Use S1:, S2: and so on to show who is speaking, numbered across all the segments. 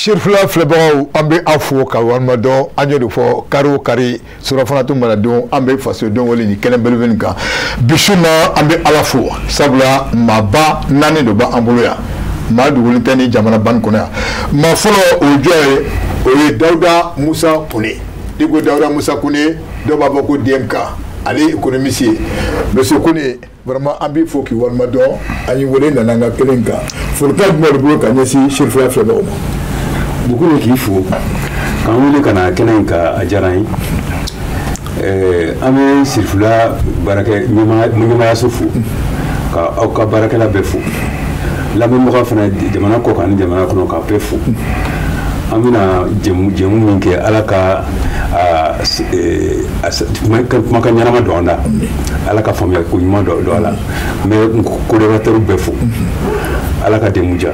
S1: Sirifila filɛbagaw, an bɛ aw fo ka walima dɔn. An y'o de fɔ, kari o kari, surafana tun mana don, an bɛ fasodenw wele nin kɛnɛ belebele kan. Bi su na, an bɛ Ala fo, sabula maaba naani de b'an bolo yan, maa dogolen tɛ ni jamana ban kɔnɔ yan. Maa fɔlɔ, o ye jɔn ye? O ye Dawuda Musa Kone. N'i ko Dawuda Musa Kone, dɔw b'a fɔ ko DMK, ale ye économiste ye. Monsieur Kone, vraiment, an b'i fo k'i walima dɔn. An y'i wele, nana an ka kelen kan. Folikan jumɛn de bolo ka ɲɛsin Sirifila filɛbagaw ma?
S2: Bukulu, k'i fo k'an wele ka na kɛnɛ in kan, a diyara n ye. An bɛ Sirifila baarakɛ ɲɛmaayaso fo, ka aw ka baarakɛla bɛɛ fo, lamɛnbagaw fana, jamana kɔ kan ni jamana kɔnɔ, k'a bɛɛ fo. An bɛna jɛmu min kɛ, Ala ka kumakan ɲɛnama don an da, Ala ka faamuya ko ɲuman don a la. N bɛ co-débatteur bɛɛ fo, Ala ka dɛmɛ diya.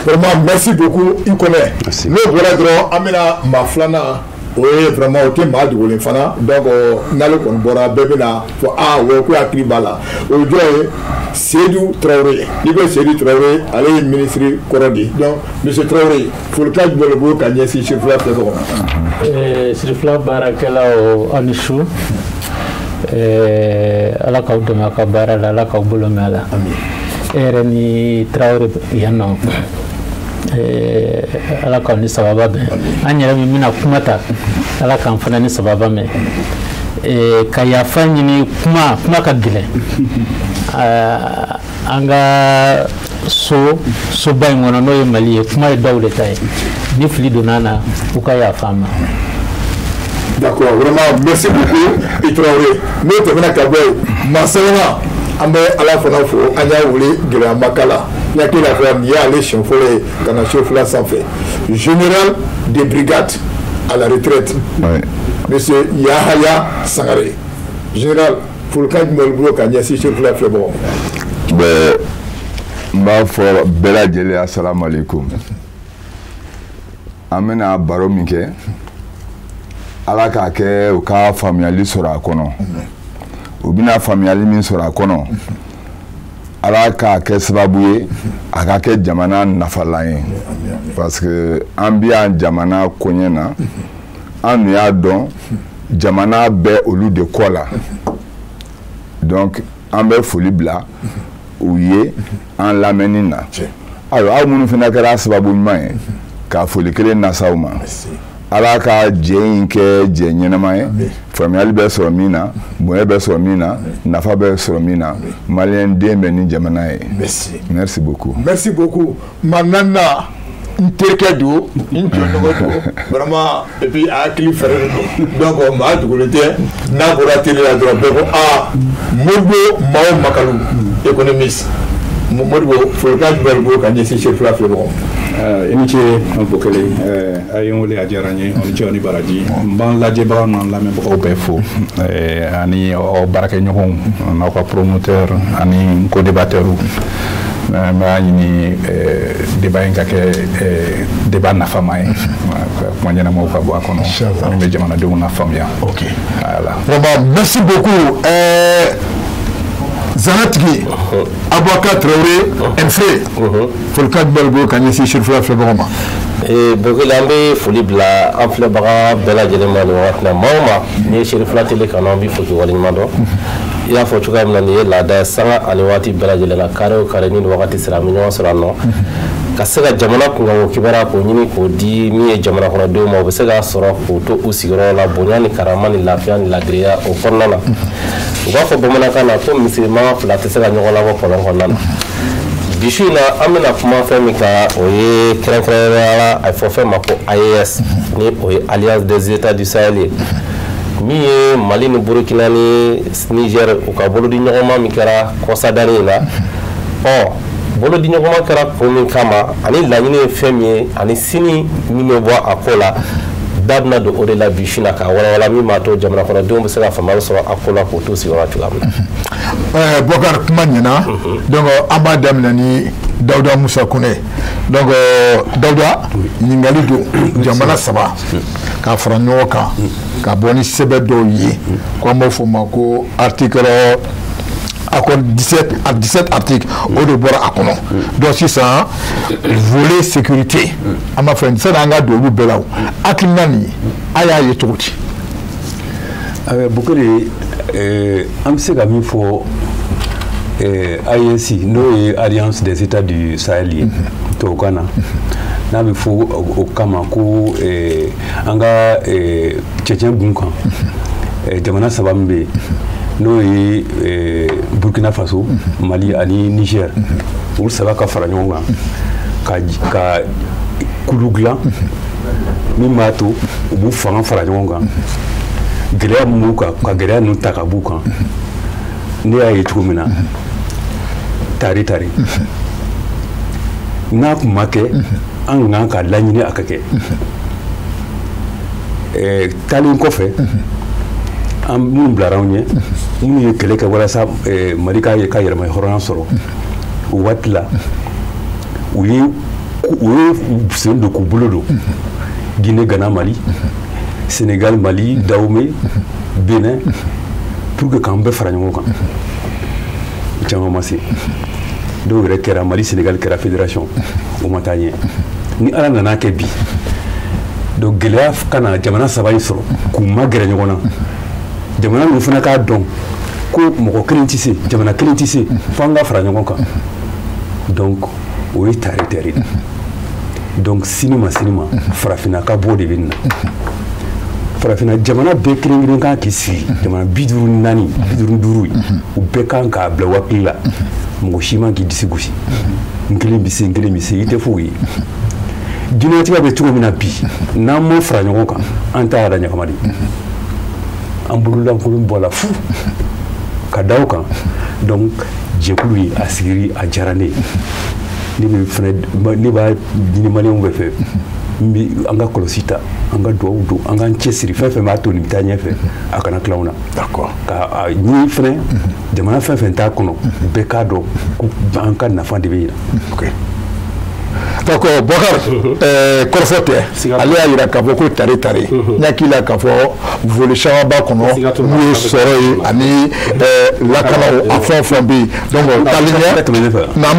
S1: Vraiment, merci beaucoup, i kɔnɛ. N'o bɔra dɔrɔn, an bɛna maa filanan, o ye vraiment, o tɛ maa dogolen fana. Donc n'ale kɔni bɔra, bɛɛ bɛna fɔ aa wa ko hakili b'a la. O ye jɔn ye? Seydou Traoré. N'i ko Seydou Traoré, ale ye ministre kɔrɔ de ye. Donc monsieur Traoré, folikan jumɛn de bolo ka ɲɛsin Sirifila filɛbagaw ma?
S3: Sirifila baarakɛlaw, aw ni su. Ala k'aw dɛmɛ aw ka baara la, Ala k'aw bolo mɛn a la. E yɛrɛ ni Traoré yan nɔ, Ala k'aw ni sababa bɛn. An yɛrɛ min bɛna kuma ta, Ala k'an fana ni sababa mɛn. Ka yafa ɲini, kuma ka gɛlɛn. An ka so soba in kɔnɔ, n'o ye Mali ye, kuma ye dɔw de ta ye. Ni fili donna na, u ka yafa an ma.
S1: D'accord, vraiment, merci beaucoup, i Traoré. N'o tɛmɛna ka bɔ yen, maa sabanan, an bɛ Ala fana fo, an y'a wele, gɛlɛya ma k'a la. N hakili la fɔ nin y'ale siɲɛ fɔlɔ ye ka na Sirifila sanfɛ. Général de brigade à la retraite, monsieur Yahaya Sangare. Général, folikan jumɛn b'i bolo ka ɲɛsin Sirifila filɛbagaw ma?
S4: Bɛɛ, n b'a fɔ bɛɛ lajɛlen, asalaamaaleykum. An bɛna baro min kɛ, Ala k'a kɛ u ka faamuyali sɔrɔ a kɔnɔ. U bɛna faamuyali min sɔrɔ a kɔnɔ, Ala k'a kɛ sababu ye a ka kɛ jamana nafalan ye, parce que an bi yan jamana koɲɛ na, an dun y'a dɔn jamana bɛ olu de kɔ la. Donc an bɛ foli bila u ye an lamɛnni na. Ayiwa, aw minnu fana kɛra sababu ɲuman ye ka foli kelen nasaw ma, Ala ka jɛ in kɛ jɛ ɲɛnama ye, faamuyali bɛ sɔrɔ min na, bonya bɛ sɔrɔ min na, nafa bɛ sɔrɔ min na, maliyɛn den bɛ ni jamana ye.
S1: Merci.
S4: Merci beaucoup.
S1: Merci beaucoup. Maa naaninan, n terikɛ don, n jɔɲɔgɔn don vraiment, et puis a hakili fɛrɛlen don. Donc maa dogolen tɛ, n'a bɔra télé la dɔrɔn, bɛɛ ko aa, Modibo Mao Makalu, économiste. Modibo, folikan jumɛn b'i bolo ka ɲɛsin Sirifila filɛbagaw ma?
S5: I ni ce, an Bokele. A ye n wele, a diyara n ye. Aw ni ce, aw ni baraji. N b'an lajɛbagaw n'an lamɛnbagaw bɛɛ fo, ani aw baarakɛɲɔgɔnw n'aw ka promoteur ani n co-débatteur. N b'a ɲini débat in ka kɛ débat nafama ye, kuma ɲɛnamaw ka bɔ a kɔnɔ min bɛ jamanadenw lafaamuya.
S1: Ok.
S5: Voilà.
S1: Vraiment, merci beaucoup. Zanatigi Abubakar Traoré Nfre, folikan jumɛn b'i bolo ka ɲɛsin Sirifila filɛbagaw ma?
S6: Bokele, an bɛ foli bila an filɛbaga bɛɛ lajɛlen ma nin wagati na. Maa o maa n'i ye Sirifila télé kanu, an b'i fo k'i waleɲuman dɔn. I y'a fɔ cogoya min na, nin ye laada ye, sanga ani waati bɛɛ lajɛlen na, kari o kari ni nin wagati sera, an bɛ ɲɔgɔn sɔrɔ yan nɔ ka se ka jamana kunkanko kibaruya k'o ɲini k'o di min ye jamana kɔnɔdenw ma, u bɛ se k'a sɔrɔ k'o to u sigiyɔrɔ la, bonya ni karama ni lafiya ni ladiriya o kɔnɔna na. U b'a fɔ bamanankan na ko misirima fila tɛ se ka ɲɔgɔn labɔ kɔlɔn kɔnɔna na. Bi su in na, an bɛna kuma fɛn min kan, o ye kɛrɛnkɛrɛnnenya la, a bɛ fɔ fɛn ma ko AES, ni o ye Alliance des États du Sahel ye, min ye Mali ni Burukina ni Niger u ka bolodi ɲɔgɔnma min kɛra kɔsadani in na. Ɔ, bolodi ɲɔgɔnma kɛra kun min kama, ani laɲini ye fɛn min ye, ani sini min bɛ bɔ a ko la. Da bɛna don o de la bi su na k'a walawala min b'a to jamana kɔnɔdenw bɛ se ka faamuyali sɔrɔ a ko la k'o to sigiyɔrɔ cogoya min
S1: na. Bɔkari, kuma ɲɛna. Donc an b'a daminɛ ni Dawuda Musa Kone. Donc Dawuda, ɲininkali don. Jamana saba k'a fara ɲɔgɔn kan ka bɔ ni sɛbɛn dɔw ye ko an b'a fɔ o ma ko article accord 17 à 17 articles, o de bɔra a kɔnɔ. Donc sisan volet sécurité, an b'a fɛ sani an ka don olu bɛɛ la, o hakilina nin, a y'a ye cogo di?
S2: Bukari, an bɛ se ka min fɔ AES, n'o ye Alliance des États du Sahel ye tubabukan na, n'a bɛ fɔ o kama ko an ka cɛncɛn gun kan jamana saba min bɛ yen, n'o ye Burkina Faso, Mali ani Niger, olu saba ka fara ɲɔgɔn kan ka kulu dilan min b'a to u b'u fanga fara ɲɔgɔn kan, gɛlɛya min b'u kan, ka gɛlɛya ninnu ta ka b'u kan. Ne y'a ye cogo min na, tari tari n'a tun ma kɛ, an kan ka laɲini a ka kɛ. Taalen kɔfɛ, an minnu bilara anw ɲɛ, minnu ye kɛlɛ kɛ walasa Mali ka yɛrɛma hɔrɔnya sɔrɔ, o waati la u ye sen don k'u bolo don Guinée, Ghana, Mali, Sénégal, Mali, Dahomey, Bénin, pour que k'an bɛɛ fara ɲɔgɔn kan. Caman ma se, dɔw yɛrɛ kɛra Mali, Sénégal kɛra fédération, o ma taa ɲɛ. Ni Ala nana kɛ bi, donc gɛlɛya ka na jamana saba in sɔrɔ k'u ma gɛrɛ ɲɔgɔn na. Jamana ninnu fana k'a dɔn ko mɔgɔ kelen tɛ se, jamana kelen tɛ se, fo an ka fara ɲɔgɔn kan. Donc o ye tare tare. Donc sini ma sini ma, farafinna ka bɔ de bɛ nin na. Farafinna jamana bɛɛ kelen kelen kan k'i sigi, jamana 54, 55, u bɛɛ kan k'a bila wakili la, mɔgɔ si man k'i disi gosi, n kelen bɛ se, n kelen bɛ se, i tɛ foyi ye. Diɲɛlatigɛ bɛ cogo min na bi, n'an m'o fara ɲɔgɔn kan, an t'a yɛrɛ ɲagama de, an bololankolon bɔ la fu ka da o kan. Donc jɛkulu in a sigili a diyara ne ye. Ne bɛ fana, ne b'a ɲini maliyɛnw bɛɛ fɛ, n bɛ an ka kɔlɔsi ta, an ka duwawu don, an k'an cɛsiri, fɛn fɛn b'a to nin bɛ taa ɲɛfɛ, a kana tila anw na.
S1: D'accord.
S2: Ka ɲini fɛnɛ jamana fɛn fɛn t'a kɔnɔ, bɛɛ k'a dɔn ko an ka nafa de bɛ yen.
S1: Ok. D'accord, Bɔkari, kɔrɔfɔ tɛ, ale y'a jira k'a fɔ ko tare tare, n hakili la k'a fɔ volet caman b'a kɔnɔ, n'o ye sɔrɔ ye ani lakanaw, a fɛn o fɛn bɛ yen. Donc taalen ɲɛ, an bɛ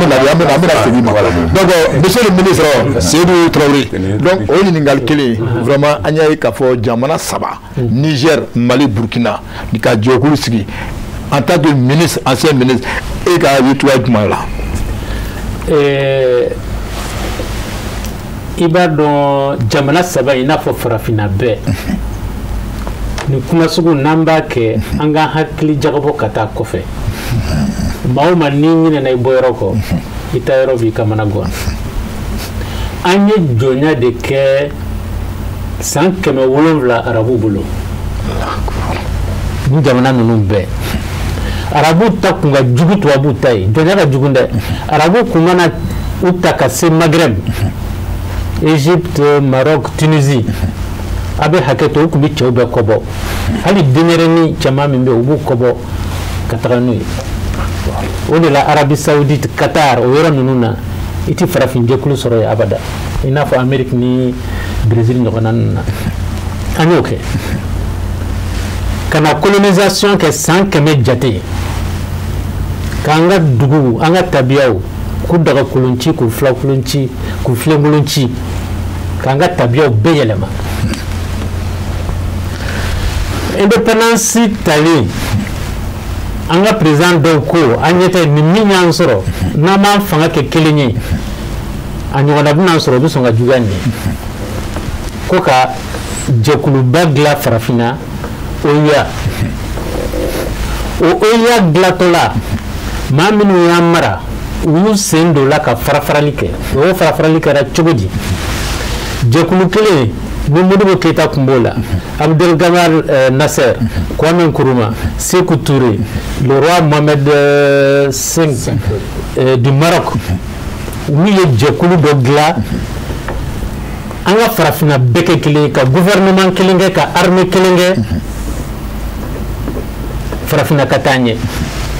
S1: na, an bɛna segin ma. Donc monsieur le ministre Seydou Traoré, donc o ye ɲininkali kelen, vraiment an y'a ye k'a fɔ jamana saba, Niger, Mali, Burkina, ka jɛkulu sigi, en tant que ministre, ancien ministre, e ka ye cogoya jumɛn la?
S3: I b'a dɔn jamana saba in n'a fɔ farafinna bɛɛ, nin kuma sugu n'an b'a kɛ, an ka hakili jagabɔ ka taa kɔfɛ. Maa o maa n'i ɲinɛna i bɔyɔrɔ kɔ, i taa yɔrɔ b'i kamana gan. An ye jɔnya de kɛ san 700 arabu bolo. Nin jamana ninnu bɛɛ, arabu ta kun ka jugu tubabu ta ye, jɔnya ka jugu dɛ. Arabu kun mana u ta ka se Maghreb, Égypte, Maroc, Tunisie, a bɛ hakɛ to, u tun bɛ cɛw bɛɛ kɔbɔ, hali denyɛrɛnin cɛman min bɛ yen, u b'u kɔbɔ ka taga n'u ye. O de la Arabie Saoudite, Qatar, o yɔrɔ ninnu na, i tɛ farafin jɛkulu sɔrɔ yen abada, i n'a fɔ Amérique ni Brésil ɲɔgɔnna ninnu na. An y'o kɛ ka na colonisation kɛ san 100 jate, k'an ka duguw, an ka tabiyaw, k'u dagakolon ci, k'u filakolon ci, k'u filenkolon ci, k'an ka tabiyaw bɛɛ yɛlɛma. Indépendance talen, an ka président dɔw ko an ɲɛ tɛ nin min y'an sɔrɔ, n'an m'an fanga kɛ kelen ye, a ɲɔgɔnna bɛna sɔrɔ, o bɛ sɔn ka juguya nin ye, ko ka jɛkuluba dilan farafinna, OUA. O OUA dilatɔ la, maa minnu y'an mara, u y'u sen don la ka farafarali kɛ. O farafarali kɛra cogo di? Jɛkulu kelen ni Modibo Keyita tun b'o la, Abdel Gamal Nasser, Kwame Nkrumah, Sékou Touré, le roi Mohamed V du Maroc, olu ye jɛkulu dɔ dilan. An ka farafinna bɛɛ kɛ kelen ye, ka gouvernement kelen kɛ, ka armée kelen kɛ, farafinna ka taa ɲɛ.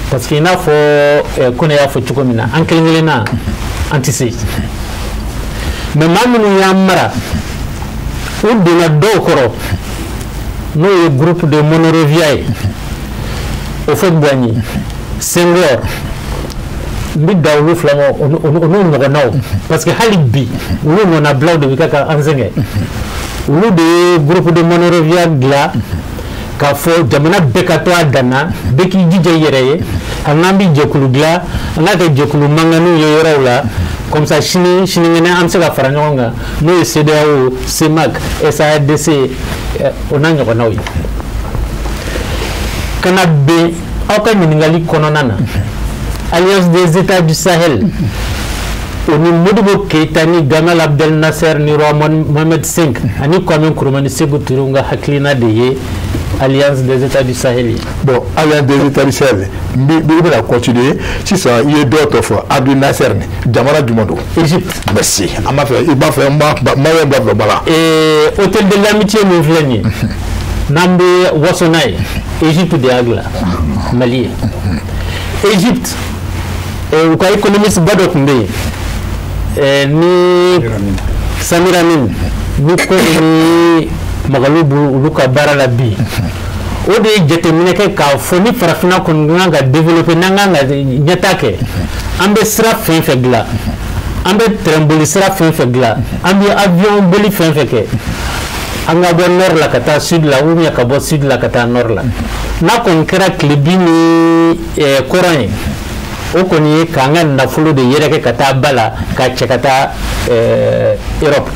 S3: Parce que i n'a fɔ Kone y'a fɔ cogo min na, an kelen kelenna an tɛ se. Mais maa minnu y'an mara, u donna dɔw kɔrɔ, n'o ye groupe de Monrovia ye, Houphouët-Boigny, Senghor, n bɛ da olu fila ma, o n'u ɲɔgɔnnaw, parce que hali bi olu nɔnabilaw de bɛ kɛ ka an sɛgɛn. Olu de ye groupe de Monrovia dilan k'a fɔ jamana bɛɛ ka to a dan na, bɛɛ k'i jija i yɛrɛ ye, hali n'an bɛ jɛkulu dilan, an k'a kɛ jɛkulu mankanniw ye yɔrɔw la, comme ça sini sinikɛnɛ an bɛ se ka fara ɲɔgɔn kan, n'o ye CEDEAO, CEMAC, SADC, o n'a ɲɔgɔnnaw ye. Ka na bɛn aw ka ɲininkali kɔnɔna na, Alliance des États du Sahel, o ni Modibo Keïta ni Gamal Abdel Nasser ni roi Mohamed V ani Kwame Nkrumah ni Sékou Touré ka hakilina de ye Alliance des États du Sahel ye.
S1: Bon, Alliance des États du Sahel, n bɛ bɛna continuer sisan. I ye dɔw tɔ fɔ, Abdel Nasser ni jamana jumɛn don?
S3: Égypte.
S1: Merci. An b'a fɛ, i b'a fɛ, n b'a Maliyɛn b'a fɛ bala.
S3: Hôtel de l'amitié min filɛ nin ye, n'an bɛ waso n'a ye, Égypte de y'a dilan Mali ye. Égypte, u ka économiste ba dɔ tun bɛ yen ni Samir Amin, ni ko ni Magalu b'olu ka baara la bi, o de ye jateminɛ kɛ k'a fɔ ni farafinna kɔni kan ka développer, n'an kan ka ɲɛta kɛ, an bɛ sira fɛn fɛn dilan, an bɛ train boli sira fɛn fɛn dilan, an bɛ avion boli fɛn fɛn kɛ, an ka bɔ nord la ka taa sud la, ou bien ka bɔ sud la ka taa nord la. N'a kɔni kɛra tilebin ni kɔrɔn ye, o kɔni ye k'an ka nafolo de yɛrɛkɛ ka taa ba la, ka cɛ ka taa Europe.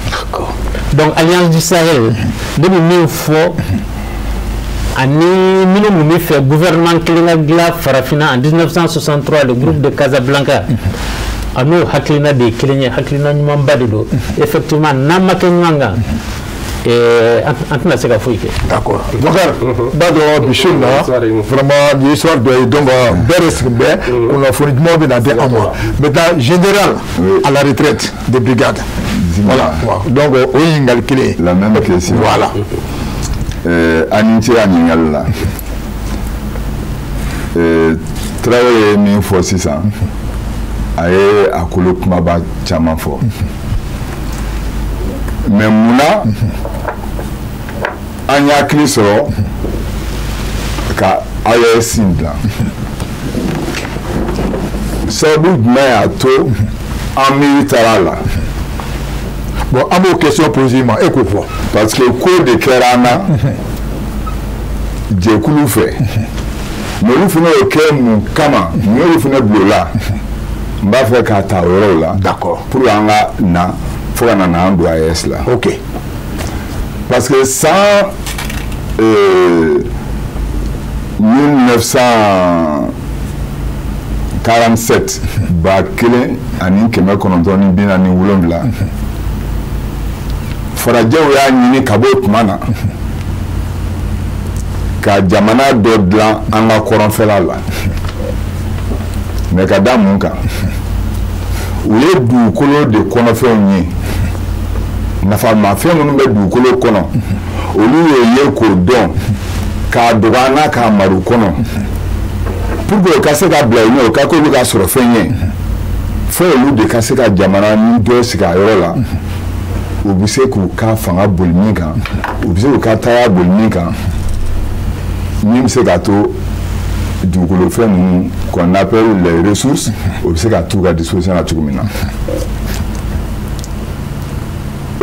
S3: Donc Alliance du Sahel, ne bɛ min fɔ, ani minnu tun bɛ fɛ gouvernement kelen ka dilan farafinna en 1963, le groupe de Casablanca, a n'o hakilina de ye kelen ye, hakilina ɲumanba de don. Effectivement, n'an ma kɛ ɲɔgɔn kan, an tɛna se ka foyi kɛ.
S1: D'accord. Boubacar, n b'a dɔn bi su in na, vraiment nin ye histoire dɔ ye, donc bɛɛ de sigi bɛ kunnafoni dumanw bɛ na di an ma. Maintenant, général à la retraite de brigade. Voilà. Donc o ye ɲininkali kelen ye.
S4: La même question.
S1: Voilà.
S4: A ni ce a ɲininkali la. Tarawele ye min fɔ sisan, a ye a kolo kumaba caman fɔ. Mais munna an y'a hakili sɔrɔ ka AES in dilan? Sababu jumɛn y'a to an miiri taara a la?
S1: Bon, an b'o question poser i ma, e k'o fɔ.
S4: Parce que ko de kɛra an na jɛkulu fɛ, mais olu fana y'o kɛ mun kama? Mun y'olu fana bila o la? N b'a fɛ k'a ta o yɔrɔw la.
S1: D'accord.
S4: Pour an ka na fo ka na n'an don AES la.
S1: Ok.
S4: Parce que san 1947, 1947, farajɛw y'a ɲini ka bɔ o tuma na ka jamana dɔ dilan an ka kɔrɔnfɛla la. Mais ka da mun kan? U ye dugukolo de kɔnɔfɛnw ye, nafamafɛn minnu bɛ dugukolo kɔnɔ, olu y'o ye k'o dɔn, k'a dogo an na, k'a mara u kɔnɔ, pour que o ka se ka bila yen, o ka k'olu ka sɔrɔ fɛn ye, fo olu de ka se ka jamana ni dɔ sigi a yɔrɔ la, u bɛ se k'u ka fanga boli min kan, u bɛ se k'u ka taaya boli min kan, min bɛ se k'a to dugukolo fɛn ninnu qu'on appelle les ressources, o bɛ se ka t'u ka disposition na cogo min na.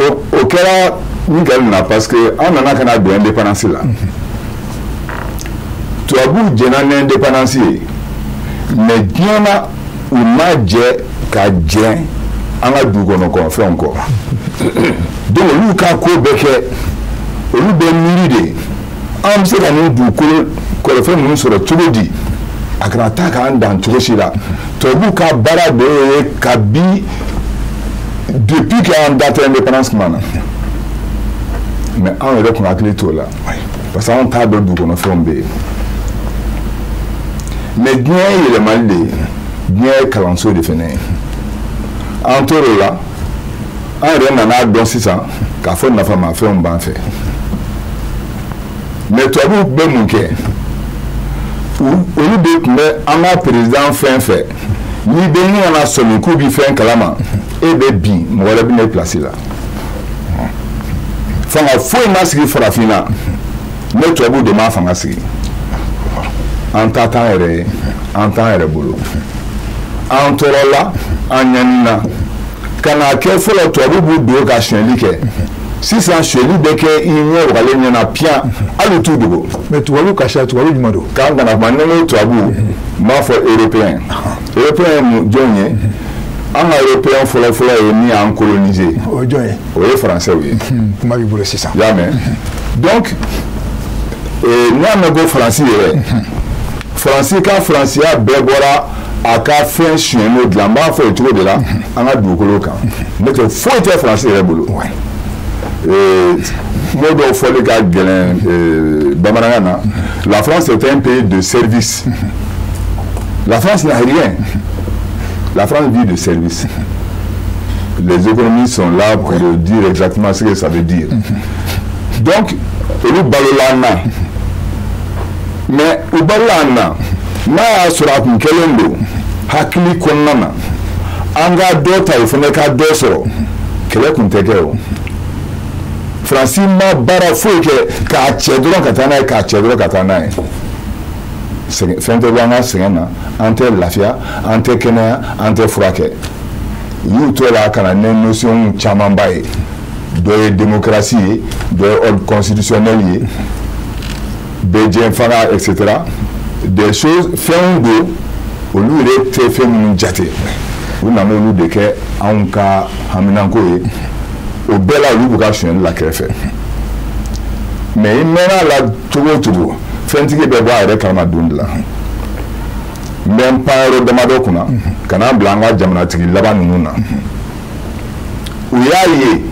S4: O kɛra min kɛra na, parce que an nana ka na don indépendance la, tubabuw jɛnna ni indépendance ye, mais diɲɛ na u ma jɛ ka jɛn an ka dugu kɔnɔ fɛnw kɔ. Donc olu ka ko bɛɛ kɛ, olu bɛ miiri de an bɛ se ka nin dugukolo kɔrɔfɛn ninnu sɔrɔ cogo di, a kana taa k'an dan cogo si la. Tubabuw ka baara de y'o ye kabi depuis qu'an date indépendance tuma na. Mais anw yɛrɛ kun hakili t'o la, parce que anw t'a dɔn dugu kɔnɔ fɛnw bɛ yen. Mais diɲɛ ye yɛlɛmali de ye, diɲɛ ye kalanso de fɛnɛ ye. An tor'o la. An yɛrɛ nana dɔn sisan k'a fɔ nafamafɛnw b'an fɛ. Mais tubabuw bɛ mun kɛ? Olu de tun bɛ an ka président fɛn fɛ, n'i bɛ ɲini ka na sɔmi k'u bɛ fɛn kalama, e bɛ bin, mɔgɔ wɛrɛ bɛ na e place la. Fanga foyi ma sigi farafinna ne tubabuw de m'a fanga sigi. An ta t'an yɛrɛ ye, an t'an yɛrɛ bolo, an tɔɔrɔla, an ɲanina. Ka n'a kɛ fɔlɔ tubabu b'u don ka sonyɛli kɛ, sisan sonyɛli bɛ kɛ i ɲɛ wagalen ɲɛna piyan, hali u t'u dogo.
S1: Mais tubabu ka siya, tubabu jumɛn don?
S4: K'an kana kuma, ni n ko tubabu, n b'a fɔ européen. Européen ye mun jɔn ye? An ka européen fɔlɔ-fɔlɔ ye min y'an coloniser.
S1: O ye jɔn ye?
S4: O ye français ye.
S1: Kuma b'i bolo sisan.
S4: I y'a mɛn? Donc n'i y'a mɛn ko Faransi yɛrɛ, Faransi ka faransiya bɛɛ bɔra a ka fɛn sonyɛn'o dilan, n b'a fɔ o cogo de la an ka dugukolo kan. N'o tɛ foyi tɛ Faransi yɛrɛ bolo. Mot dɔw fɔli ka gɛlɛn bamanankan na. La France est un pays de service. La France n'a rien. La France vit de service. Les économistes sont là pour dire exactement ce que ça veut dire. Donc olu balola an na, mais u balola an na, n'a y'a sɔrɔ a kun kɛlen don hakili kɔnɔna na, an ka dɔ ta, o fana ka dɔ sɔrɔ, kɛlɛ kun tɛ kɛ o. Faransi ma baara foyi kɛ k'a cɛ dɔrɔn ka taa n'a ye, k'a cɛ dɔrɔn ka taa n'a ye. Fɛn tɛ bɔ an ka sɛgɛn na, an tɛ lafiya, an tɛ kɛnɛya, an tɛ furakɛ. U y'u to la ka na ni notion camanba ye. Dɔ ye démocratie ye, dɔ ye ordre constitutionnel ye, bɛɛ fanga, et cetera. Des choses, fɛnw don, olu yɛrɛ tɛ fɛn minnu jate, u nana olu de kɛ anw ka haminanko ye. O bɛɛ la, olu b'u ka sonyɛli la kɛrɛfɛ. Mais i mɛnna a la cogo o cogo, fɛntigi bɛ bɔ a yɛrɛ kalama don de la. N bɛ n pan yɔrɔ damadɔ kunna ka n'a bila an ka jamanatigi laban ninnu na. U y'a ye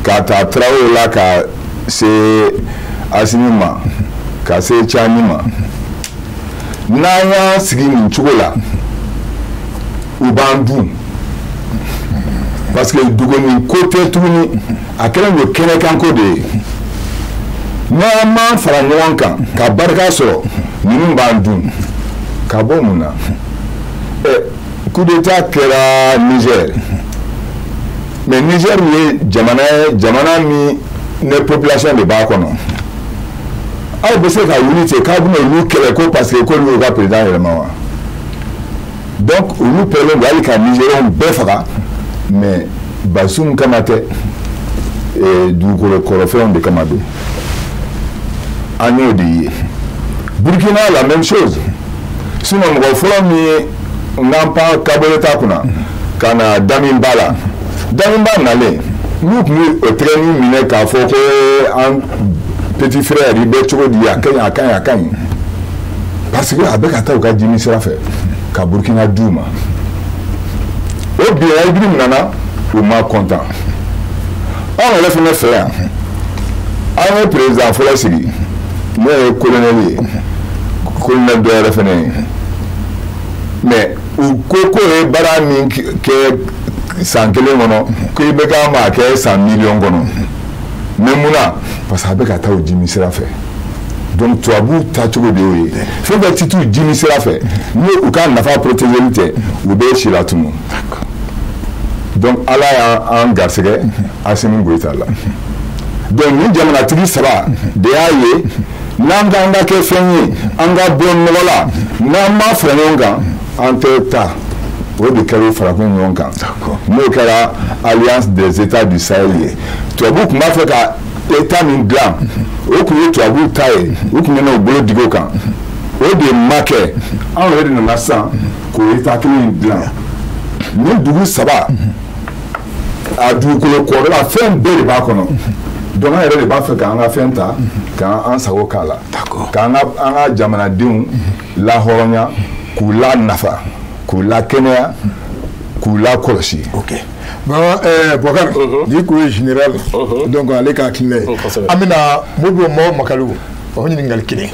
S4: ka taa Tarawele la, ka se Asimi ma, ka se Tiani ma, n'an y'an sigi nin cogo la, u b'an dun. Parce que duguni ko tɛ tuguni, a kɛlen don kɛnɛkanko de ye. N'an m'an fara ɲɔgɔn kan ka barika sɔrɔ, ninnu b'an dun. Ka bɔ mun na? Coup d'état kɛra Niger. Mais Niger ye jamana ye, jamana min ne population de b'a kɔnɔ. Aw bɛ se ka wuli ten k'aw bɛna olu kɛlɛ ko parce que k'olu y'u ka président yɛlɛma wa? Donc olu pɛrɛlen don hali ka Nigériens bɛɛ faga, mais Bazoum kama tɛ, dugukolo kɔrɔfɛnw de kama don. An y'o de ye. Burkina, la même chose. Sinon mɔgɔ fɔlɔ min ye n k'an pan Kaboleta kunna ka na Damiba la, Damiba nalen, n'u tun bɛ o tɛgɛnin minɛ k'a fɔ ko an petit frère, i bɛ cogo di, a ka ɲi, a ka ɲi, a ka ɲi, parce que a bɛ ka taa u ka jimi sira fɛ ka Burkina d'u ma. O binna, Ibrahim nana, u ma content. Anw yɛrɛ fana fɛ yan, an ye président fɔlɔ sigi, n'o ye colonel ye, colonel dɔ yɛrɛ fana ye. Mais u ko k'o ye baara min kɛ san kelen kɔnɔ, ko i bɛ k'a ma kɛ san miliyɔn kɔnɔ. Mais mun na? Parce que a bɛ ka taa o jimi sira fɛ. Donc tubabuw taacogo de y'o ye. Fɛn fɛn ti t'u jimi sira fɛ, n'u u ka nafa protéger tɛ, u bɛ si latunu. Donc Ala y'an garisɛgɛ Asimi Goyita la. Donc nin jamanatigi saba de y'a ye, n'an k'an ka kɛ fɛn ye, an ka bɔ nɔgɔ la, n'an ma fara ɲɔgɔn kan, an tɛ taa. O de kɛra o farakun ɲɔgɔn kan, n'o kɛra Alliance des États du Sahel ye. Tubabuw tun b'a fɛ ka état min dilan, o tun ye tubabuw ta ye, u tun bɛna u bolo digi o kan, o de ma kɛ. Anw yɛrɛ de nana sisan k'o état kelen in dilan. Nin dugu saba, a dugukolo kɔrɔla fɛn bɛɛ de b'a kɔnɔ. Donc an yɛrɛ de b'a fɛ k'an ka fɛn ta, k'an sago k'a la, k'an ka jamanadenw lahɔrɔnya, k'u la nafa, k'u la kɛnɛya, k'u la kɔlɔsi.
S1: Ok. Bon, Boubacar, n'i ko ye général, donc ale ka hakilina ye. An bɛna Modibo Mao Makalu, o ɲininkali kelen.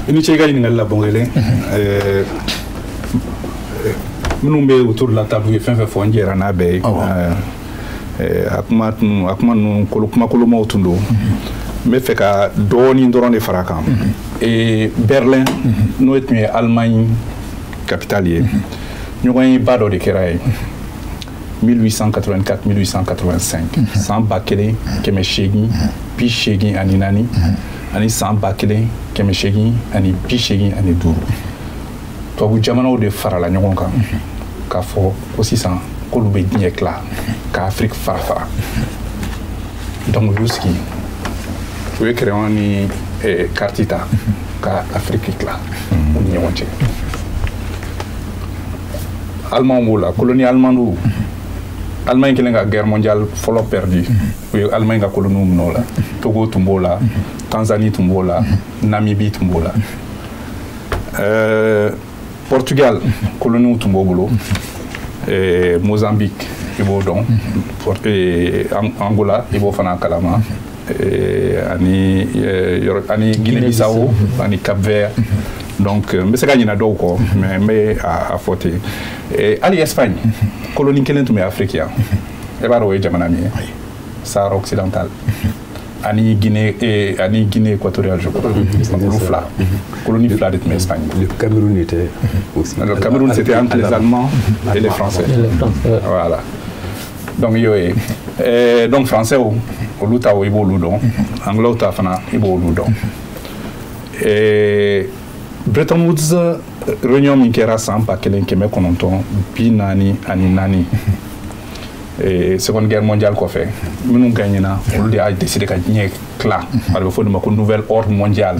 S5: I ni ce i ka ɲininkali la, Bɔnkelen. Minnu bɛ autour de la table u ye fɛn fɛn fɔ, n jɛra n'a bɛɛ ye. A kuma ninnu kuma kolomaw tun don. N bɛ fɛ ka dɔɔnin dɔrɔn de fara a kan. Berlin, n'o tun ye Allemagne capitale ye, ɲɔgɔnyeba dɔ de kɛra yen 1884 1885, san 1884 ani san 1885. Tubabu jamanaw de farala ɲɔgɔn kan k'a fɔ ko sisan k'olu bɛ diɲɛ tila ka Afrique fara fara. Donc u y'u sigi, u ye crayon ni carte ta ka Afrique tila u ni ɲɔgɔn cɛ. Allemand b'o la, colonie allemande. Allemagne kɛlen ka guerre mondiale fɔlɔ perdu, u ye Allemagne ka colonie minɛ o la. Togo tun b'o la, Tanzanie tun b'o la, Namibie tun b'o la. Portugal colonie tun b'o bolo, Mozambique i b'o dɔn, Angola i b'o fana kalama, ani ani Guinée-Bissau ani Cap-Vert. Donc n bɛ se ka ɲinɛ dɔw kɔ, mais n bɛ a fɔ ten. Hali Espagne colonie kelen tun bɛ Afrique yan, e b'a dɔn o ye jamana min ye, Sahara occidental ani Guinée, ani Guinée équatoriale, je crois. Olu fila, colonie fila de tun bɛ Espagne.
S2: Le Cameroun était aussi.
S5: Le Cameroun, c'était entre les Allemands et les Français. Voilà. Donc i y'o ye. Donc Français olu ta o i b'olu dɔn, Anglais ta fana i b'olu dɔn. Bretton Woods réunion min kɛra san 1944, Seconde Guerre mondiale kɔfɛ, minnu gagnena olu de y'a décidé ka diɲɛ tila. A bɛ fɔ o de ma ko nouvel ordre mondial.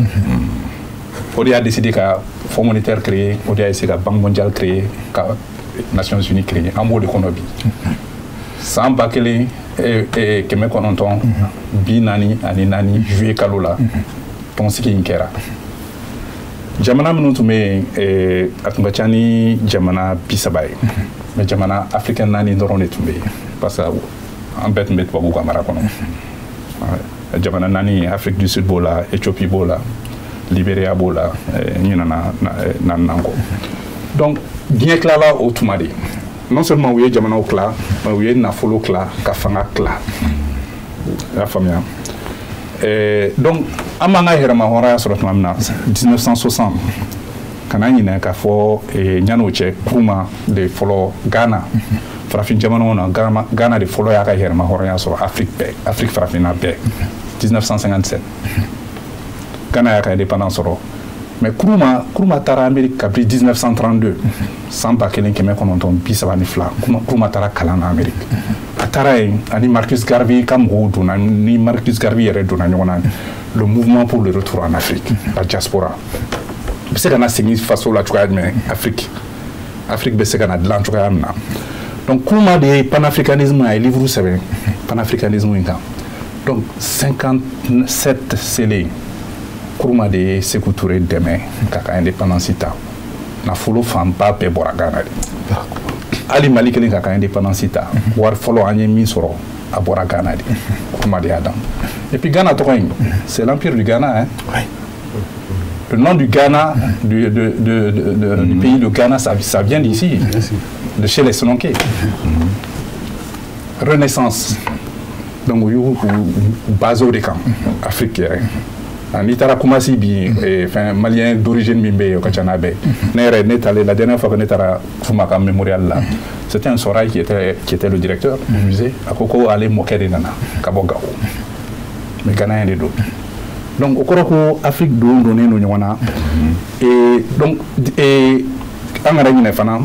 S5: O de y'a décidé ka Fonds monétaire créer, o de y'a essayé ka Banque mondiale créer, ka Nations Unies créer. An b'o de kɔnɔ bi. San 1944 juillet kalo la, tɔnsigi in kɛra. Jamana minnu tun bɛ yen, a tun ka ca ni jamana 30 ye, mais jamana africain 4 dɔrɔn de tun bɛ yen, parce que an bɛɛ tun bɛ tubabuw ka mara kɔnɔ. Jamana 4, Afrique du Sud b'o la, Éthiopie b'o la, Libéria b'o la, n ɲinɛna naaninan kɔ. Donc diɲɛ tilala o tuma de. Non seulement u ye jamanaw tila, mais u ye nafolo tila ka fanga tila. I y'a faamuya? Donc an b'an ka yɛrɛma hɔrɔnya sɔrɔ tuma min na 1960, kana ɲinɛ k'a fɔ ɲan'o cɛ, Nkrumah de fɔlɔ Ghana, farafin jamanaw na, Ghana de fɔlɔ y'a ka yɛrɛma hɔrɔnya sɔrɔ Afrique bɛɛ, Afrique farafinna bɛɛ, 1957 Ghana y'a ka indépendance sɔrɔ. Mais Nkrumah taara Amérique kabini 1932, san 1932, Nkrumah taara kalan na Amérique. A taara yen ani Marcus Garvey ka mɔgɔw donna, ni Marcus Garvey yɛrɛ donna ɲɔgɔn na, le mouvement pour le retour en Afrique, la diaspora. U bɛ se ka na segin faso la cogoya jumɛn, Afrique bɛ se ka na dilan cogoya min na. Donc Nkrumah de ye panafricanisme, a ye livre sɛbɛn panafricanisme in kan. Donc 57 selen, Nkrumah de ye Sékou Touré dɛmɛ k'a ka indépendance ta. Nafolo fanba bɛɛ bɔra Ghana de. Hali Mali kelen k'a ka indépendance ta, wari fɔlɔ an ye min sɔrɔ, a bɔra Ghana de. Nkrumah de y'a dan. Et puis Ghana tɔgɔ in, c'est l'empire du Ghana, hein. Le nom du Ghana, du pays de Ghana, ça vient d'ici, de chez les Soninké. Renaissance. Donc u y'u basé o de kan Afrique yɛrɛ. N'i taara Kumasi bi, fɛn malien d'origine min bɛ yen, o ka ca n'a bɛɛ. Ne yɛrɛ, ne taalen la dernière fois que ne taara Nkrumah ka mémorial la, c'était un Sonrhaï qui était le directeur du musée. A ko ko ale mɔkɛ de nana ka bɔ Gawo, mais Ghanéen de don. Donc o kɔrɔ ko Afrique don donnen don ɲɔgɔn na. Et donc an kana ɲinɛ fana,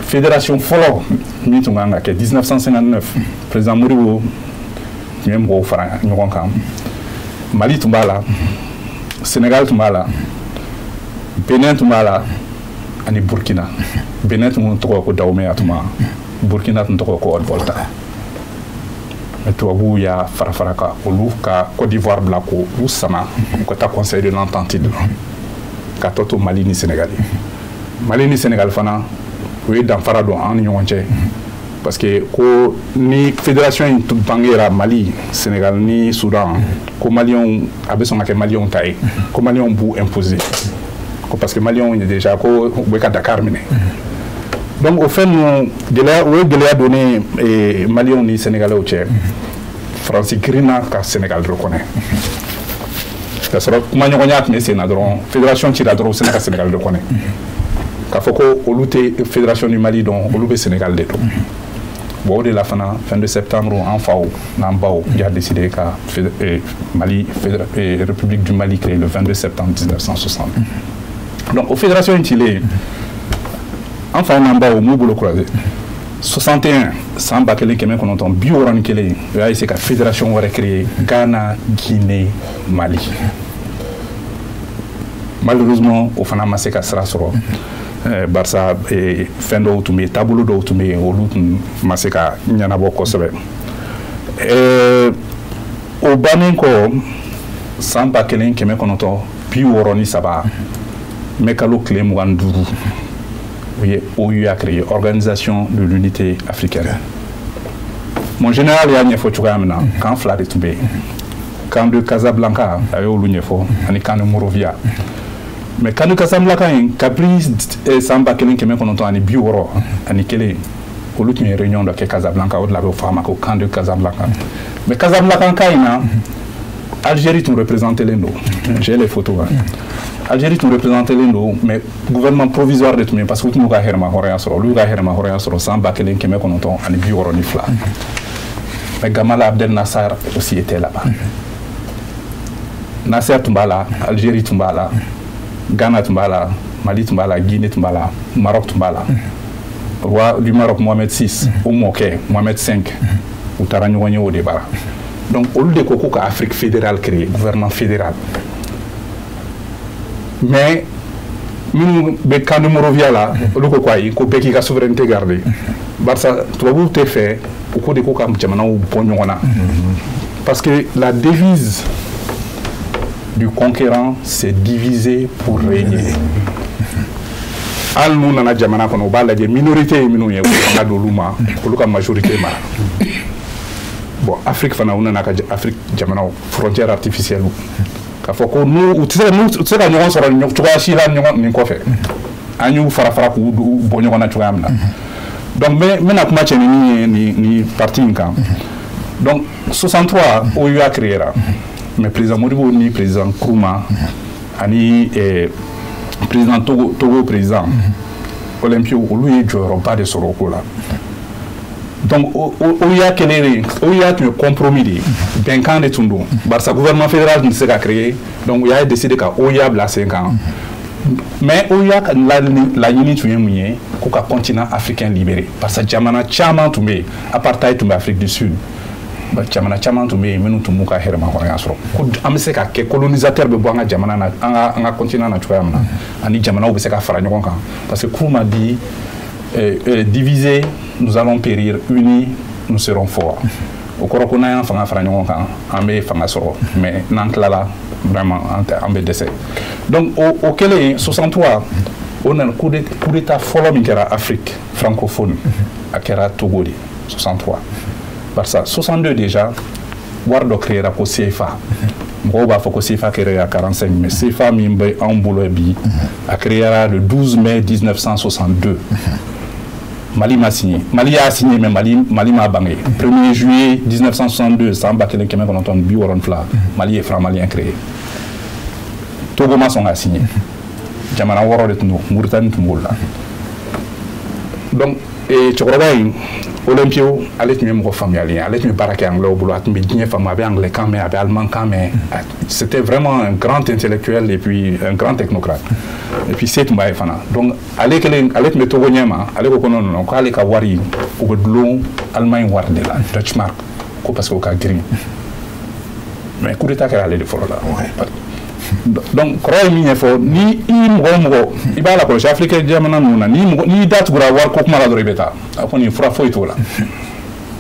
S5: fédération fɔlɔ min tun kan ka kɛ 1959, président Modibo tun ye mɔgɔw fara ɲɔgɔn kan. Mali tun b'a la, Sénégal tun b'a la, Benin tun b'a la ani Burkina. Benin tun tɔgɔ ko Dahomey a tuma, Burkina tun tɔgɔ ko Haute-Volta. Mais tubabuw y'a fara fara ka olu ka Côte d'Ivoire bila k'u sama u ka taa Conseil de l'Entente de la, ka tɔ to Mali ni Sénégal ye. Mali ni Sénégal fana, u ye danfara don an ni ɲɔgɔn cɛ, parce que ko ni fédération in bangera Mali, Sénégal ni Soudan, ko maliyɛnw a bɛ sɔn ka kɛ maliyɛnw ta ye, ko maliyɛnw b'u imposer, ko parce que maliyɛnw déjà ko u bɛ ka Dakar minɛ. Donc o fɛn ninnu gɛlɛya, o ye gɛlɛya donnen Maliyɛnw ni Sénégalais cɛ. Faransi girinna ka Sénégal reconnaît, ka sɔrɔ kumaɲɔgɔnya tun bɛ sen na dɔrɔn, fédération cira dɔrɔn, u sera ka Sénégal reconnaît, k'a fɔ ko olu tɛ fédération du Mali dɔn, olu bɛ Sénégal de dɔn. Bon, o de la fana, 22 septembre, an faw n'an baw y'a décidé ka Mali, République du Mali créer le 22 septembre 1960. Donc o fédération in cilen, an faw n'an baw m'u bolo croiser. 61, san 1961, u y'a essayé ka fédération wɛrɛ créer, Ghana, Guinée, Mali. Malheureusement, o fana ma se ka sira sɔrɔ, barisa fɛn dɔw tun bɛ yen, taabolo dɔw tun bɛ yen, olu tun ma se ka ɲɛnabɔ kosɛbɛ. O bannen kɔ, san 1963, mai kalo tile 25, u ye OUA créé, Organisation de l'Unité africaine. Mon général y'a ɲɛfɔ cogoya min na, camp fila de tun bɛ yen, camp de Casablanca, a y'olu ɲɛfɔ, ani camp de Monrovia. Mais camp de Casablanca in, kabini san 1961, olu tun ye réunion dɔ kɛ Casablanca, o de la a bɛ fɔ a ma ko camp de Casablanca. Mais Casablanca camp in na, Algérie tun représenté len don, j'ai les photos hein. Algérie tun représenté len don, mais gouvernement provisoire de tun bɛ, parce que u tun y'u ka hɛrɛma hɔrɔnya sɔrɔ, olu y'u ka hɛrɛma hɔrɔnya sɔrɔ san 1962. Mais Gamal Abdel Nasser aussi était là-bas. Nasser tun b'a la, Algérie tun b'a la, Ghana tun b'a la, Mali tun b'a la, Guinée tun b'a la, Maroc tun b'a la. Roi du Maroc Mohamed VI, o mɔkɛ Mohamed V, u taara ɲɔgɔn ye o de bara. Donc olu de ko k'u ka Afrique fédérale créer, gouvernement fédéral. Mais minnu bɛ camp de Monrovia la, olu ko ko ayi, ko bɛɛ k'i ka souveraineté garder, barisa tubabuw tɛ fɛ u ko de ko ka jamanaw bɔ ɲɔgɔn na, parce que la devise du conquérant, c'est diviser pour régner. Hali n'u nana jamana kɔnɔ, u b'a lajɛ minorité ye minnu ye, u fanga d'olu ma, olu ka majorité mara. Bon, Afrique fana, u nana ka Afrique jamanaw frontière artificielle, k'a fɔ ko n'u u tɛ se, n'u tɛ se ka ɲɔgɔn sɔrɔ cogoya si la ɲɔgɔn nin kɔfɛ, an y'u fara fara k'u bɔ ɲɔgɔn na cogoya min na. Donc n bɛna kuma cɛ ni min ye nin partie in kan. Donc 63, OUA créera, mais président Modibo ni président Nkrumah ani président Togo, Togo président Olympio, olu ye jɔyɔrɔba de sɔrɔ o ko la. Donc OUA kɛlen, OUA tun ye compromis de ye, bɛnkan de tun don, barisa gouvernement fédéral tun tɛ se ka créer. Donc u y'a décidé ka OUA bila sen kan. Mais OUA ka laɲini tun ye mun ye? Ko ka continent africain libéré, parce que jamana caman tun bɛ yen, apartheid tun bɛ Afrique du Sud, jamana caman tun bɛ yen minnu tun b'u ka hɛrɛmahɔrɔnya sɔrɔ, ko an bɛ se ka kɛ colonisateur bɛ bɔ an ka jamana na, an ka continent na cogoya min na, ani jamanaw bɛ se ka fara ɲɔgɔn kan, parce que Nkrumah dit divisé nous allons périr, unis nous serons forts. O kɔrɔ ko n'an y'an fanga fara ɲɔgɔn kan, an bɛ fanga sɔrɔ, mais n'an tilala, vraiment an bɛ dɛsɛ. Donc o kɛlen, 63, o nana coup d'état fɔlɔ min kɛra Afrique francophone, a kɛra Togo de 63, barisa 62 déjà, wari dɔ créera ko CFA. Mɔgɔw b'a fɔ ko CFA créera 45, mais CFA min bɛ anw bolo bi, a créera le 12 mai 1962. Mali ma signé, Mali y'a signé, mais Mali m'a bange. 1er juillet 1962, san 1962, Mali ye franc malien créé. Togo ma sɔn ka signé, jamana wɔɔrɔ de tun don, Mauritanie tun b'o la. Donc cɛkɔrɔba in Olympio, ale tun ye mɔgɔ faamuyalen ye, ale tun ye baara kɛ anglais bolo, a tun bɛ diɲɛ faamu, a bɛ anglais kan mɛn, a bɛ allemand kan mɛn. C'était vraiment un grand intellectuel et puis un grand technocrate, et puis se tun b'a ye fana. Donc ale kɛlen, ale tun bɛ Togo ɲɛma, ale ko ko non non, k'ale ka wari u bɛ dulon Allemagne wari de la, Deutschmark, ko parce que o ka girin. Mais coup d'état kɛra ale de fɔlɔ la. Donc kɔrɔ ye min ɲɛfɔ, ni i mɔgɔ o mɔgɔ i b'a lakɔlɔsi Afiriki jamana ninnu na, ni mɔgɔ n'i da tugura wari ko kuma la dɔrɔn, i bɛ taa, a kɔni fura foyi t'o la.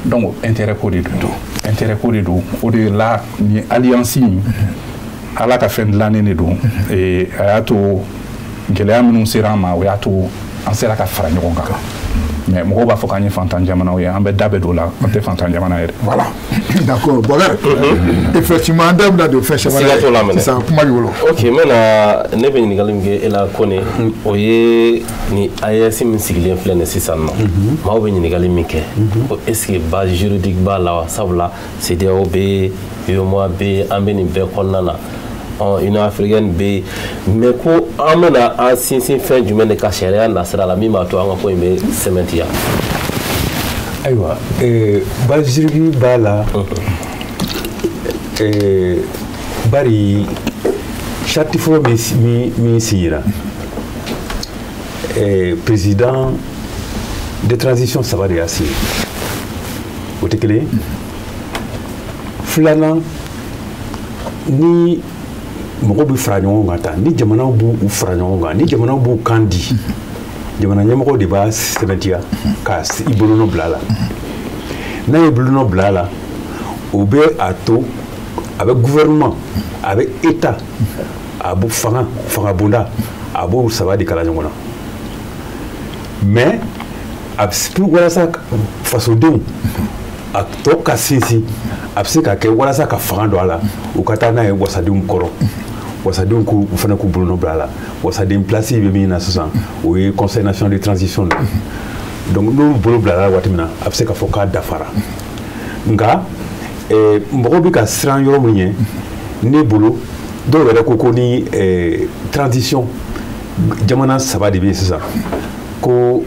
S5: Donc intérêt ko de don, intérêt ko de don. O de la ni alliance in, Ala ka fɛn dilannen de don. A y'a to gɛlɛya minnu sera an ma, o y'a to an sera ka fara ɲɔgɔn kan. Mais mɔgɔw b'a fɔ k'an ye fantan jamanaw ye, an bɛ da bɛ don o la, an tɛ fantan jamana yɛrɛ.
S1: Voilà, d'accord. Bɔkari, effectivement an da bɛna don fɛn caman na sisan, kuma b'i bolo.
S6: Ok, n bɛna ne bɛ ɲininkali min kɛ e la Kone, o ye ni AES min sigilen filɛ nin sisan nɔ, maaw bɛ ɲininkali min kɛ ko est ce que base juridique b'a la wa? Sabula CEDEAO bɛ yen, UEMOA bɛ yen, an bɛ nin bɛɛ kɔnɔna na, Union africaine bɛ yen, mais ko an bɛna an sinsin fɛn jumɛn de ka sariya nasira la min b'a to an ka ko in bɛ sɛmɛntiya?
S2: Ayiwa, base juridique b'a la, bari charte fɔlɔ min signera, président de transition saba de y'a signé, o tɛ kelen ye. Filanan, ni mɔgɔw bɛ fara ɲɔgɔn kan tan, ni jamanaw b'u fara ɲɔgɔn kan, ni jamanaw b'u kan di, jamana ɲɛmɔgɔw de b'a sɛbɛntiya ka i bolonɔ bila a la. N'a ye bolonɔ bila a la, o bɛ a to a bɛ gouvernement, a bɛ état, a b'o fanga fangabonda, a b'o saba de kala ɲɔgɔn na. Mais a bɛ walasa fasodenw a tɔ ka sinsin, a bɛ se ka kɛ walasa ka fanga don a la, u ka taa n'a ye wasadenw kɔrɔ, wasadenw k'u fana k'u bolonɔ bila a la. Wasaden place bɛ min na sisan, o ye conseil national de transition de. Donc n'olu bolo bilala waati min na, a bɛ se ka fɔ k'a dafara. Nka mɔgɔw bɛ ka siran yɔrɔ min ɲɛ, ne bolo dɔw yɛrɛ ko ni transition jamana saba de bɛ yen sisan, ko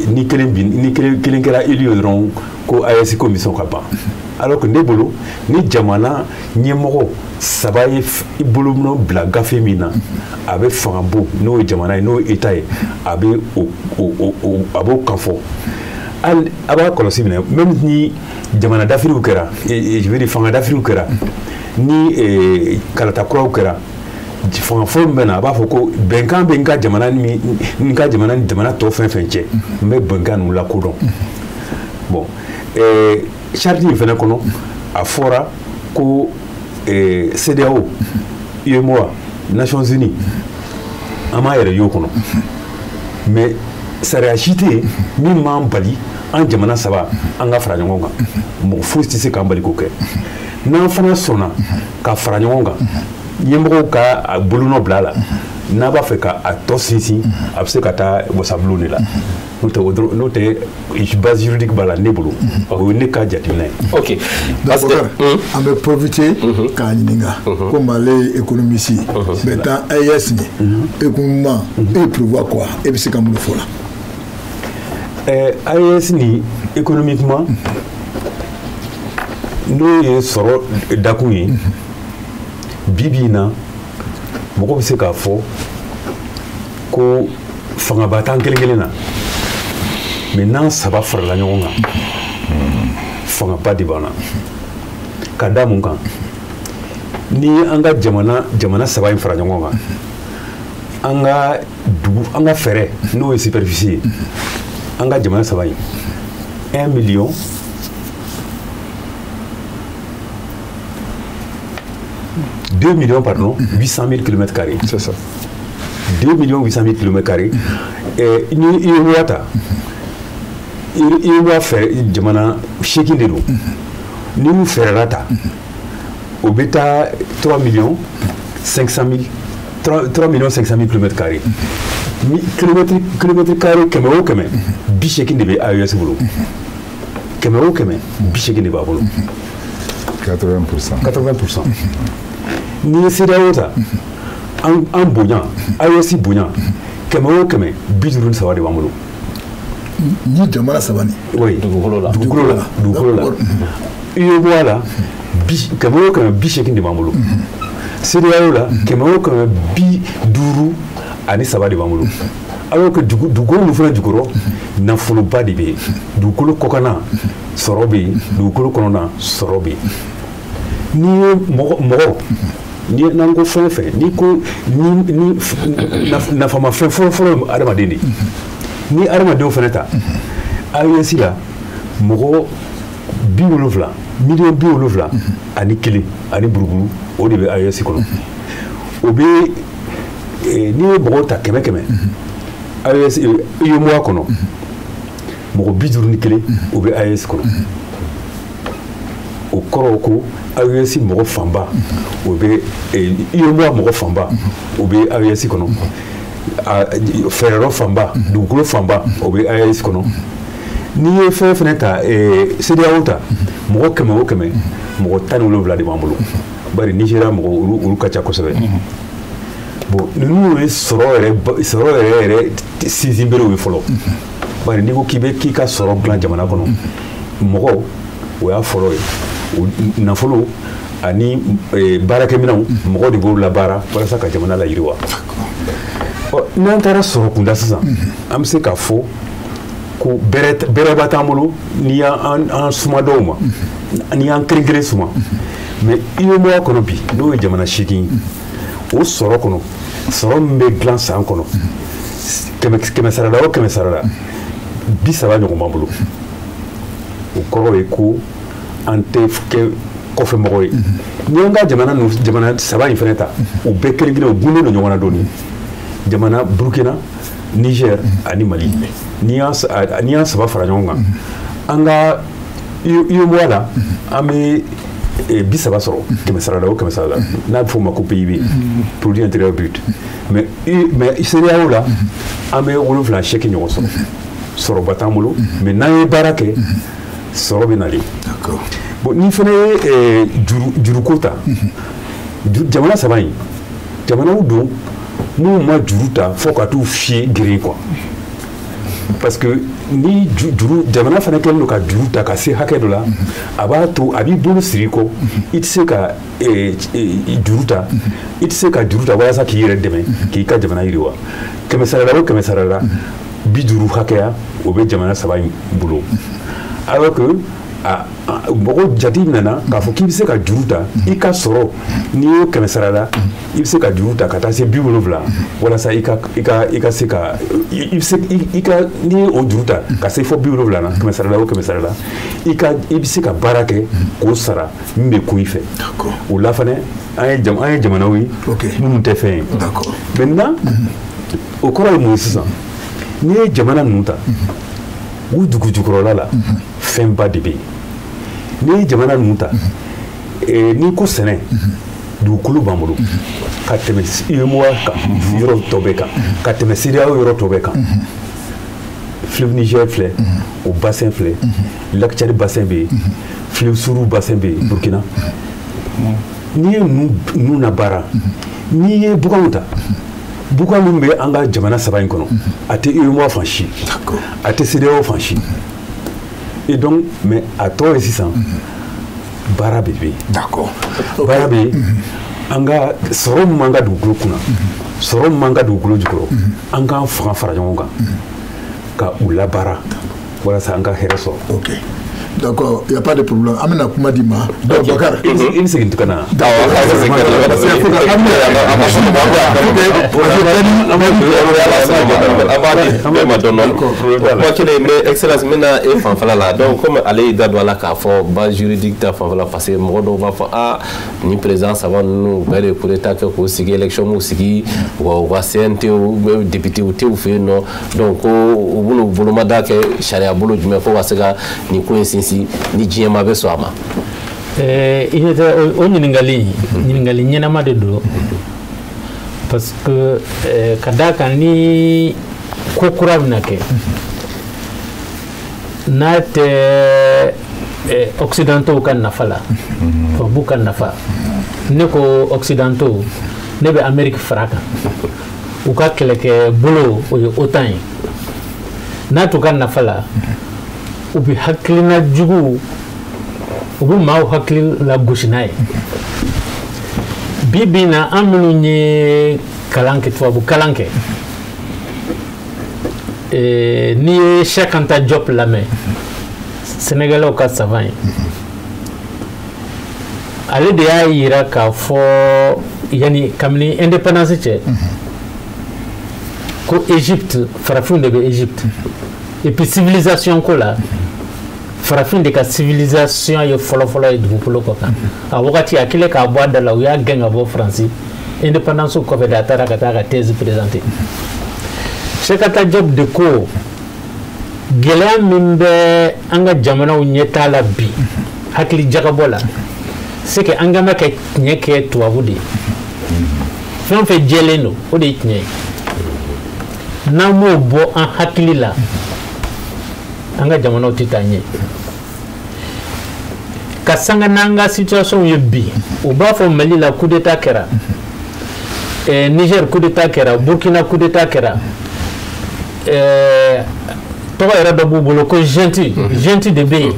S2: ni kelen bin, ni kelen kɛra élu ye dɔrɔn, ko AES ko mission ka ban. Alors que ne bolo, ni jamana ɲɛmɔgɔ saba ye i bolonɔ bila gafe min na, a bɛ fanga bon, n'o ye jamana ye, n'o ye état ye, a bɛ o o o a b'o kan fɔ. Hali a b'a kɔlɔsi minɛ, même ni jamana dafiriw kɛra, je veux dire fanga dafiriw kɛra, ni kalata kuraw kɛra, fanga fɔlɔ min bɛ na, a b'a fɔ ko bɛnkan bɛ n ka jamana ni n ka jamana ni jamana tɔ fɛn fɛn cɛ, n bɛ bɛnkan ninnu lakodɔn. Bon, charte in fana kɔnɔ, a fɔra ko CEDEAO, UEMOA, Nations Unies, an m'a yɛrɛ y'o kɔnɔ, mais sariya si tɛ yen min m'an bali an jamana saba an ka fara ɲɔgɔn kan. Mɔgɔ foyi tɛ se k'an bali k'o kɛ. N'an fana sɔnna ka fara ɲɔgɔn kan, ɲɛmɔgɔw ka a bolonɔ bila a la, n'a b'a fɛ ka a tɔ sinsin, a bɛ se ka taa wasabulon de la. N'o tɛ base juridique b'a la ne bolo, o ye ne ka jateminɛ ye.
S6: Ok,
S1: parce que an bɛ profiter k'a ɲininka komi ale ye économiste ye, maintenant AES nin économiquement e prévoit quoi, e bɛ se ka mun de fɔ o la?
S2: AES nin économiquement, n'o ye sɔrɔ dakun ye, bi bi in na mɔgɔ bɛ se k'a fɔ ko fangaba t'an kelen kelen na, mais n'an saba farala ɲɔgɔn kan, fangaba de b'an na. Ka da mun kan? Ni an ka jamana saba in fara ɲɔgɔn kan, an ka dugu, an ka fɛɛrɛ n'o ye superficie ye, an ka jamana saba in 1 million 2 millions, pardon, 800 000 km carrés.
S5: C'est ça.
S2: 2 millions 800 000 km carrés. Ni UEMOA ta, UEMOA fɛ jamana 8 de don. Ni y'u fɛɛrɛla ta, o bɛ taa 3 millions 500 000, 3 millions 500 000 km carrés. Ni kilomètre carré kɛmɛ o kɛmɛ, 80 de bɛ AES bolo. Kɛmɛ o kɛmɛ, 80 de b'a bolo.
S4: 80%.
S2: 80%. N'i ye CEDEAO ta, an bonya, AES bonya, kɛmɛ o kɛmɛ, 53 de b'an bolo.
S1: Ni jamana saba nin.
S2: Oui.
S6: Dugukolo la.
S2: Dugukolo la. Dugukolo la. UEMOA la, kɛmɛ o kɛmɛ, 80 de b'an bolo. CEDEAO la, kɛmɛ o kɛmɛ, 53 de b'an bolo. Alors que dugukolo min fana jukɔrɔ, nafoloba de bɛ yen. Dugukolo kɔkanna sɔrɔ bɛ yen, dugukolo kɔnɔna sɔrɔ bɛ yen. N'i ye mɔgɔ ni n'an ko fɛn fɛn, n'i ko ni nafamafɛn fɔlɔ fɔlɔ ye adamaden de ye. Ni adamadenw fana ta, AES la mɔgɔ 70 miliyɔn 71 ani buruburu, o de bɛ AES kɔnɔ. O bɛ n'i ye mɔgɔw ta kɛmɛ kɛmɛ, AES UEMOA kɔnɔ Mɔgɔ 51 o bɛ AES kɔnɔ. O kɔrɔ ko AES mɔgɔ fanba o bɛ UEMOA mɔgɔ fanba o bɛ AES kɔnɔ. Fɛɛrɛ fanba, dugukolo fanba o bɛ AES kɔnɔ. N'i ye fɛn fɛnɛ ta, CEDEAO ta, mɔgɔ 100 o 100, mɔgɔ 17 de b'an bolo. Bari Nigéria mɔgɔ olu ka ca kosɛbɛ. Bon, ninnu ye sɔrɔ yɛrɛ sinsin berew ye fɔlɔ. Bari n'i ko k'i bɛ k'i ka sɔrɔ dilan jamana kɔnɔ, mɔgɔ o y'a fɔlɔ ye. Nafolo ani baarakɛminɛnw, mɔgɔ de b'o labaara walasa ka jamana layiriwa. Ɔ, n'an taara sɔrɔ kunda sisan, an bɛ se k'a fɔ ko bɛrɛba t'an bolo n'i y'an suma dɔw ma, n'i y'an kelen kelen suma. Mais UEMOA kɔnɔ bi, n'o ye jamana 8 ye, o sɔrɔ kɔnɔ, sɔrɔ min bɛ dilan san kɔnɔ, 100 sarada o 100 sarada, 30 ɲɔgɔn b'an bolo. O kɔrɔ ye ko an tɛ kɛ kɔfɛ mɔgɔ ye. N'i y'an ka jamana ninnu, jamana 3 in fɛnɛ ta, u bɛɛ kelen kelen u gunnen don ɲɔgɔn na dɔɔni. Jamana Burukina, Niger ani Mali. N'i y'an 3 fara ɲɔgɔn kan, an ka UEMOA la, an bɛ 30 sɔrɔ 100 sarada o 100 sarada, n'a bɛ f'o ma ko PIB, produit intérieur brut. Mais CEDEAO la, an bɛ 7 8 ɲɔgɔn sɔrɔ. Sɔrɔba t'an bolo, mais n'an ye baara kɛ, sɔrɔ bɛ nalen. Bon, n'i fana ye juruko ta, jamana 3 in, jamanaw don minnu ma juru ta fo ka t'u fiyɛ geren quoi. Parce que ni juru, jamana fana kɛlen don ka juru ta ka se hakɛ dɔ la, a b'a to a b'i bolo siri kɔ, i tɛ se ka juru ta, i tɛ se ka juru ta walasa k'i yɛrɛ dɛmɛ k'i ka jamana yiriwa. 100 sarada o 100 sarada, 50 hakɛya o bɛ jamana 3 in bolo. Alors que mɔgɔ jate nana k'a fɔ k'i bɛ se ka juru ta i ka sɔrɔ, n'i y'o 100 sarada, i bɛ se ka juru ta ka taa se 70 walasa i ka se ka i bɛ se i ka n'i ye o juru ta ka se fo 70 na, 100 sarada o 100 sarada, i bɛ se ka baara kɛ k'o sara min bɛ kun i fɛ. O la fana an ye jamanaw ye minnu tɛ fɛn ye. Maintenant, o kɔrɔ ye mun ye sisan? N'i ye jamana ninnu ta, u dugu jukɔrɔla la fɛnba de bɛ yen. N'i ye jamana ninnu ta, n'i ko sɛnɛ, dugukolo b'an bolo ka tɛmɛ UEMOA kan yɔrɔ tɔ bɛɛ kan, ka tɛmɛ CEDEAO yɔrɔ tɔ bɛɛ kan. Fleuve Niger filɛ, o bassin filɛ, Lac Tchad bassin bɛ yen, Fleuve Sourou bassin bɛ yen, Burkina. N'i ye ninnu labaara, n'i ye baganw ta, bukan min bɛ an ka jamana 3 in kɔnɔ, a tɛ UEMOA fan si, a tɛ CEDEAO fan si. Et donc, mais a tɔ ye sisan, baara bɛ yen.
S1: D'accord.
S2: Baara bɛ yen. An ka sɔrɔ min b'an ka dugukolo kunna, sɔrɔ min b'an ka dugukolo jukɔrɔ, an k'an fanga fara ɲɔgɔn kan ka u labaara walasa an ka hɛrɛ sɔrɔ.
S1: Ok. D'accord, il n'y a pas de problème. Amina kuma di ma. Donc, Bakar.
S2: I bɛ segin ka na.
S6: Kuma kelen mais excellence n bɛna e fanfɛla la. Donc comme ale y'i da don a la k'a fɔ base juridique ta fanfɛla, parce que mɔgɔ dɔw b'a fɔ ah ni président 3 ninnu bɛɛ de coup d'état kɛ k'u sigi, élection m'u sigi, u ka CNT u député u t'u fɛ yen nɔ, donc ko u bɛn'u bolomada kɛ sariya bolo jumɛn fo ka se ka nin ko in sinsin ni diɲɛ ma bɛ sɔn a ma.
S3: I ɲɛ tɛ o ɲininkali ɲɛnama de don, parce que ka d'a kan ni ko kura bɛna kɛ, n'a tɛ occidentaux ka nafa la, tubabuw ka nafa, ne ko occidentaux, ne bɛ Amérique fara kan, u ka kɛlɛkɛ bolo o ye OTAN ye, n'a t'u ka nafa la, u bɛ hakilina jugu, u bɛ maaw hakili lagosi n'a ye. Bi bi in na, an minnu ye kalan kɛ, tubabu kalan kɛ, n'i ye Cheikh Anta Diop lamɛn, Sénégalais ka savant ye, ale de y'a yira k'a fɔ yanni kabini indépendance cɛ, ko Égypte, farafinw de bɛ Égypte, et puis civilisation ko la, farafin de ka civilisation ye fɔlɔfɔlɔ ye dugukolo kɔ kan. A wagati a kɛlen k'a bɔ a da la, u y'a gɛn ka bɔ Faransi. Indépendance kɔfɛ de a taara ka taa ka thèse présenter. Cheikh Anta Diop de ko Gɛlɛya min bɛ an ka jamanaw ɲɛtaa la bi, hakili jagabɔ la, c'est que an kan ka tiɲɛ kɛ tubabu de ye. Fɛn o fɛn jɛlen don, o de ye tiɲɛ ye. N'an m'o bɔ an hakili la, an ka jamanaw tɛ taa ɲɛ. Ka sanga n'an ka situation ye bi, u b'a fɔ Mali la coup d'état kɛra, Niger coup d'état kɛra, Burkina coup d'état kɛra, tɔgɔ yɛrɛ dɔ b'u bolo ko junte, junte de bɛ yen.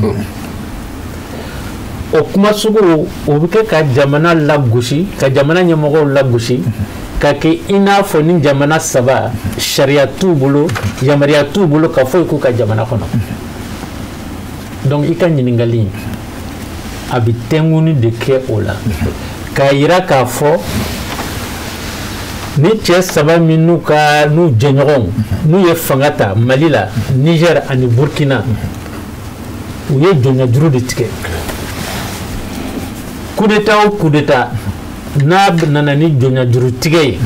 S3: O kuma sugu o bɛ kɛ ka jamana lagosi, ka jamana ɲɛmɔgɔw lagosi, ka kɛ i n'a fɔ ni jamana saba sariya t'u bolo, yamaruya t'u bolo ka foyi k'u ka jamana kɔnɔ. Donc i ka ɲininkali in, a bɛ tɛnkuni de kɛ o la k'a yira k'a fɔ ni cɛ saba min n'u ka n'u jɛɲɔgɔnw n'u ye fanga ta Mali la, Niger ani Burkina, u ye jɔnjajuru de tigɛ. Coup d'état o coup d'état n'a nana ni jɔnjajuru tigɛ ye,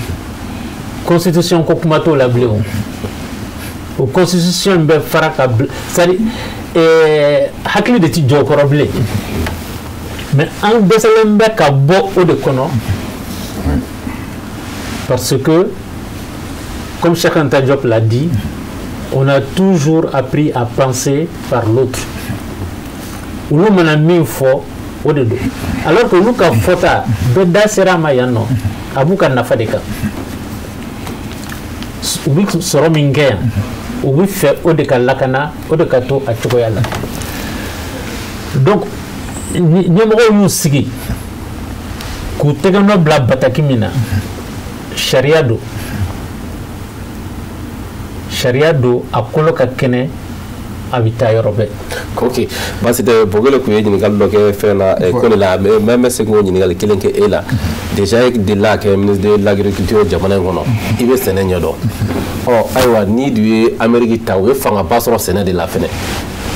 S3: constitution ko kuma t'o la bilen. O constitution in bɛ fara ka bila, c'est à dire hakili de ti jɔ o kɔrɔ bilen. Mais an dɛsɛlen bɛ ka bɔ o de kɔnɔ, parce que comme Cheikh Anta Diop l'a dit, on a toujours appris à penser par l'autre. Olu mana min fɔ, o de don, alors que olu ka fɔta bɛɛ da sera a ma yan nɔ, a b'u ka nafa de kan. U bɛ sɔrɔ min kɛ yan, u bɛ fɛ o de ka lakana, o de ka to a cogoya la. Donc ɲɛmɔgɔw y'u sigi k'u tɛgɛnɔ bila bataki min na, sariya don, sariya don, a kolo ka kɛnɛ, a bɛ taa yɔrɔ bɛɛ.
S6: Ok, basi tɛ. Bogele tun ye ɲininkali dɔ kɛ fɛn na ko de la, mais n bɛ segin k'o ɲininkali kelen kɛ e la. Déjà e delila ka kɛ ministre de l'agriculture jamana in kɔnɔ, i bɛ sɛnɛ ɲɛdɔn. Ɔ ayiwa, n'i dun ye Amérique ta, u ye fangaba sɔrɔ sɛnɛ de la fɛnɛ.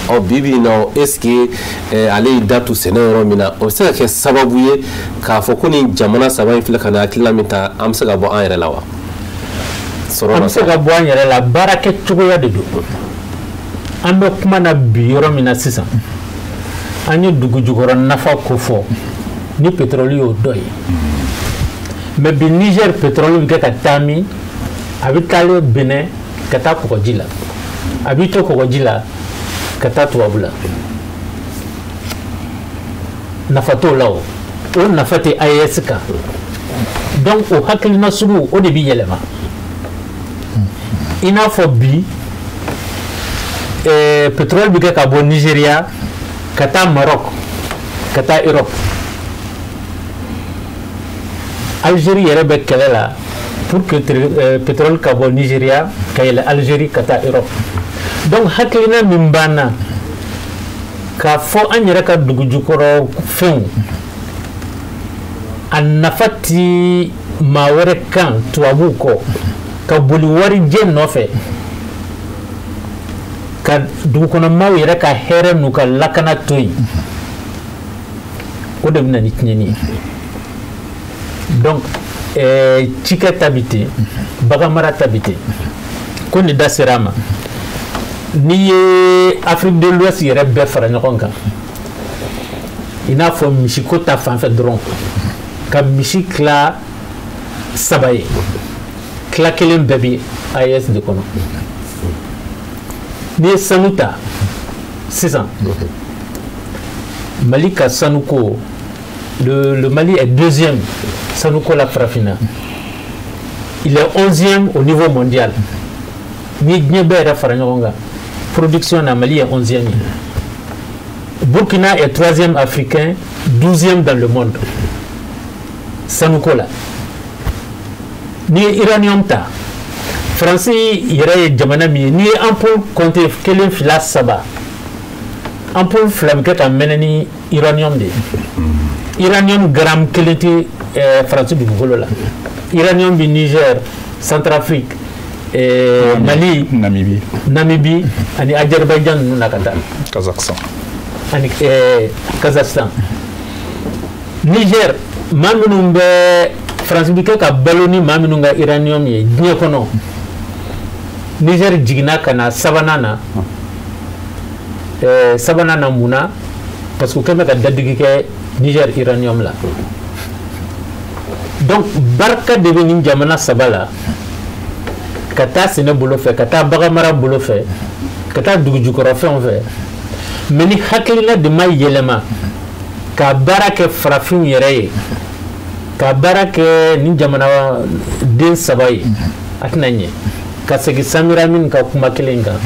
S6: Ɔ bi bi in na, est ce que ale y'i da tu sɛnɛ yɔrɔ min na, o bɛ se ka kɛ sababu ye k'a fɔ ko nin jamana saba in filɛ ka na hakilina min ta, an bɛ se ka bɔ an yɛrɛ la wa?
S3: An bɛ se ka bɔ an yɛrɛ la, baara kɛ cogoya de don. An bɛ kuma na bi yɔrɔ min na sisan, an ye dugu jukɔrɔ nafa ko fɔ ni pétrole y'o dɔ ye. Mais bi Niger pétrole bɛ kɛ ka taa min, a bɛ taalen Benin ka taa kɔgɔji la, a b'i to kɔgɔji la ka taa tubabu la. Nafa t'o la, o o nafa tɛ AES kan. Donc o hakilina sugu o de bɛ yɛlɛma. I n'a fɔ bi pétrole bɛ kɛ ka bɔ Nigéria ka taa Maroc ka taa Europe. Algérie yɛrɛ bɛ kɛlɛ la pour que pétrole ka bɔ Nigéria ka yɛlɛ Algérie ka taa Europe. Donc hakilina min b'an na k'a fɔ an yɛrɛ ka dugu jukɔrɔ fɛnw a nafa ti maa wɛrɛ kan tubabuw kɔ, ka boli warijɛ nɔfɛ, ka dugukɔnɔmaaw yɛrɛ ka hɛrɛ n'u ka lakana to yen, o de bɛ na ni tiɲɛni ye. Donc cikɛ ta bi ten, baganmara ta bi ten. Ko nin da sera a ma, n'i ye Afrique de l'Ouest yɛrɛ bɛɛ fara ɲɔgɔn kan, i n'a fɔ misiko ta fan fɛ dɔrɔn, ka misi tila saba ye, tila kelen bɛɛ bi AES de kɔnɔ. N'i ye sanu ta sisan, Mali ka sanuko, le Mali est deuxième sanuko la farafinna, il est 11e au niveau mondial. Ni diɲɛ bɛɛ yɛrɛ fara ɲɔgɔn kan production na, Mali est 11e ye. Burkina est troisième africain, 12e dans le monde sanuko la. N'i ye uranium ta, Faransi yɛrɛ ye jamana min ye, n'i ye ampoule compter kelen, fila, saba, ampoule fila bɛ kɛ ka mɛnɛ ni uranium de ye. Uranium gramme kelen tɛ Faransi dugukolo la. Uranium bɛ Niger, Centrafrique, Mali, Namibie ani Azerbaïdjan ninnu na ka taa
S5: Kazakhstan
S3: ani Kazakhstan. Niger, maa minnu bɛ Faransi bɛ kɛ ka balo ni maa minnu ka uranium ye diɲɛ kɔnɔ, Niger jiginna ka na sabanan na. Sabanan na mun na? Parce que u kɛn bɛ ka dadigi kɛ Niger uranium la. Donc barika de bɛ nin jamana saba la, ka taa sɛnɛ bolo fɛ, ka taa baganmara bolo fɛ, ka taa dugujukɔrɔfɛnw fɛ. Mais ni hakilina de ma yɛlɛma ka baara kɛ farafinw yɛrɛ ye, ka baara kɛ nin jamana den saba ye, a tɛna ɲɛ. Ka segin Samira min ka kuma kelen kan,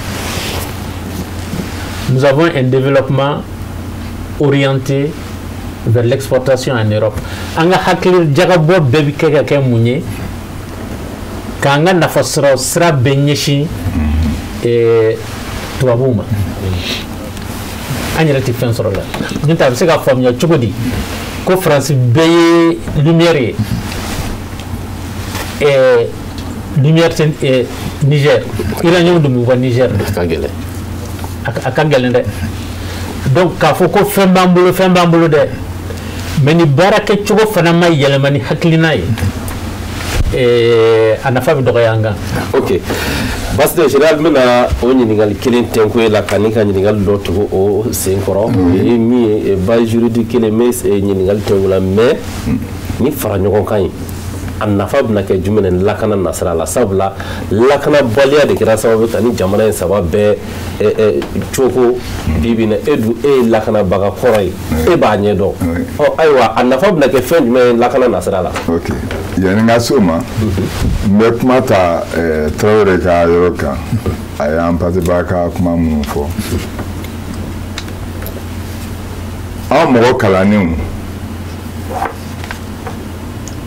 S3: nous avons un développement orienté vers l'exportation en Europe. An ka hakili jagabɔ bɛɛ bɛ kɛ ka kɛ mun ye? K'an ka nafasɔrɔ sira bɛɛ ɲɛsin tubabuw ma. An yɛrɛ tɛ fɛn sɔrɔ la. N'o tɛ a bɛ se ka faamuya cogo di ko Faransi bɛɛ ye lumière ye, lumière tɛ Niger, uranium dun bɛ bɔ Niger.
S6: A ka gɛlɛn.
S3: A ka gɛlɛn dɛ. Donc k'a fɔ ko fɛn b'an bolo, fɛn b'an bolo dɛ, mais ni baara kɛcogo fana ma yɛlɛma ni hakilina ye, a nafa bɛ dɔgɔya an kan.
S6: Ok, Basi général, n bɛna o ɲininkali kelen tɛnku e la ka ni ka ɲininkali dɔ tugu o sen kɔrɔ. O ye min ye, base juridique kelen, n bɛ ɲininkali tɛnku la, mais ni fara ɲɔgɔn kan ye, a nafa bɛna kɛ jumɛn ye lakana nasira la? Sabula lakanabaliya de kɛra sababu ye ka ni jamana in saba bɛɛ cogo bi bi in na. E dun, e ye lakanabaga kɔrɔ ye, e b'a ɲɛdɔn. Ɔ ayiwa, a nafa bɛna kɛ fɛn jumɛn ye lakana nasira la?
S4: Ok, yanni n ka s'o ma, n bɛ kuma ta Tarawele ka yɔrɔ kan. A y'an paseba ka kuma minnu fɔ, an mɔgɔ kalannenw,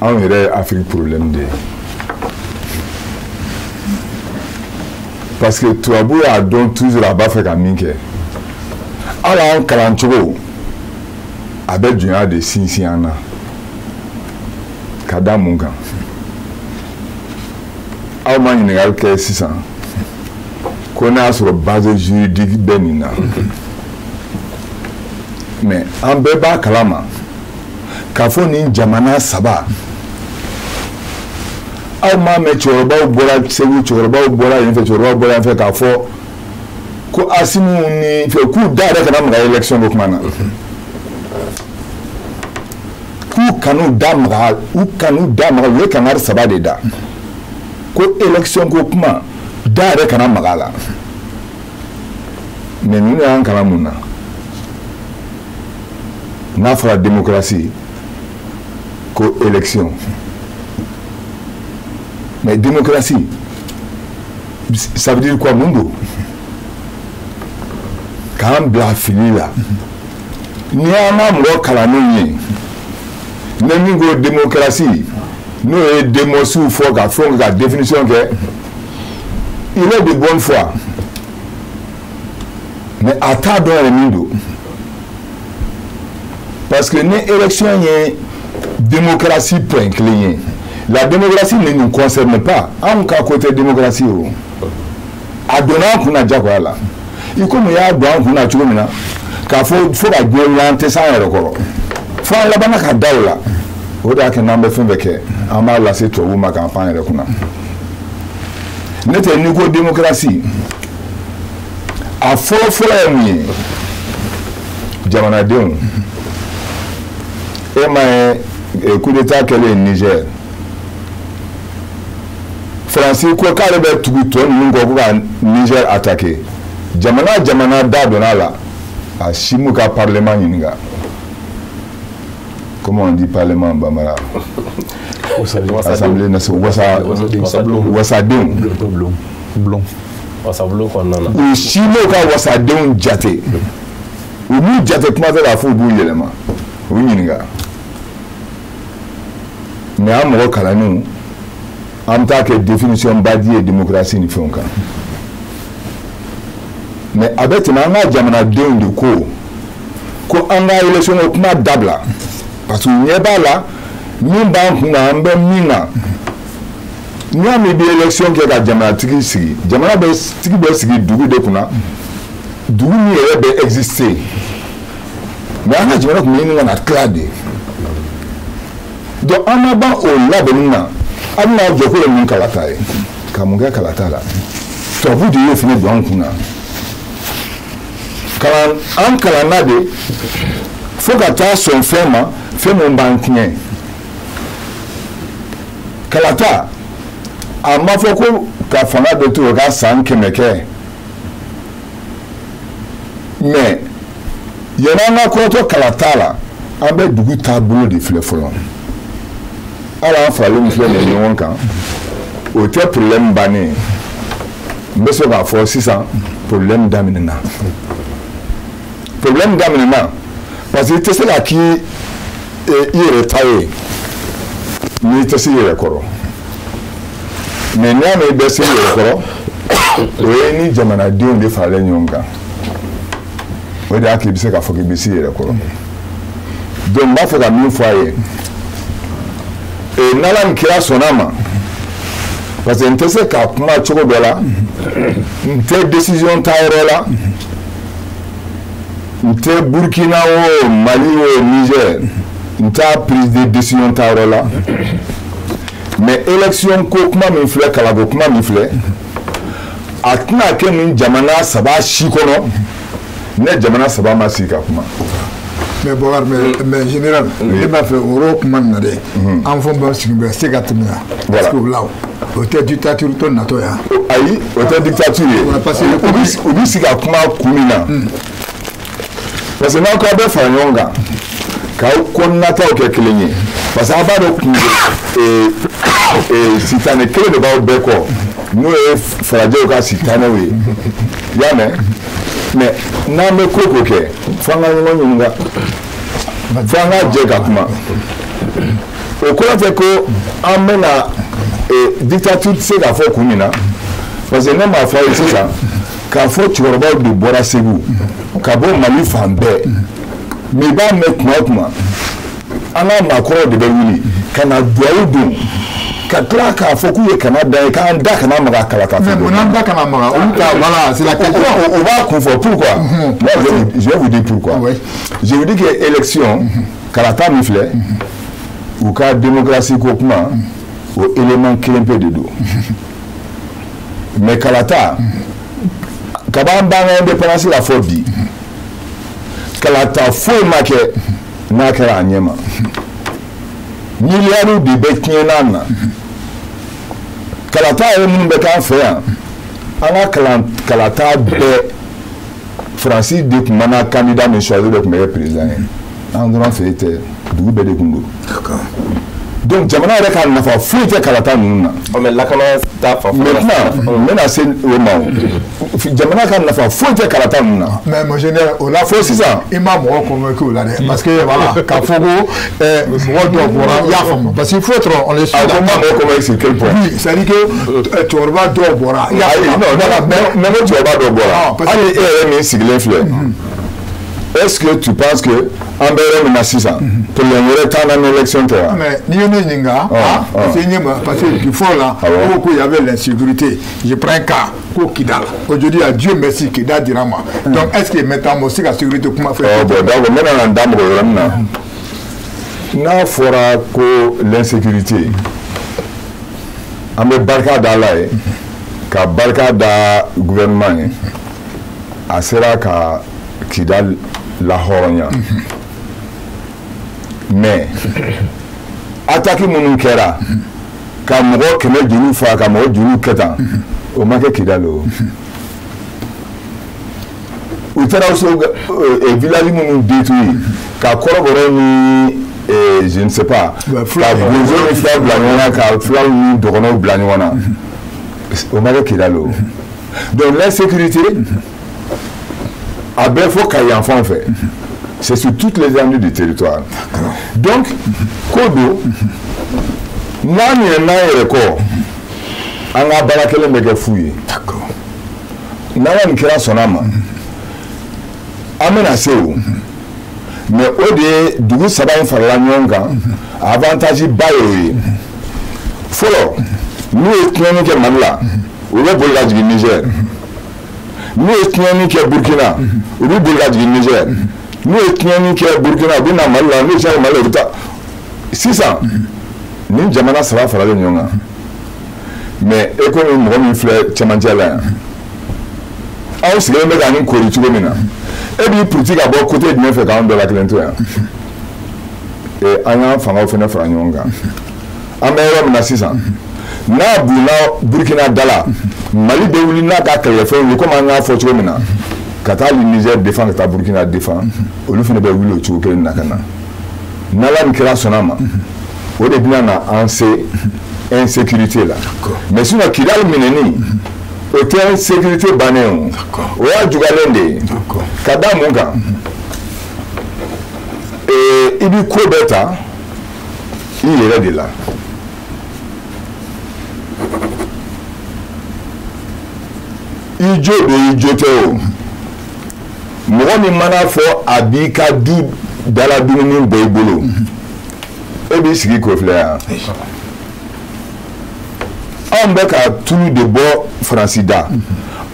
S4: anw yɛrɛ ye Afrique problème de ye, parce que tubabu y'a dɔn toujours a b'a fɛ ka min kɛ. Hali an kalancogo, a bɛ jɔnya de sinsin an na. Ka da mun kan? Aw ma ɲininkali kɛ sisan ko n'a y'a sɔrɔ base juridique bɛ nin na, mais an bɛɛ b'a kalama k'a fɔ nin jamana saba, aw m'a mɛn cɛkɔrɔbaw bɔra Segu, cɛkɔrɔbaw bɔra yen fɛ, cɛkɔrɔbaw bɔra yen fɛ, k'a fɔ ko Asimu ni fɛ k'u da yɛrɛ kana maga élection ko kuma na, k'u kan'u da maga, u kan'u da maga. U ye kangari saba de da ko élection ko kuma, da yɛrɛ kana maga a la. Mais ninnu y'an kalan mun na? N'a fɔra démocratie, ko élection. Mais démocratie, ça veut dire quoi? Mun don k'an bila fili la? N'i y'an ka mɔgɔ kalannenw ye, ne min ko démocratie, n'o ye démosiw fɔ ka fɛnw ka définition kɛ, il est de bonne foi, mais a t'a dɔn yɛrɛ min don. Parce que ni élection ye démocratie point kelen ye, la démocratie ne nous concerne pas. Anw ka côté démocratie, o a donna an kun na jagoya la, i komi u y'a don an kun na cogo min na k'a fɔ fo ka diɲɛ wuli an tɛ s'an yɛrɛ kɔrɔ, fo an labanna ka da o la. O de y'a kɛ n'an bɛ fɛn bɛɛ kɛ, an b'a lase tubabuw ma k'an pan yɛrɛ kunna. Ne tɛ n'i ko démocratie, a fɔlɔ fɔlɔ ye mun ye? Jamanadenw, e ma ye coup d'état kɛlen Niger, Faransi ko k'ale bɛ tugu tɔ ninnu kɔ ko ka Niger attaquer. Jamana jamana da donna a la, a si m'u ka parlement ɲininka. Comment on dit parlement en bambara? Assemblée nationale, wasadenw.
S6: Wasabulon kɔnɔna na.
S4: U si m'u ka wasadenw jate, u m'u jate, kuma tɛ k'a fɔ u b'u yɛlɛma, u ɲininka. Mais an mɔgɔ kalannenw, an bɛ taa kɛ définition badi ye démocratie ni fɛnw kan. Mais a bɛ tɛmɛ an ka jamanadenw de ko ko an ka élection ko kuma dabila, parce que u ɲɛ b'a la min b'an kun na, an bɛ min na. N'i y'a mɛn i bɛ élection kɛ ka jamanatigi sigi, jamana bɛ tigi bɛ sigi dugu de kunna, dugu min yɛrɛ bɛ exister. Mais an ka jamana tun bɛ ɲini ka na tila de. Donc an ma ban o labɛnni na, an bɛna jɔ ko ye mun kalata ye, ka mun kɛ kalata la? Tubabu de y'o fana don an kun na. Kalan an kalanna de fo ka taa sɔn fɛn ma, fɛn min b'an tiɲɛ. Kalata a ma fɔ ko ka fanga dɔ to o ka san 100 kɛ, mais yanni an ka kɔrɔtɔ kalata la, an bɛ dugu taabolo de filɛ fɔlɔ. Hali an faralen filɛ nin ye ɲɔgɔn kan, o tɛ problème bannen ye. N bɛ se k'a fɔ sisan problème daminɛna. Problème daminɛna parce que i tɛ se ka k'i i yɛrɛ ta ye n'i tɛ se i yɛrɛ kɔrɔ. Mais n'i y'a mɛn i bɛ se i yɛrɛ kɔrɔ, o ye ni jamanadenw de faralen ɲɔgɔn kan. O de y'a k'i bɛ se k'a fɔ k'i bɛ se i yɛrɛ kɔrɔ. Donc n b'a fɛ ka min fɔ a ye, n'Ala ni kira sɔnna ma, parce que n tɛ se ka kuma cogo dɔ la, n tɛ décision ta yɔrɔ la, n tɛ Burkina o Mali o Niger, n t'a prise de décision ta yɔrɔ la. Mais élection ko kuma min filɛ, kalanko kuma min filɛ, a tɛna kɛ nin jamana saba si kɔnɔ ne jamana saba ma sigi ka kuma.
S1: Mais Bokar, mais général, ne b'a fɛ o yɔrɔ kuma nin na dɛ, an fɔ b'a sigi bɛ se ka tɛmɛ yan. Parce que o la o tɛ dictature tɔ natɔ yan.
S4: Ayi, o tɛ dictature ye.
S1: Parce que
S4: u bɛ sigi ka kuma kun min na, parce que n'aw k'aw bɛ fara ɲɔgɔn kan k'aw kɔnɔnataw kɛ kelen ye, parce que aw b'a dɔn kun sitanɛ kelen de b'aw bɛɛ kɔ, n'o ye farajɛw ka sitanɛw ye, i y'a mɛn. Mais n'an bɛ ko ko kɛ, f'an ka ɲɔgɔn ɲininka, f'an ka jɛ ka kuma. O kɔrɔ tɛ ko an bɛna dictature tɛ se k'a fɔ kun min na, parce que ne m'a fɔ aw ye sisan k'a fɔ cɛkɔrɔbaw de bɔra Segu ka bɔ Mali fan bɛɛ, mais i b'a mɛn kuma o kuma, an ka maakɔrɔw de bɛ wuli ka na duwawu don, ka tila k'a fɔ k'u ye kana da ye, k'an da kana maga kalata fɛn
S1: Mais
S4: dɔ.
S1: Mun n'an da kana maga olu ta, voilà, c'est la question.
S4: O b'a kun fɔ pourquoi. Moi je vais vous dire pourquoi. Je vous dis que élection kalata min filɛ, u ka démocratie ko kuma, o élément kelen pe de don. Mais kalata kab'an b'an ka indépendance la fɔ bi, kalata foyi ma kɛ n'a kɛra a ɲɛ ma. Miliyariw de bɛ tiɲɛ n'an na. Kalata yɛrɛ minnu bɛ k'an fɛ yan, an ka kalata bɛɛ, Faransi de tun mana candidat min choisir de tun bɛ kɛ président ye. An dɔrɔn fɛ yen tɛ, dugu bɛɛ de tun don. Donc jamana yɛrɛ ka nafa foyi tɛ kalata ninnu na.
S6: Mais lakana ta fan fɛ.
S4: Maintenant n bɛna se o ma, o jamana ka nafa foyi tɛ kalata ninnu na.
S1: Mais mon général, o la
S4: fo sisan.
S1: I ma mɔgɔ convaincu o la dɛ, parce que voilà, k'a fɔ ko mɔgɔ dɔw bɔra, i y'a faamu, parce qu'il faut être on est sur
S4: A ko n ma mɔgɔ convaincu sur quel point?
S1: Oui, c'est à dire que cɛkɔrɔba dɔw bɔra. I y'a
S4: Ayi,
S1: faamu.
S4: non non, mais ne cɛkɔrɔba dɔw bɔra, hali e yɛrɛ min sigilen filɛ, est-ce que tu penses que an bɛ yɔrɔ min na sisan, problème wɛrɛ t'an na ni élection tɛ wa?
S1: Mais n'i ye ne ɲininka, parce que n ye ma, parce que du fond là, ko ko y avait l'insécurité. Je prends un cas ko Kidal. Aujourd'hui, à Dieu merci, Kidal dira ma. Donc est-ce que maintenant mɔgɔ se ka sécurité kuma fɛ?
S4: Bon, d'accord, n bɛna na n da mɔgɔ yɔrɔ min na. N'a fɔra ko l'insécurité, an bɛ barika da Ala ye, ka barika da gouvernement ye, a sera ka Kidal lahɔrɔnya. Mais attaque minnu kɛra ka mɔgɔ 100 joli faga, ka mɔgɔ joli kɛ tan, o ma kɛ Kidal o. U taara so village minnu détruit, ka kɔrɔbɔrɔ ni je ne sais pas, ka bozo ni filaw bila ɲɔgɔn na, ka filaw ni dɔgɔnɔw bila ɲɔgɔn na, o ma kɛ Kidal o. Donc l'insécurité a bɛ fɔ Kayi yan fan fɛ, c'est sur toutes les étendues du territoire. Donc ko don, n'an ɲinɛna an yɛrɛ kɔ, an ka baara kelen bɛ kɛ fu ye. N'Ala ni kira sɔnna a ma, an bɛna se o. Mais o de ye dugu saba in farala ɲɔgɔn kan, avantage ba ye o ye. Fɔlɔ, n'u ye tiɲɛni kɛ Mali la, u bɛ boli ka jigin Niger. N'u ye tiɲɛni kɛ Burkina, u bɛ boli ka jigin Niger. N'u ye tiɲɛni kɛ Burkina, u bɛ na Mali la. N'u ye tiɲɛni kɛ Mali la, u bɛ taa. Sisan nin jamana saba faralen ɲɔgɔn kan, mais e komi mɔgɔ min filɛ cɛmancɛ la yan, Aw sigilen bɛ ka nin kori cogo min na, e b'i puruti ka bɔ côté jumɛn fɛ k'anw dɔ la kelen to yan? An y'an fangaw fana fara ɲɔgɔn kan. An bɛ yɔrɔ min na sisan, n'a bunna Burukina da la, Mali bɛ wuli n'a ka kɛlɛkɛfɛnw ye, komi an y'a fɔ cogo min na, ka taa hali Niger défend, ka taa Burukina défend, olu fana bɛ wuli o cogo kelen na ka na. N'Ala ni kira sɔnna ma, o de bɛna na an se insécurité la. Mais sinon Kidali minɛni, o tɛ insécurité bannen o, o y'a jugalen de ye. Ka da mun kan? I bi ko bɛɛ ta i yɛrɛ de la. I jo don, i jo tɛ o. Mɔgɔ min mana fɔ a b'i ka du dala dumuni bɔ i bolo, e b'i sigi k'o filɛ yan. Anw bɛ ka tulu de bɔ Faransi da,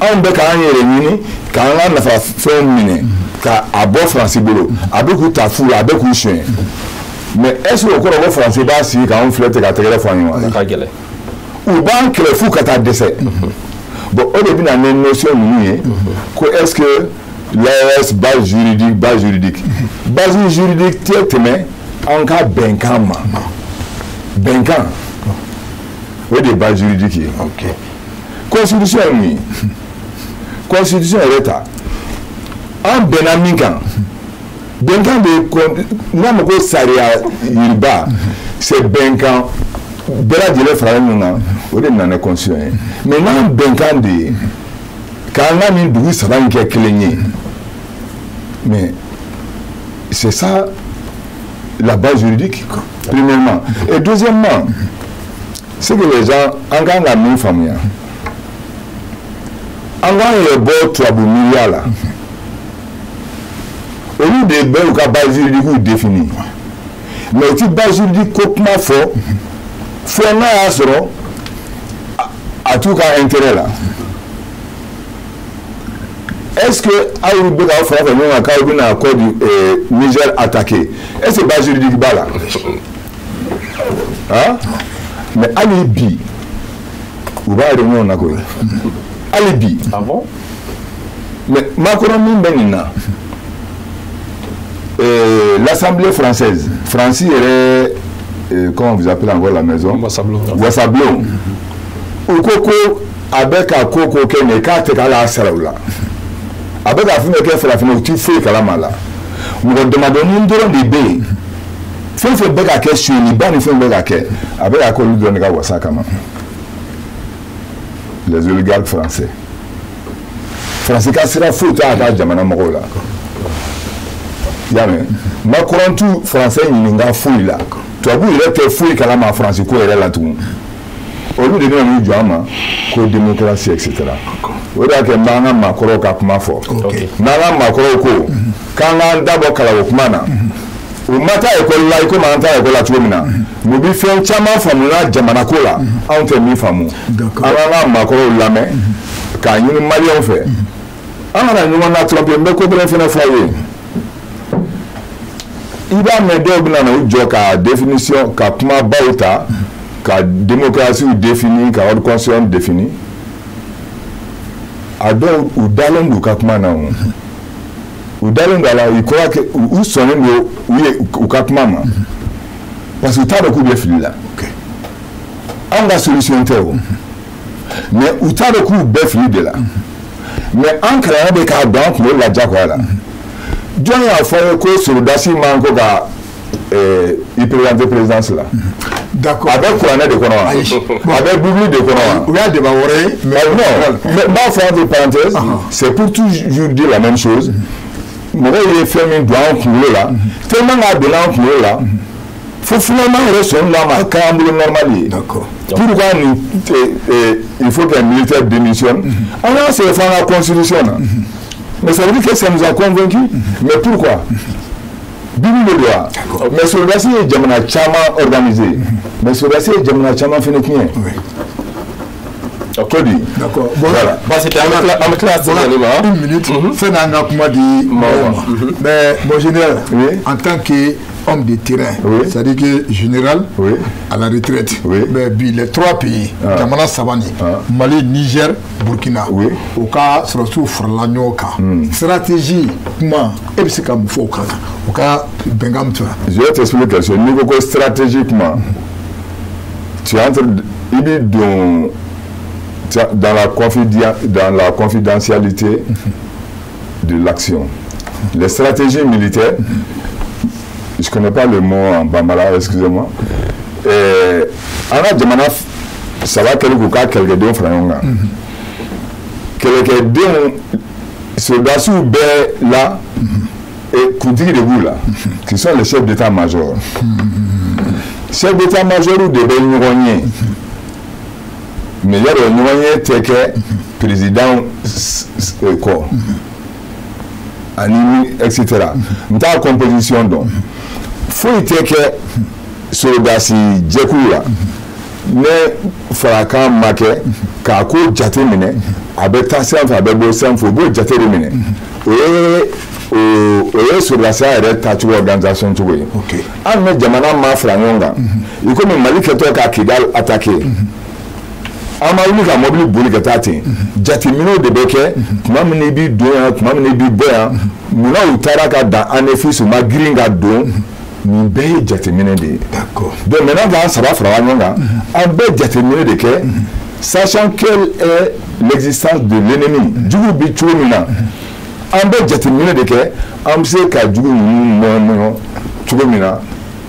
S4: anw bɛ k'an yɛrɛ ɲini k'an ka nafafɛnw minɛ ka a bɔ Faransi bolo, a bɛ k'u ta fu la, a bɛ k'u suɲɛ. Mais est-ce que o kɔrɔ ko Faransi b'a sigi k'anw filɛ ten ka tɛgɛrɛ fɔ an ye wa?
S6: A ka gɛlɛn.
S4: U b'an kɛlɛ f'u ka taa dɛsɛ. Bon, o de bɛna ni notion ninnu ye ko est-ce que l'AES base juridique, base juridique, base juridique tɛ tɛmɛ an ka bɛnkan ma. Bɛnkan, o de ye base juridique ye. Constitution ye mun ye? Constitution yɛrɛ ta, an bɛnna min kan, bɛnkan de ye, n'a ma ko sariya yiriba, c'est bɛnkan bɛɛ lajɛlen faralen ɲɔgɔn kan, o de nana constitution ye. Mais n'an bɛnkan de ye k'an ka nin dugu saba in kɛ kelen ye, mais c'est ça la base juridique, premièrement. Et deuxièmement, c'est que les gens, an kan ka min faamuya, an k'an yɛrɛ bɔ tubabu miiriya la. Olu de bɛ u ka base juridique défini, mais u ti base juridique ko kuma fɔ fo n'a y'a sɔrɔ a t'u ka intérêt la. Est-ce que aw bɛ k'aw fara fara ɲɔgɔn kan k'aw bɛna Côte du Niger attaquer, est-ce que base juridique b'a la? Hein? Mais hali bi u b'a réunion na koyi, hali bi.
S6: Ah bon?
S4: Mais Macron min bɛ nin na, l'Assemblée française, Faransi yɛrɛ, comment vous appelez encore la maison?
S5: Wasabulon.
S4: Wasabulon. U ko ko a bɛ ka ko ko kɛ nin ye, k'a tɛ k'ale sara u la. A bɛ ka fɛn bɛɛ kɛ farafinna, u ti foyi kalama la. Mɔgɔ damadɔnin dɔrɔn de bɛ yen. Fɛn fɛn bɛ ka kɛ sonyɛliba ni fɛn bɛ ka kɛ, a bɛ ka kɛ olu dɔrɔn de ka wasa kama. Les oligarques français. Faransi ka sira foyi t'a ka jamana mɔgɔw la. I y'a mɛn? Macron t'u français ɲininka foyi la. Tubabu yɛrɛ tɛ foyi kalama Faransi ko yɛrɛ la tugun. Olu de bɛna n'u jɔ an ma ko démocratie et cetera. O de y'a kɛ n b'an ka maakɔrɔw ka kuma fɔ. N'an ka maakɔrɔw ko k'an k'an da bɔ kalanko kuma na, u ma taa ekɔli la i komi an taa ekɔli la cogo min na, u bɛ fɛn caman faamu na jamana ko la, anw tɛ min faamu. An k'an ka maakɔrɔw lamɛn k'a ɲini maliyɛnw fɛ. An kana ɲɔgɔn na tromper. N bɛ ko kelen fana fɔ aw ye. I b'a mɛn dɔw bɛna na u jɔ ka définition, ka kumabaw ta, ka démocratie défini, ka ordre constitutionnel défini. A dɔw u dalen don u ka kuma na o. U dalen don a la, u croient que u sɔnnen don u ye u ka kuma ma. Parce que u t'a dɔn k'u bɛ fili la. Anw ka solution tɛ o. Mais u t'a dɔn k'u bɛɛ fili de la. Mais an kalanna de k'a dɔn an kunkolo la diyagoya la. Jɔn y'a fɔ an ye ko sorodasi man ko ka i présenter présidence la?
S1: D'accord.
S4: A bɛ kuranɛ de kɔnɔ wa? A bɛ Bible de kɔnɔ wa?
S1: O y'a débat wɛrɛ ye.
S4: Mais non, mais n b'a fɔ entre parenthèses, c'est pour toujours dire la même chose. Mɔgɔw ye fɛn min don an kunkolo la, fɛn man k'a don an kunkolo la, fo finalement yɛrɛ sɔnni n'a ma a k'an bolo normal ye.
S1: D'accord.
S4: Pourquoi nin il faut qu'un militaire démissionne? An y'a sɛbɛn fɔ an ka constitution na. Mais ça veut dire que ça nous a convaincus. Mais pourquoi? Bible de don wa? Mais sorodasi ye jamana caman organisé. Mais sorodasi ye jamana caman fana tiɲɛ. Ko di?
S1: D'accord. Bon,
S4: voilà.
S6: Basi tɛ, an bɛ tila ka segin nin ma.
S1: Une minute, fɛn n'an ka kuma di mɔgɔw ma. Mais mon général,
S4: Oui.
S1: en tant que homme de terrain,
S4: oui.
S1: C'est-à-dire que général,
S4: oui,
S1: à la retraite,
S4: oui.
S1: Mais bi les trois pays, jamana saba nin, Mali, Niger, Burkina,
S4: oui,
S1: u ka sɔrɔdasiw farala ɲɔgɔn kan. Stratégie kuma, e bɛ se ka mun fɔ o kan, u ka bɛnkan min tora?
S4: Je vais t'expliquer quelque chose. N'i ko ko stratégie kuma, tu entres, i bɛ don dans la confidentialité de l'action. Les stratégies militaires, je ne connais pas le mot en bambara, excusez-moi. An ka jamana saba kɛlen k'u ka kɛlɛkɛdenw fara ɲɔgɔn kan. Kɛlɛkɛdenw, soldasiw bɛɛ la, et kuntigi de b'u la, qui sont les chefs d'état-major. Chefs d'état-major de bɛ ɲɔgɔn ye. Mais yarɔ ɲɔgɔn ye tɛ kɛ président kɔ ani etc. N t'a composition dɔn. Foyi tɛ kɛ soldasi jɛkulu la ne farakan ma kɛ k'a ko jate minɛ, a bɛ taa sira fɛ, a bɛ bɔ sira fɛ, u b'o jate de minɛ. O ye soldasiya yɛrɛ taacogo, organisation cogo ye. Hali ni jamana ma fara ɲɔgɔn kan, i komi Mali kɛtɔ ka Kidal attaquer, an ma wuli ka mobili boli ka taa ten. Jateminɛw de bɛ kɛ tuma min i b'i don yan, tuma min i b'i bɔ yan. Munna u taara ka dan Anefis, u ma girin ka don? Nin bɛɛ ye jateminɛ de ye. Donc maintenant k'an saba farala ɲɔgɔn kan, an bɛɛ jateminɛ de kɛ, sachant quelle est l'existence de l'ennemi, jugu bɛ cogo min na, an bɛ jateminɛ de kɛ, an bɛ se ka jugu ninnu mɔɲɔ cogo min na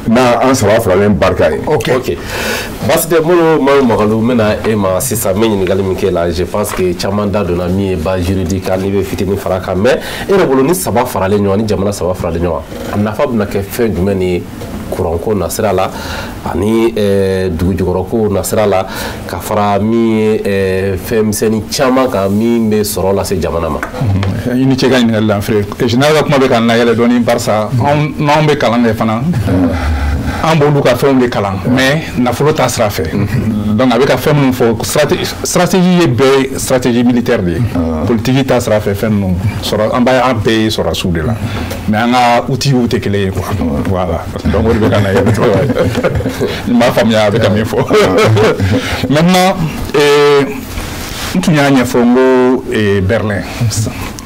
S4: n'a an saba faralen barika ye.
S6: Ok, baasi tɛ. Modibo Mayu Magalu, n bɛna e ma sisan. N bɛ ɲininkali min k'e la, je pense que caman da donna min ye base juridique, hali n'i bɛ fitinin fara kan. Mais e yɛrɛ bolo, ni saba faralen ɲɔgɔn, ni jamana saba faralen ɲɔgɔn, a nafa bɛna kɛ fɛn jumɛn ni kuranko nasira la ani dugu jukɔrɔko nasira la, ka fara min ye fɛn misɛnnin caman kan min bɛ sɔrɔ lase jamana ma?
S5: I ni ce ka ɲininkali la, n frère. Général ka kuma bɛ ka na yɛlɛ dɔɔni, barisa n'anw bɛ kalan kɛ fana, an b'olu ka fɛnw de kalan, mais nafolo ta sira fɛ. Donc a bɛ ka fɛn minnu fɔ, stratégie ye bɛɛ stratégie militaire de ye. Politique ta sira fɛ, fɛn ninnu sɔrɔ, an b'a an bɛɛ ye sɔrɔdasiw de la, mais an ka outils tɛ kelen ye quoi. Voilà, donc o de bɛ ka na yɛlɛ. N m'a faamuya a bɛ ka min fɔ. Maintenant, n tun y'a ɲɛfɔ n ko Berlin,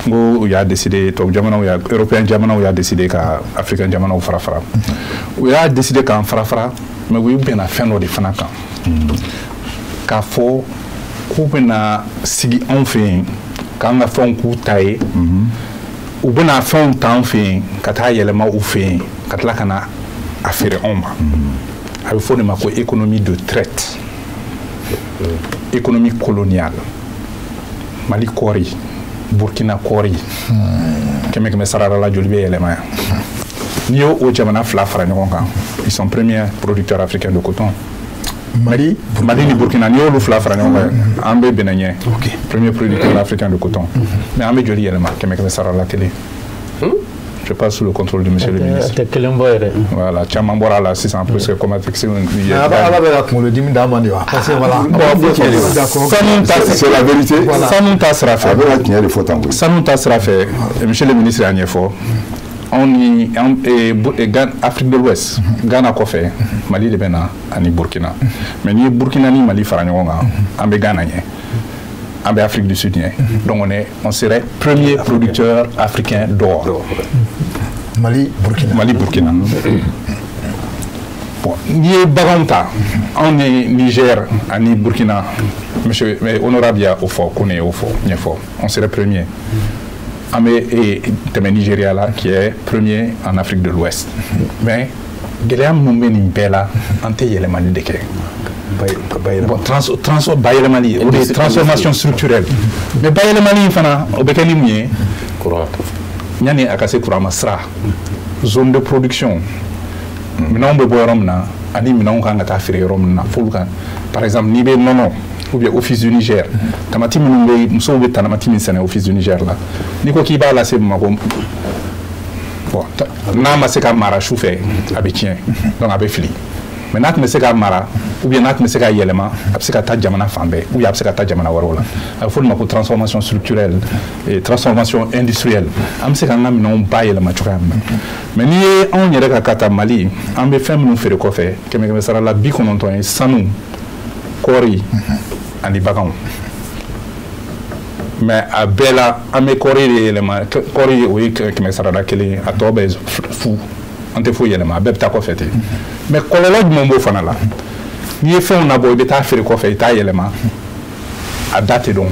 S5: n ko u y'a décidé, tubabu jamanaw y'a, européen jamanaw y'a décidé ka africain jamanaw fara fara. U y'a décidé k'an fara fara, mais u bɛnna fɛn dɔ de fana kan, k'a fɔ k'u bɛna sigi anw fɛ yen k'an ka fɛnw k'u ta ye. U bɛna fɛnw ta an fɛ yen ka taa yɛlɛma u fɛ yen, ka tila ka na a feere anw ma. A bɛ fɔ o de ma ko économie de traite, économie coloniale. Mali kɔɔri, Burkina kɔɔri, kɛmɛ kɛmɛ sarada la, joli bɛ yɛlɛma yan? N'i y'o o jamana fila fara ɲɔgɔn kan, ils sont premiers producteurs africains de coton.
S1: Mali?
S5: Mali ni Burkina, n'i y'olu fila fara ɲɔgɔn kan, an bɛ Benin ɲɛ, premier producteur africain de coton. Mais an bɛ joli yɛlɛma kɛmɛ kɛmɛ sara la kelen? Je passe sous le contrôle de monsieur le ministre.
S3: Tɛ kelen bɔ yɛrɛ.
S5: Voilà, caman bɔra a la sisan, puisque Comatex.
S1: Ala bɛ ka kunkolodimi d'a ma de wa? Parce que voilà.
S5: D'accord. Sanu ta,
S4: c'est la vérité.
S5: Sanu ta sira fɛ.
S4: A bɛ ka tiɲɛ de fɔ tan koyi.
S5: Sanu ta sira fɛ, monsieur le ministre y'a ɲɛfɔ. Anw ni an Afrique de l'Ouest, Ghana kɔfɛ, Mali de bɛ na ani Burkina. Mais n'i ye Burkina ni Mali fara ɲɔgɔn kan, an bɛ Ghana ɲɛ, an bɛ Afrique du Sud ɲɛ. Donc on serait premier producteur africain d'or.
S1: Mali, Burkina.
S5: Mali, Burkina. Bon, n'i ye baganw ta, anw ni Niger ani Burkina, monsieur honorable y'a o fɔ, ko ne y'o fɔ ɲɛfɔ, on serait premier. An bɛ tɛmɛ Nigeria la, qui est premier en Afrique de l'Ouest. Mais gɛlɛya minnu bɛ nin bɛɛ la, an tɛ yɛlɛmali de kɛ. Bon, trans bayɛlɛmali, o de ye transformation structurelle. Mais bayɛlɛmali in fana, o bɛ kɛ ni mun ye?
S6: Courant.
S5: Yanni a ka se courant ma, sira, zone de production, minɛnw bɛ bɔ yɔrɔ min na ani minɛnw kan ka taa feere yɔrɔ min na, f'olu kan. Par exemple, n'i bɛ nɔnɔ ou bien Office du Niger, tamati minnu bɛ, musow bɛ tamati min sɛnɛ Office du Niger la, n'i ko k'i b'a lase Bamakɔ, bon, n'a ma se ka mara su fɛ, a bɛ tiɲɛ, donc a bɛ fili. Mais n'a tun bɛ se ka mara Ou bien n'a tun bɛ se ka yɛlɛma, a bɛ se ka taa jamana fan bɛɛ, ou bien a bɛ se ka taa jamana wɛrɛw la. A bɛ fɔ o de ma ko transformation structurelle et transformation industrielle. An bɛ se k'an ka minɛnw bayɛlɛma cogoya min na. Mais n'i ye anw yɛrɛ ka ta Mali, an bɛ fɛn minnu feere kɔfɛ, kɛmɛ kɛmɛ sara la 90 ye sanu, kɔɔri ani baganw. Mais a bɛɛ la, an bɛ kɔɔri de yɛlɛma. Kɔɔri, o ye kɛmɛ sarada kelen ye, a tɔ bɛ fu, an tɛ foyi yɛlɛma, a bɛɛ bɛ taa kɔfɛ ten. Mais kɔlɔlɔ jumɛn b'o fana la? N'i ye fɛnw nabɔ, i bɛ taa feere kɔfɛ, i t'a yɛlɛma, a da tɛ dɔn,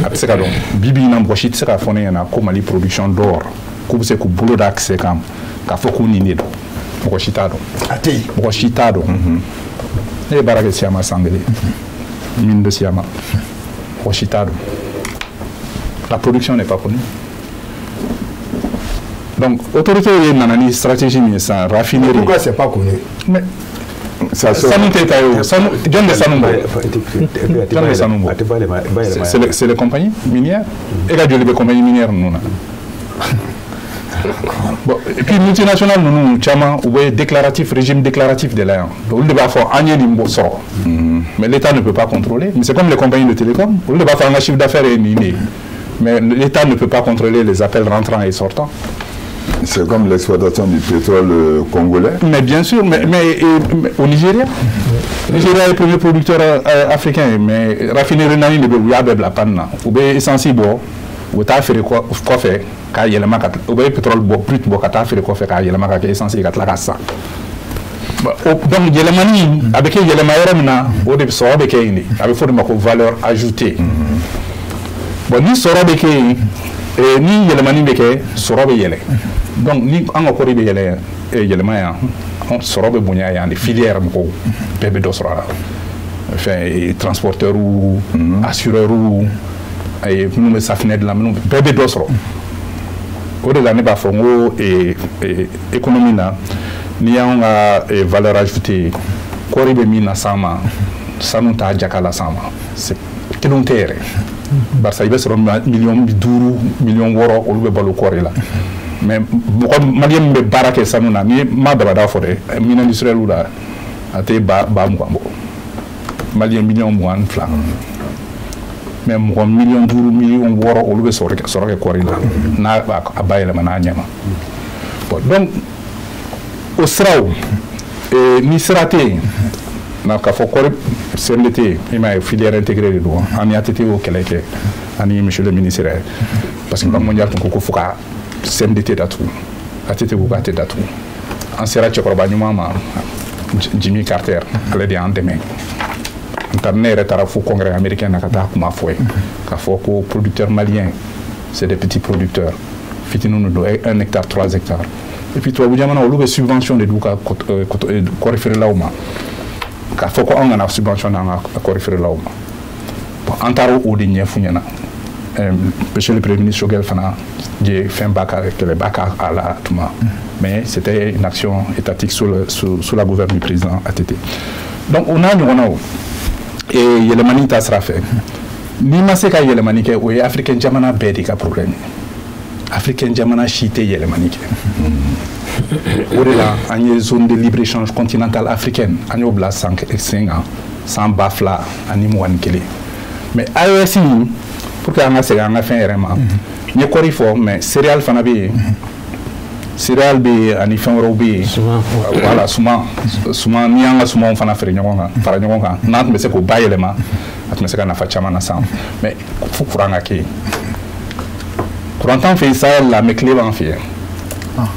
S5: a bɛ se ka dɔn. Bi bi in na, mɔgɔ si tɛ se k'a fɔ ne ɲɛna ko Mali production d'or, k'u bɛ se k'u bolo da kisɛ kan k'a fɔ k'u nin de don. Mɔgɔ si t'a dɔn.
S1: A tɛ yen.
S5: Mɔgɔ si t'a dɔn. Ne ye baara kɛ Siyama san kelen, mine de Siyama, mɔgɔ si t'a dɔn. La production n'est pas connue. Donc autorité ye nana ni stratégie min ye sisan, raffinerie.
S1: Pourquoi c'est pas connu?
S5: Mais sanu tɛ ta ye o. Sanu, jɔn bɛ sanu bɔ? Jɔn bɛ sanu bɔ? C'est les compagnies minières. E ka joli bɛ compagnie minière ninnu na? Bon, et puis multinationales ninnu caman, u bɛ déclaratif, régime déclaratif de la yan. Donc olu de b'a fɔ an ye nin bɔ sɔrɔ. Mais l'État ne peut pas contrôler. Mais c'est comme les compagnies de télécom, olu de b'a fɔ an ka chiffre d'affaires ye nin de ye. Mais l'État ne peut pas contrôler les appels rentrants et sortants.
S4: C'est comme l'exploitation du pétrole congolais.
S5: Mais bien sûr, mais au Nigeria, Nigeria est le premier producteur africain, mais raffinerie naani de bɛ, u y'a bɛɛ bila panne na. U bɛ essence bɔ, u bɛ taa feere kɔfɛ k'a yɛlɛma ka, u bɛ pétrole bɔ, brut bɔ ka taa feere kɔfɛ k'a yɛlɛma ka kɛ essence ye ka tila k'a san. Donc yɛlɛmani a bɛ kɛ yɛlɛma yɔrɔ min na, o de sɔrɔ bɛ kɛ yen de. A bɛ fɔ o de ma ko valeur ajoutée. Bon, ni sɔrɔ bɛ kɛ yen, ni yɛlɛmani bɛ kɛ, sɔrɔ bɛ yɛlɛ. Donc ni an ka kɔɔri bɛ yɛlɛ, yɛlɛma yan, sɔrɔ bɛ bonya yan de. Filière mɔgɔw bɛɛ bɛ dɔ sɔrɔ a la. Fɛn transporteur, assureur, minnu bɛ safinɛ dilan, minnu bɛɛ bɛ dɔ sɔrɔ. O de la ne b'a fɔ n ko économie na, n'i y'anw ka valeur ajoutée ye, kɔɔri bɛ min las'an ma, sanu t'a jaka las'an ma. Kelenw tɛ yɛrɛ. Barisa i bɛ sɔrɔ 5 miliyɔn, 6 miliyɔn, olu bɛ balo kɔɔri la. Mais mɔgɔ malien min bɛ baara kɛ sanu na, ni ma dabada fɔ dɛ, mine industrielle la, a tɛ ba 20,000 bɔ. Malien 22 miliyɔn. Mais mɔgɔ 5 miliyɔn, 6 miliyɔn, olu bɛ sɔrɔ kɛ kɔɔri la n'a a bayɛlɛma n'a ɲɛ ma. Bon, donc o siraw, ni sira tɛ yen na k'a fɔ kɔɔri CMDT, i m'a ye, filière intégrée de don. An ni ATT y'o kɛlɛ kɛ ani monsieur le ministre yɛrɛ, parce que Banque mondiale tun ko ko fo ka CMDT datugu, ATT ko k'a tɛ datugu. An sera cɛkɔrɔba ɲuman ma, Jimmy Carter, ale de y'an dɛmɛ. N taara, ne yɛrɛ taara fo congrès américain na ka taa kuma fɔ ye, k'a fɔ ko producteur malien, c'est des petits producteurs, fitininw de don, 1 hectare, 3 hectares. Et puis tubabu jamana, olu bɛ subvention de d'u ka kɔɔri feerelaw ma, k'a fɔ ko anw kana subvention d'an ka kɔɔri feerelaw ma. Bon, an taara o de ɲɛf'u ɲɛna. Monsieur le premier ministre Choguel fana ye fɛn ba ka kɛlɛba k'a la tuma, mais c'était une action étatique sous la gouverne du président ATT. Donc o n'a ɲɔgɔnnaw, yɛlɛmani ta sira fɛ, n'i ma se ka yɛlɛmani kɛ, o ye africain jamana bɛɛ de ka problème ye. Africain jamana si tɛ yɛlɛmani kɛ. O de la an ye zone de libre échange continentale africaine, an y'o bila san sen kan san 2021. Mais AES in, pour que an ka segin an ka fɛn yɛrɛ ma, n ye kɔɔri fɔ, mais céréales fana bɛ yen, céréales bɛ yen ani fɛn wɛrɛw bɛ yen. Voilà, suman, suman, n'i y'an ka sumanw fana feere ɲɔgɔn kan, fara ɲɔgɔn kan, n'an tun bɛ se k'o bayɛlɛma, a tun bɛ se ka nafa caman las'an ma. Mais fo courant ka kɛ yen. Courant t'an fɛ yen Sahel la, mais tile b'an fɛ yen.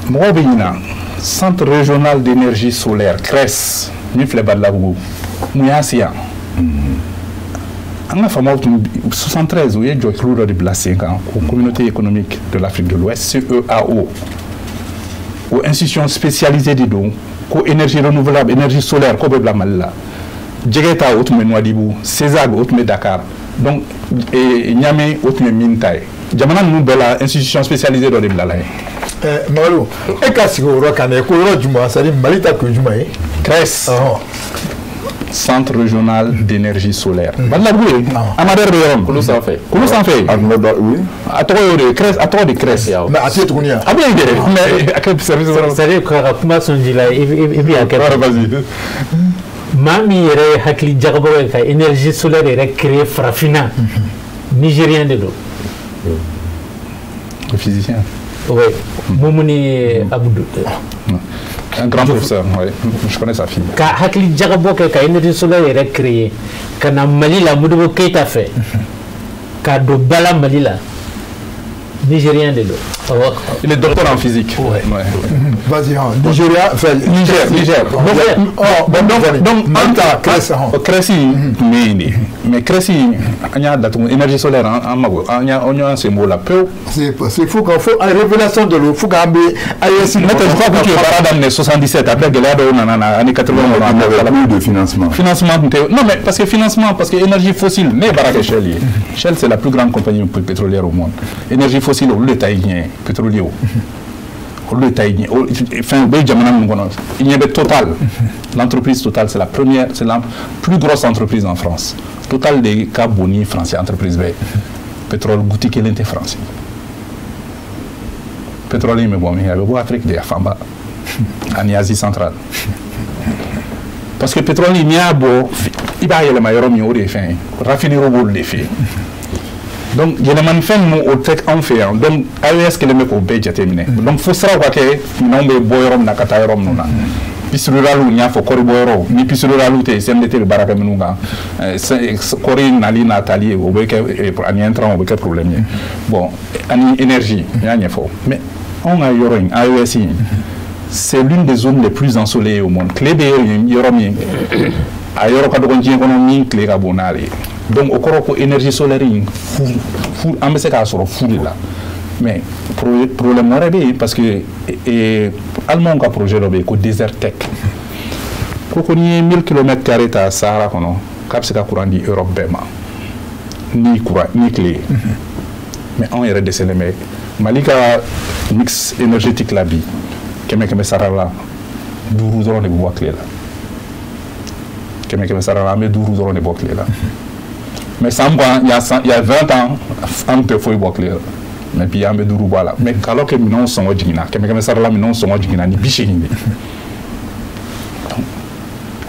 S5: Mɔgɔw bɛ ɲina centre régional d'énergie solaire CRES min filɛ Badalabugu, mun y'a se yan? An ka faamaw tun 73, u ye jɔkulu dɔ de bila sen kan ko Communauté économique de l'Afrique de l'Ouest, CEAO. O institution spécialisée de don ko énergie renouvelable, énergie solaire, k'o bɛ bila Mali la. Jɛgɛ ta, o tun bɛ Nouadhibou, CESAG, o tun bɛ Dakar, donc Niamey, o tun bɛ mine ta ye. Jamana ninnu bɛɛ la, institution spécialisée dɔ de bilala yen.
S1: Mamadu, e ka sigi o yɔrɔ kan dɛ, ko yɔrɔ jumɛn, c'est à dire Mali ta kun ye jumɛn ye?
S5: CRES, Centre régional d'énergie solaire. Badalabugu ye Amader bɛ yɔrɔ min.
S6: Kulu sanfɛ.
S5: Kulu sanfɛ.
S4: A tun bɛ da, oui.
S5: A tɔgɔ y'o de ye, CRES, a tɔgɔ de CRES.
S1: Mais a tɛ tuguni yan.
S5: A bɛ yen dɛ, mais a kɛ service wɛrɛ.
S3: C'est à dire ka kuma sɔn ji la, i bɛ hakɛ.
S5: Vas-y.
S3: Maa min yɛrɛ ye hakili jagabɔ ye ka énergie solaire yɛrɛ créer farafinna, Nigérien de don.
S5: Le physicien.
S3: Oui, Moumouni Abdou.
S5: Un grand professeur, oui. Je connais sa fille.
S3: Ka hakili jagabɔ kɛ ka énergie solaire yɛrɛ créer ka na Mali la, Modibo Keïta fɛ k'a don ba la Mali la, Nigérien de don.
S5: Il est docteur en physique.
S3: Ouais.
S5: Ouais.
S1: Vas-y, hein. Nigeria, enfin,
S5: Niger, Niger. Donc,
S1: donc,
S5: donc, CRES tun bɛ yen de, mais CRES an y'a datugu. Énergie solaire, an mago an y'an sen b'o la pewu.
S1: C'est fou qu'on faut révélation de l'eau, fo k'an bɛ AES.
S5: N'o tɛ, je crois que tu ye baara daminɛ 77, après gɛlɛya dɔw nana na année 80 kɔnɔ.
S4: Il n'y avait plus de financement.
S5: Financement tun tɛ, non, mais parce que financement, parce que énergie fossile, ne ye baara kɛ Shell ye. Shell, c'est la plus grande compagnie pétrolière au monde. Énergie fossile, olu de ta ye diɲɛ ye, pétrolier, olu de ta ye diɲɛ. Fɛn u bɛ jamana min kɔnɔ, i ɲɛ bɛ Total, l'entreprise Total, c'est la première, c'est la plus grosse entreprise en France. Total de ka bon ni français entreprise bɛɛ ye. Pétrole goutte kelen tɛ français. Pétrole in bɛ bɔ min, a bɛ bɔ Afrique de, a fanba ani Asie centrale, parce que pétrole n'i y'a bɔ, i b'a yɛlɛma yɔrɔ min, o de ye fɛn ye, raffinerie b'olu de fɛ yen. Donc yɛlɛmanifɛn ninnu, o tɛ anw fɛ yan. Donc AES kɛlen bɛ k'o bɛɛ jateminɛ. Donc fo siraw ka kɛ, minɛnw bɛ bɔ yɔrɔ min na ka taa yɔrɔ minnu na, piste rurale, n y'a fɔ, kɔɔri bɔ yɔrɔ ni piste rurale tɛ yen, CMDT bɛ baara kɛ minnu kan, kɔɔri nali n'a taali, o bɛ kɛ ani intrant, o bɛ kɛ problème ye. Bon, ani énergie, n y'a ɲɛfɔ. Mais anw ka yɔrɔ in, AES in, c'est l'une des zones les plus ensoleillées au monde. Tile bɛ yɔrɔ min, a yɔrɔ ka dɔgɔ diɲɛ kɔnɔ min tile ka bon n'ale ye. Donc o kɔrɔ ko énergie solaire in fu fu, an bɛ se k'a sɔrɔ fu de la. Mais problème wɛrɛ bɛ yen, parce que Allemands ka projet dɔ bɛ yen ko Desertec, ko n'i ye 1000 kilomètres carrés ta Sahara kɔnɔ, k'a bɛ se ka courant di Europe bɛɛ ma ni courant ni tile ye. Mais anw yɛrɛ dɛsɛlen bɛ. Mali ka mix énergétique la bi, kɛmɛ kɛmɛ sara la, 5 dɔrɔn de bɛ bɔ tile la. Kɛmɛ kɛmɛ sara la, an bɛ 5 dɔrɔn de bɔ tile la. Mais san 20, il y a 20 ans, an tɛ foyi bɔ tile la, mais bi an bɛ 5 bɔ a la. Mais alors que minɛnw sɔngɔ jiginna, kɛmɛ kɛmɛ sara la, minɛnw sɔngɔ jiginna ni 80 de. Donc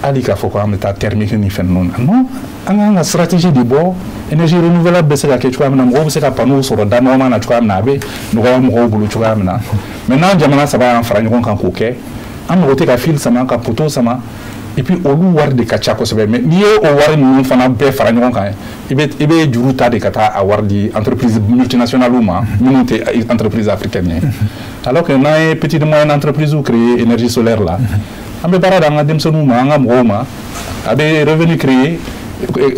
S5: hali k'a fɔ ko an bɛ taa thermique ni fɛn ninnu na, non, an kan ka stratégie de bɔ. Énergie renouvelable bɛ se ka kɛ cogoya min na, mɔgɔw bɛ se ka panneau sɔrɔ da nɔgɔman na cogoya min na, a bɛ nɔgɔya mɔgɔw bolo cogoya min na. Mais n'an jamana saba y'an fara ɲɔgɔn kan k'o kɛ, an mago tɛ ka fil sama, ka poteau sama, et puis olu wari de ka ca kosɛbɛ. Mais n'i ye o wari ninnu fana bɛɛ fara ɲɔgɔn kan, i bɛ juru ta de ka taa a wari di entreprise multinationale ma minnu tɛ entreprise africaine ye. Alors que n'an ye petite moyenne entreprise créer énergie solaire la, an bɛ baara d'an ka denmisɛnninw ma, an ka mɔgɔw ma, a bɛ revenu créer.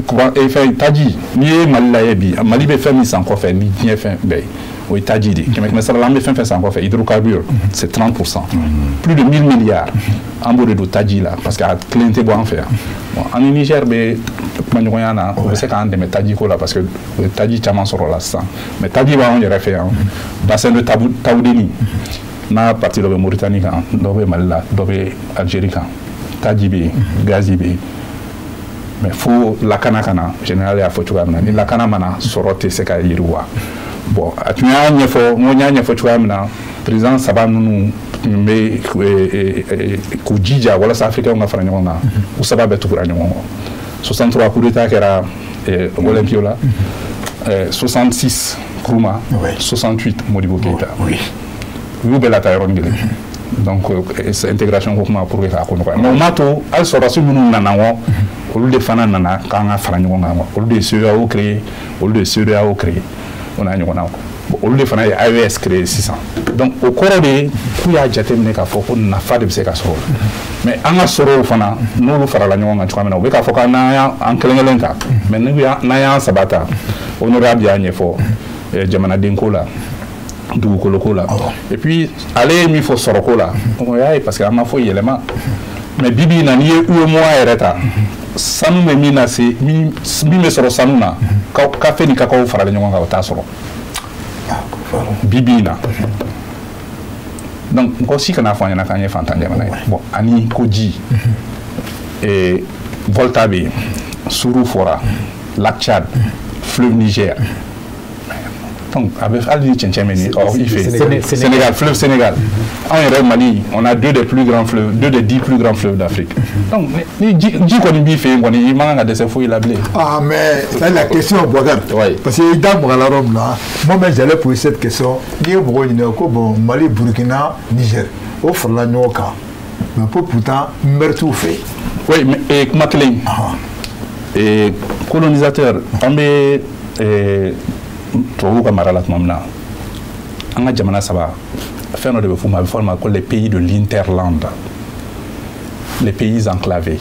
S5: Courant, fɛn taji, n'i ye Mali lajɛ bi, Mali bɛ fɛn min san kɔfɛ ni diɲɛ fɛn bɛɛ ye, o ye taji de ye. Kɛmɛ kɛmɛ sara la, an bɛ fɛn fɛn san kɔfɛ, hydrocarbures, c'est 30, plus de 1000 milliards, an b'o de don taji la, parce que a kelen tɛ bɔ an fɛ yan. Bon, an ni Niger bɛ kumaɲɔgɔnya na, o bɛ se k'an dɛmɛ taji ko la, parce que o ye taji caman sɔrɔ la sisan. Mais taji b'anw yɛrɛ fɛ yan, bassin de Taoudeni n'a partie dɔ bɛ Mauritanie kan, dɔ bɛ Mali la, dɔ bɛ Algérie kan. Taji bɛ yen, gazi bɛ yen, mais fo lakana ka na. Général y'a fɔ cogoya min na, ni lakana ma na, sɔrɔ tɛ se ka yiriwa. Bon, a tun y'a ɲɛfɔ, n ko n y'a ɲɛfɔ cogoya min na, président saba ninnu tun bɛ k'u jija walasa africains ka fara ɲɔgɔn kan. U saba bɛɛ tugura ɲɔgɔn kɔ. 63, coup d'état kɛra Olympio la, 66, Nkrumah, 68, Modibo Keïta. U y'u bɛɛ lataa yɔrɔnin kelen. Donc intégration ko kuma, pour que k'a ko nɔgɔya. Mais o m'a to hali sɔrɔdasi minnu nana kɔ, olu de fana nana k'an ka fara ɲɔgɔn kan. Olu de ye CEDEAO créé, olu de ye CEDEAO créé, o n'a ɲɔgɔnnaw. Olu de fana ye AES créé sisan. Donc o kɔrɔ de ye k'u y'a jateminɛ k'a fɔ ko nafa de bɛ se ka sɔrɔ o la. Mais an ka sɔrɔw fana, n'olu farala ɲɔgɔn kan cogoya min na, u bɛ k'a fɔ k'an y'an kelen kelen ta, mais n'an y'an saba ta, honorable y'a ɲɛfɔ jamanaden ko la, dugukolo ko la, et puis ale ye min fɔ sɔrɔko la, o y'a ye, parce que an ma foyi yɛlɛma. Mais bi bi in na, n'i ye UEMOA yɛrɛ ta, sanu bɛ min na se, min bɛ sɔrɔ sanu na, kafe ni kakao faralen ɲɔgɔn kan, o t'a sɔrɔ bi bi in na. Donc mɔgɔ si kana fɔ an ɲɛna k'an ye fantan jamana ye. Bon, ani ko ji, Volta bɛ yen, Sourou fɔra, Lac Tchad, fleuve Niger. Donc a bɛ hali ni cɛncɛn bɛ nin i fɛ Sénégal, fleuve Sénégal. Anw yɛrɛ Mali, on a deux des plus grands fleuves, deux des 10 plus grands fleuves d'Afrique. Donc ni ji kɔni b'i fɛ yen kɔni, i man kan ka dɛsɛ foyi la bilen.
S1: Ah mais ça la question Boubacar.
S6: Oui.
S1: Parce que i da maga la yɔrɔ min na, moi-même j'allais poser cette question. N'i ye mɔgɔw ɲininka ko bon Mali, Burkina, Niger, o farala ɲɔgɔn kan. Mais pourtant maire t'u fɛ.
S5: Oui, mais kuma kelen. Colonisateur, an bɛ tubabuw ka mara la tuma min na, an ka jamana saba fɛn dɔ de bɛ f'u ma, a bɛ fɔ o ma ko les pays de l'interland, les pays enclavés,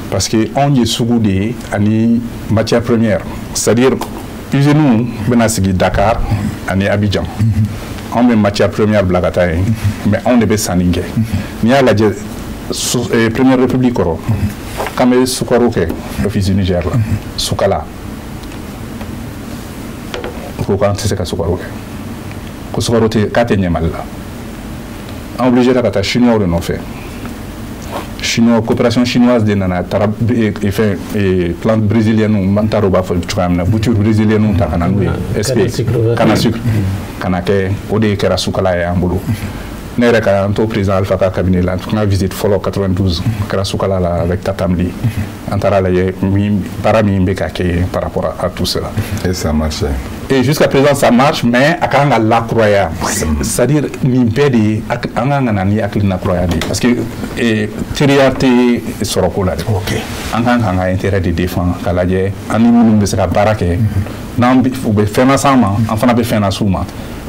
S5: parce que anw ye sugu de ye ani matière première, c'est-à-dire usines bɛna sigi Dakar ani Abidjan, anw bɛ matière première bila ka taa yen, mais anw de bɛ sanni kɛ. N'i y'a lajɛ première république kɔrɔ, k'an bɛ sukaro kɛ Office du Niger la, sukala ko k'an tɛ se ka sukaro kɛ, ko sukaro tɛ k'a tɛ ɲɛ Mali la, an obligé ka taa chinois de nɔfɛ. Chinois, coopération chinoise de nana taara fɛn plante brésilienne, n t'a dɔn u b'a fɔ cogoya min na, bouture brésilienne ta ka na n'u ye, SP canne à sucre ka na kɛ, o de kɛra sukala ye an bolo. Ne yɛrɛ ka n to président Alpha ka cabinet la, n ka visite fɔlɔ 92 kɛra sukala la avec Tatamli, an taara lajɛ min baara min bɛ ka kɛ yen par rapport à tout cela.
S4: Et ça marche.
S5: Et jusqu'à présent ça marche, mais a kan ka lakuraya, c'est-à-dire nin bɛɛ de ye an kan ka na ni hakilina kuraya de ye, parce que teriya tɛ sɔrɔko la dɛ. An kan k'an ka intérêt de défend, k'a lajɛ an ni minnu bɛ se ka baara kɛ, n'an u bɛ fɛn las'an ma, an fana bɛ fɛn las'u ma,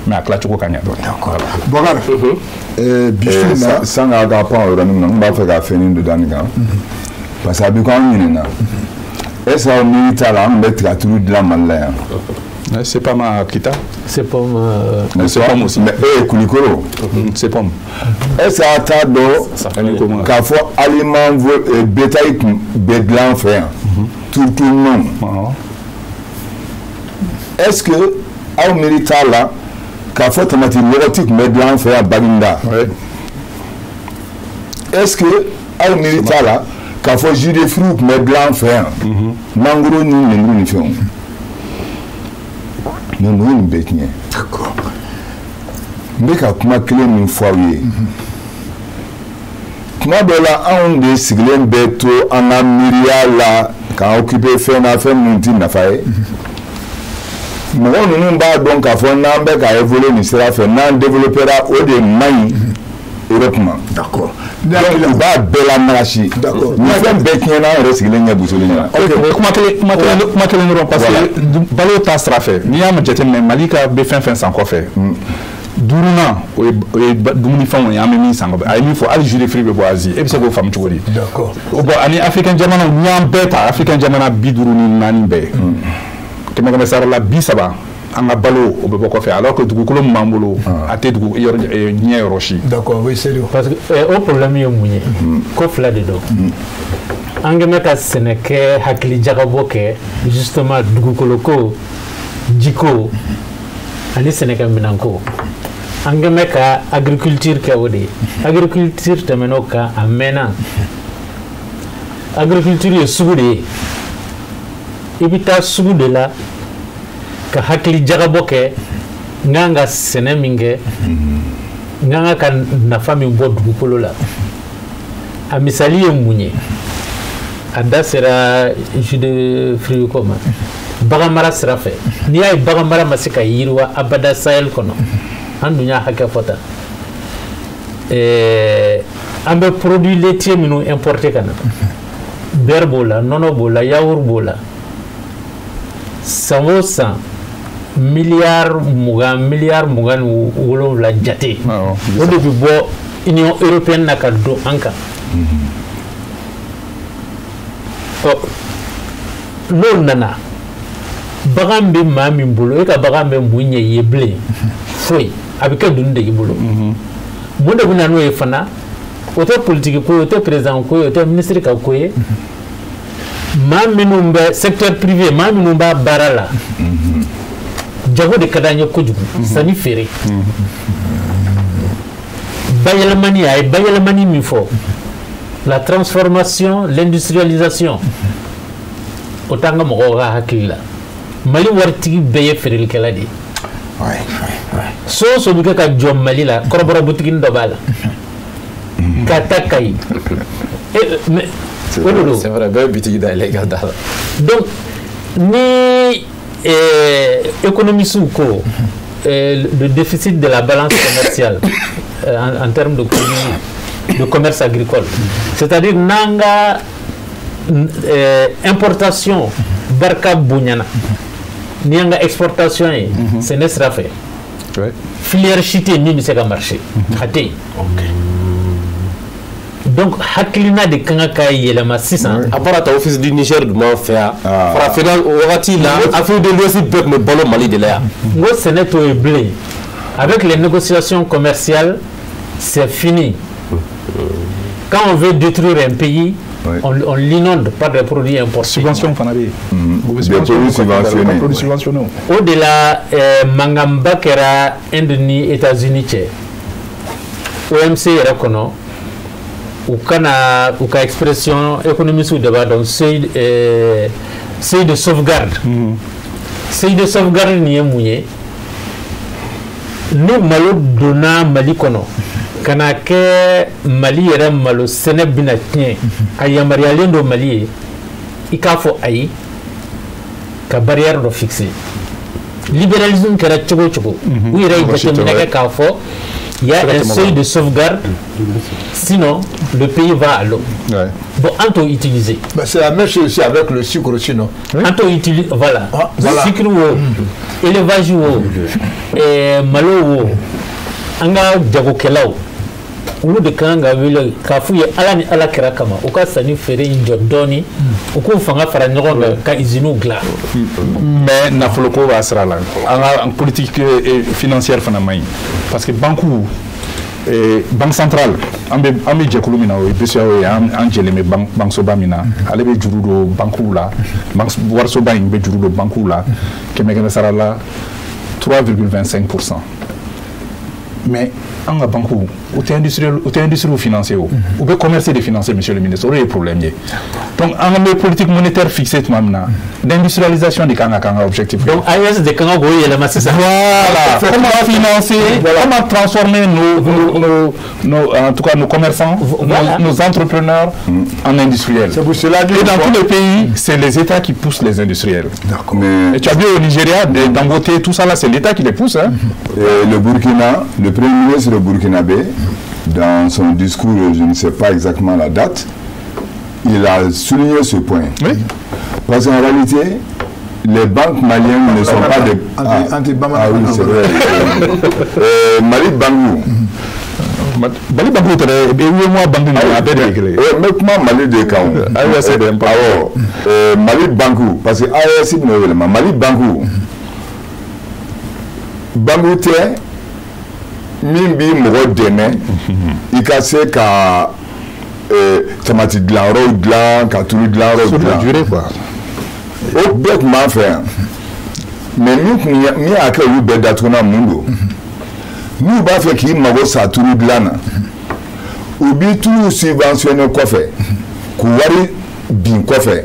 S5: mais a tilacogo ka ɲɛ dɔɔnin.
S1: D'accord. Boubacar, bi su in na,
S4: san'a ka pan o yɔrɔnin na, n b'a fɛ ka fɛnnin dɔ da nin kan, parce que a bɛ k'anw ɲininka, est ce que aw miiri t'a la an tun bɛ tigatulu dilan Mali la yan?
S5: C'est pas ma Kita.
S3: C'est pas
S5: ma. C'est pas aussi.
S4: Mais eh Kulikoro.
S5: C'est pas.
S4: Est-ce que a t'a dɔn k'a fɔ aliment bétail tun bɛ dilan an fɛ yan? Turutu nɔn. Est-ce que aw miiri t'a la k'a fɔ tamati lɔgɔti tun bɛ dilan an fɛ yan Baginda? Est-ce que aw miiri t'a la k'a fɔ jus de fruits tun bɛ dilan an fɛ yan? Mangoro ni lemuru ni fɛnw. Mais mun ye nin bɛɛ tiɲɛ?
S1: D'accord.
S4: N bɛ ka kuma kelen min fɔ aw ye. Kuma dɔ la anw de sigilen bɛ to an ka miiriya la k'an occuper fɛn na, fɛn minnu tɛ nafa ye. Mɔgɔ ninnu b'a dɔn k'a fɔ n'an bɛ ka évoluer nin sira fɛ, n'an développera, o de man ɲi Europe ma.
S1: D'accord.
S4: Donc u b'a bɛɛ lamarasi.
S1: D'accord.
S4: Nin fɛn bɛɛ tiɲɛna an yɛrɛ sigilen ɲɛ busoli ɲɛna.
S5: Ok, kuma kelen dɔrɔn, parce que balo ta sira fɛ, n'i y'a jateminɛ Mali ka bɛ fɛn fɛn san kɔfɛ, duurunan o ye dumunifɛnw ye an bɛ min san kɔfɛ. A ye min fɔ hali jus de fruits bɛ bɔ Asie, e bɛ se k'o faamu cogo di?
S1: D'accord.
S5: Bon, ani africain jamanaw, n'i y'an bɛɛ ta, africain jamana 54 bɛɛ, 100 sara la 30 an ka balo o bɛ bɔ kɔfɛ, alors que dugukolo min b'an bolo a tɛ dugu yɔrɔ diɲɛ yɔrɔ si.
S1: D'accord, oui, c'est vrai.
S3: Parce que o problème ye mun ye? Ko fila de don. An kɛn bɛ ka sɛnɛ kɛ, hakili jagabɔ kɛ justement dugukolo ko, jiko ani sɛnɛkɛminɛnko. An kɛn bɛ ka agriculture kɛ o de ye. Agriculture tɛmɛn'o kan a mɛnna. Agriculture ye sugu de ye. I bɛ taa sugu de la ka hakili jagabɔ kɛ, n kan ka sɛnɛ min kɛ, n kan ka nafa min bɔ dugukolo la. A misali ye mun ye? A da sera jus de fruits ko ma. Bagan mara sira fɛ, n'i y'a ye bagan mara ma se ka yiriwa abada Sahel kɔnɔ, an dun y'a hakɛ fɔ tan. An bɛ produit laitier minnu importer ka na, beurre b'o la, nɔnɔ b'o la, yaourt b'o la, san o san 20 miliyari 27 jate, o de bɛ bɔ Union européenne na ka don an kan. Ɔ n'o nana, bagan bɛ maa min bolo, e ka bagan bɛ mun ɲɛ i ye bilen? Foyi. A bɛ kɛ doni de y'i bolo. Mun de bɛ na n'o ye fana? O tɛ politique ko ye, o tɛ président ko ye, o tɛ ministre ka ko ye. Maa minnu bɛ secteur privé, maa minnu b'a baara la, jago de ka d'an ye kojugu, sanni feere. Bayɛlɛmani, a ye bayɛlɛmani min fɔ, la transformation, l'industrialisation, o t'an ka mɔgɔw ka hakili la. Mali waritigi bɛɛ ye feerelikɛla de ye. So o so bɛ kɛ ka jɔ Mali la, kɔrɔbɔrɔ butiginin dɔ b'a la. Ka taa Kayi. O de don.
S6: C'est vrai, bɛɛ bɛ bitigi dayɛlɛ i ka da la.
S3: Donc ni économistes ko le déficit de la balance commerciale en termes de produits de commerce agricole, c'est-à-dire n'an ka importation barika bonyana ni an ka exportation ye sɛnɛ sira fɛ, filière si tɛ yen min bɛ se ka marcher, a tɛ yen. Donc hakilina de kan ka yɛlɛma sisan.
S6: A bɔra ta office du Niger dun b'an fɛ yan. Farafinna o wagati la, Afrique de l'Ouest bɛɛ tun bɛ balo Mali de la yan.
S3: N ko sɛnɛ t'o ye bilen. Avec les négociations commerciales, c'est fini. Quand on veut détruire un pays, on l'inonde par des produits importés.
S5: Subvention fana bɛ yen.
S4: Des produits subventionnés.
S5: Produits subventionnés.
S3: O de la mankanba kɛra Inde ni États-Unis cɛ. OMC yɛrɛ kɔnɔ, u kana u ka expression économiste de b'a dɔn, seuil de sauvegarde. Seuil de sauvegarde nin ye mun ye? Ni malo donna Mali kɔnɔ ka na kɛ Mali yɛrɛ malo sɛnɛ bɛna tiɲɛ, a yamaruyalen don Mali ye i k'a fɔ ayi, ka barrière dɔ fixer. Libéralisme kɛra cogo o cogo, u yɛrɛ ye jateminɛ kɛ k'a fɔ il y a un seuil de sauvegarde, sinon le pays va à l'eau. Bon, an t'o utiliser.
S1: Mais c'est la même chose aussi avec le sucre aussi, non?
S3: An t'o utiliser, voilà.
S1: Ah, voilà.
S3: Sucre wo, élevage wo, malo wo, an ka jagokɛlaw, olu de kan ka wele k'a f'u ye Ala ni Ala kira kama, u ka sanni feere in jɔ dɔɔni, u k'u fanga fara ɲɔgɔn kan ka usines dilan.
S5: Mais nafoloko b'a sira la, an ka politique financière fana man ɲi, parce que banque, banque centrale, an bɛ jɛkulu min na, o ye BCEAO ye, an jɛlen bɛ banque min na, ale bɛ juru don banques la, warisoba in bɛ juru don banques la kɛmɛ kɛmɛ sara la 3,25%. Mais an ka banque, u tɛ industriel, u tɛ industrie financer o, u bɛ commerce de financer, monsieur le ministre, o de ye problème ye. Donc an bɛ politique monétaire fixée tuma min na, l'industrialisation de kan ka k'an ka objectif.
S3: Donc AES de kan ka k'o yɛlɛma sisan.
S5: Voilà, comment financer, comment transformer nos, en tout cas nos commerçants, nos entrepreneurs en industriels.
S1: C'est pour cela.
S5: Et dans tous les pays, c'est les États qui poussent les industriels.
S1: D'accord.
S5: Et tu as vu au Nigeria, des Dangote, tout ça là, c'est l'État qui les pousse, hein.
S4: Et le Burkina, le premier ministre burkinabé, dans son discours, je ne sais pas exactement la date, il a souligné ce point.
S5: Oui.
S4: Parce qu'en réalité, les banques maliennes ne sont pas des... Ah, ah oui, c'est vrai. Mali Bangu.
S5: Mali Bangu, moi Bangu,
S4: mais comment Mali de kan?
S5: AES de
S4: awɔ, Mali Bangu, parce que AES bɛna yɛlɛma Mali Bangu. Bangu tɛ min b'i mɔgɔ dɛmɛ i ka se ka tamati dilanyɔrɔw dilan, ka tulu dilanyɔrɔw dilan. O bɛɛ tun b'an fɛ yan, mais min y'a kɛ olu bɛɛ datugunna mun don? N'u b'a fɛ k'i mago sa tulu dilan na, u b'i tulu subventionné kɔfɛ, k'u wari bin kɔfɛ,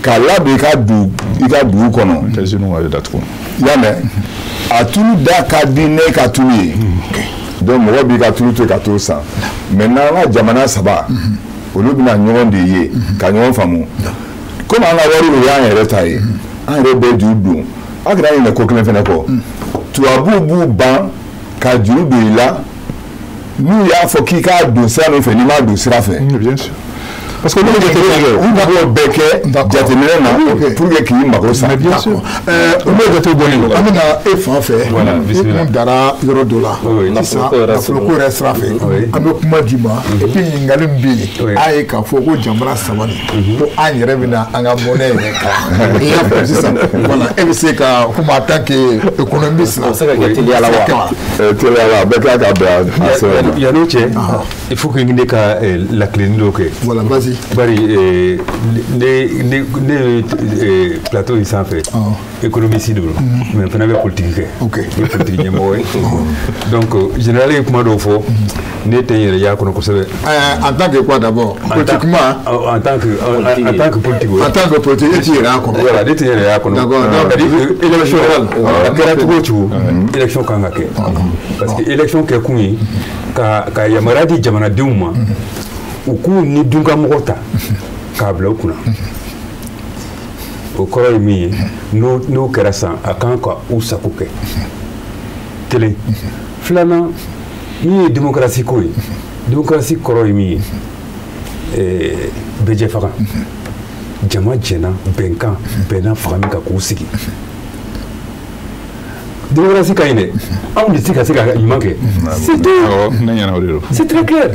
S4: k'a ladon i ka dugu kɔnɔ. I y'a mɛn? A tulu da ka di ne ka tulu ye, donc mɔgɔ b'i ka tulu to yen ka t'o san. Maintenant an ka jamana saba, olu bɛna ɲɔgɔn de ye ka ɲɔgɔn faamu. Komi an ka wari o y'an yɛrɛ ta ye, an yɛrɛ bɛ juru don. A kana ɲinɛ ko kelen fɛnɛ kɔ, tubabuw b'u ban ka juru don i la n'u y'a fɔ k'i k'a don sira min fɛ, n'i m'a don sira fɛ.
S5: Bien sûr. Parce que olu bɛ jateminɛ kɛ,
S4: u b'o bɛɛ kɛ jateminɛ na pour que k'i mago sa.
S5: Bien sûr. Olu bɛ jate bɔlen don.
S1: An bɛna e fan fɛ, i kun dara yɔrɔ dɔ la sisan, nafoloko yɛrɛ sira fɛ, an bɛ kuma d'i ma. Et puis ɲininkali min bɛ yen, a ye k'a fɔ ko jamana saba nin, ko an yɛrɛ bɛna an ka monnaie yɛrɛ kalan. I y'a faamu sisan, voilà, e bɛ se ka komi en tant que économiste.
S6: O bɛ se ka kɛ teliya la wa?
S4: Teliya la, a bɛɛ tila ka bɛn a sɛbɛn na.
S2: Yan'o cɛ, il faut que ne ka lakilenni dɔ kɛ.
S1: Voilà, vas-y. Vas-y.
S2: Bari ne ne plateau in sanfɛ, économiste de don, mais n fana bɛ politique kɛ. Ne ye politique ɲɛmɔgɔ ye. Donc général ye kuma dɔw fɔ, ne tɛ n yɛrɛ y'a kɔnɔ kosɛbɛ.
S1: En tant que quoi d'abord? Politiquement?
S2: En tant que politique.
S1: En tant que politique, e t'i yɛrɛ y'a kɔnɔ.
S2: Voilà, ne tɛ n yɛrɛ y'a kɔnɔ.
S1: D'accord.
S2: C'est-à-dire que élection a kɛra cogo o cogo, élection kan ka kɛ. Parce que élection kɛ kun ye ka yamaruya di jamanadenw ma, u k'u ni dunkamɔgɔ ta k'a bila u kunna. O kɔrɔ ye min ye, n'o kɛra sisan, a kan ka u sago kɛ. Kelen. Filanan, min ye démocratie ko ye, démocratie kɔrɔ ye min ye, bɛɛ jɛ faga, jama jɛna bɛnkan bɛnna faga min kan k'u sigi. Démocratie ka ɲi dɛ, anw de tɛ ka se ka ɲuman kɛ, c'est tout.
S5: Ne ɲɛna o de don.
S2: C'est très clair.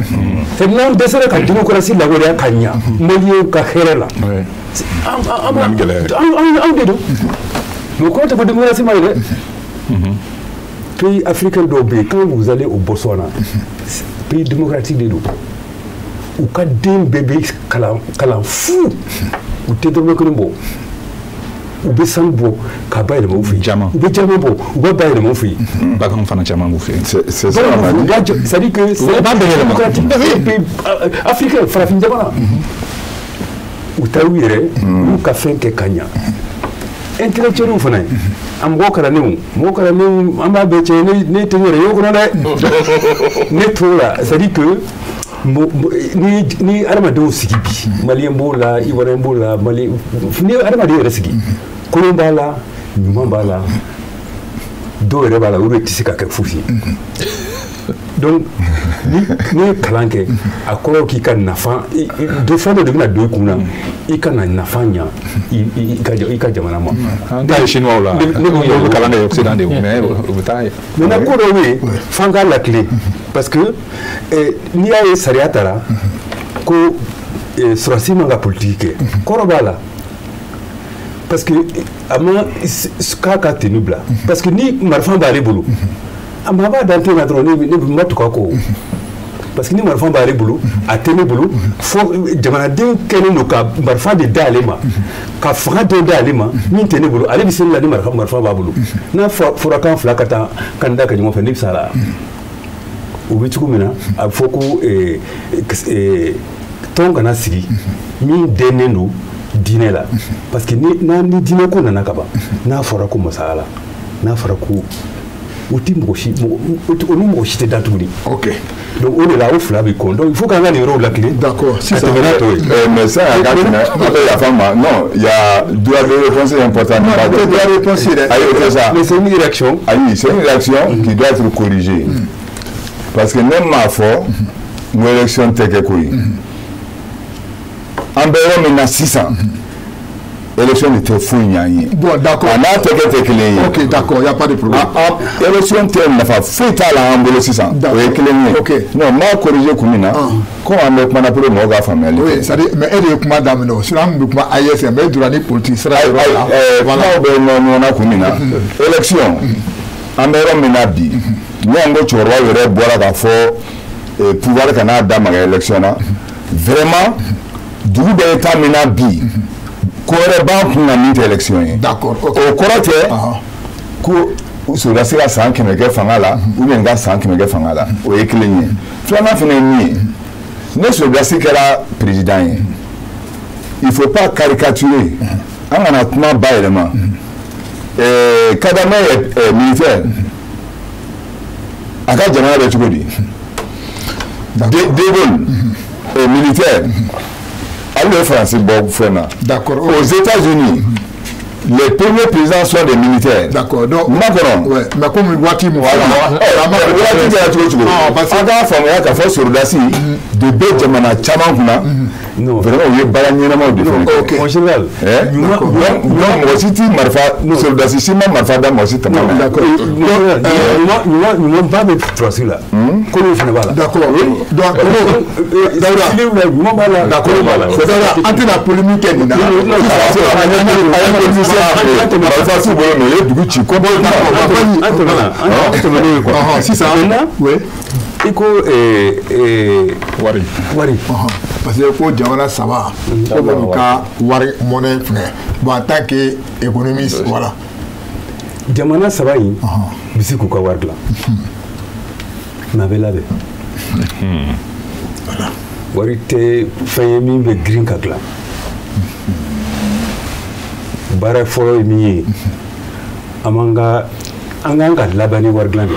S2: C'est n'an dɛsɛra ka démocratie lawaleya ka ɲa maliyɛnw ka hɛrɛ la, anw de don. Mais o kɔrɔ tɛ ko démocratie ma ɲi dɛ. Pays africain dɔw bɛ yen, quand vous allez au Botswana, pays démocratique de don, u ka den bɛɛ bɛ kalan kalan fu, u tɛ dɔrɔmɛ kelen bɔ, u bɛ sanu bɔ k'a bayɛlɛma u fɛ yen.
S5: Jama.
S2: U bɛ jama bɔ, u b'a bayɛlɛma u fɛ yen.
S5: Baganw fana caman b'u fɛ yen.
S4: C'est ça.
S2: C'est-à-dire que c'est démocratique pays africain, farafin jamana, u taara u yɛrɛ, u y'u ka fɛn kɛ ka ɲa. Intellectuels fana ye, a mɔgɔ kalannenw, mɔgɔ kalannenw, an b'a bɛɛ cɛ. Ne tɛ n yɛrɛ ye o kɔnɔ dɛ, ne t'o la. C'est à dire que ni adamadenw sigi bi, maliyɛn b'o la, ivoirien b'o la, mali ni adamaden yɛrɛ sigi, kolon b'a la, ɲuman b'a la, dɔw yɛrɛ b'a la, olu de tɛ se ka kɛ fosi ye. Donc ni ye kalan kɛ, a kɔrɔ k'i ka nafa dɔ, fɛn dɔ de bɛna don i kun na, i ka na nafa ɲa i ka jamana ma.
S5: An ta ye chinois la, ne bɛ kalan kɛ Occident de, mais u bɛ taa ye.
S2: Maintenant, ko dɔw bɛ yen f'an k'a lakile, parce que n'i y'a ye sariya taara ko sɔrɔdasi man ka politique kɛ, kɔrɔ b'a la, parce que a ma k'a ka tenue bila, parce que ni marifa b'ale bolo, a maa b'a dan ten na dɔrɔn, ne ma tugu a kɔ, parce que ni marifa b'ale bolo, a tɛ ne bolo fo jamanaden kɛlen don ka marifa de d'ale ma, ka fanga dɔ d'ale ma min tɛ ne bolo. Ale bɛ se ne la ni marifa b'a bolo. N'a fɔra k'an fila ka taa candidat kɛ ɲɔgɔn fɛ, ne bɛ s'a la. O bɛ cogo min na, a bɛ fɔ ko tɔn kana sigi min dɛnnen don diinɛ la, parce que ni diinɛ ko nana ka ban, n'a fɔra ko masaya la, n'a fɔra ko o ti mɔgɔ si, o ni mɔgɔ si tɛ da tuguni. Donc o de la, o fila bɛ kɔn. Donc il faut k'an ka nin yɔrɔw lakile.
S1: D'accord.
S2: Ka tɛmɛ n'a tɔ ye.
S4: Mais ça, a ka tɛmɛ, an bɛ yafa n ma. Non, il y a droit de réponse important.
S1: Non, droit de réponse dɛ.
S4: Ayi, o tɛ sa.
S2: Mais c'est une réaction.
S4: Ayi, c'est une réaction qui doit être corrigée. Parce que ne m'a fɔ n ko élection tɛ kɛ ko ye. An bɛ yɔrɔ min na sisan, élection de tɛ foyi ɲɛ an ye.
S1: Bon, d'accord.
S4: A n'a tɛ kɛ tɛ kelen ye.
S1: Ok, d'accord, y a pas de problème.
S4: Élection tɛ, nafa foyi t'a la an bolo sisan. O ye kelen ye. Non, n b'a corriger kun min na, komi an bɛ kuma na pour que mɔgɔw k'a faamuyali kɛ.
S1: Oui, c'est-à-dire, mais e de ye kuma daminɛ o, sinon an tun bɛ kuma AES, mais e donna ni politique sira yɔrɔ la.
S4: Kumaw bɛ nɔ ɲɔgɔn na kun min na, élection, an bɛ yɔrɔ min na bi, ne y'an ko cɛkɔrɔbaw yɛrɛ bɔra k'a fɔ pouvoir kana da maga élection na. Vraiment, dugu bɛ état min na bi, ko wɛrɛ b'an kun na min tɛ élection ye.
S1: D'accord, ok.
S4: O kɔrɔ tɛ ko sɔrɔdasi ka san 100 kɛ fanga la ou bien ka san 100 kɛ fanga la, o ye kelen ye. Filanan fana ye min ye, ne sɔrɔdasi kɛra président ye, il faut pas caricaturer, an kana kuma bayɛlɛma. Kagame ye militaire, a ka jamana bɛ cogo di? De Gaulle est militaire, ale de ye Faransi bɔ fɛn na.
S1: D'accord.
S4: Aux États-Unis, les premiers présidents sont des militaires.
S1: D'accord. Donc,
S4: Macron.
S1: Ouais, mais comme waati min
S4: Voilà. Waati kɛra cogo cogo.
S1: Non, parce que
S4: an k'a faamuya k'a fɔ sɔrɔdasi de bɛ jamana caman kunna.
S2: Non.
S4: Vraiment, u ye baara ɲɛnamaw de fɛnɛ kɛ.
S1: Ok.
S2: En général.
S4: Eh?
S2: Ɲuman
S4: Donc, mɔgɔ si ti marifa, sɔrɔdasi si ma marifa da mɔgɔ si tama na.
S1: D'accord.
S2: Ɲuman ɲumanba bɛ sɔrɔdasi la, kolon fana b'a la.
S1: D'accord. Donc, Daouda.
S2: Ɲuman b'a la,
S1: D'accord.
S2: kolon b'a la.
S1: Daouda, an tɛna polémique kɛ nin na.
S4: Marifa t'u bolo, mais u ye dugu ci ko
S1: D'accord.
S2: An tɛmɛna, an tɛmɛna n'o ye quoi.
S1: Ɔhɔn, sisan.
S2: Maintenant,
S1: Oui.
S2: I ko
S5: wari.
S2: Wari.
S1: Parce que ko jamana saba ko b'u ka wari monnaie fɛngɛ. Bon, en tant que économiste, voilà.
S2: Jamana saba in bɛ se k'u ka wari dilan. Mais a bɛ labɛn. Wari tɛ fɛn ye min bɛ girin ka dilan. Baara fɔlɔ ye min ye, an b'an ka an kan ka laban ni wari dilan de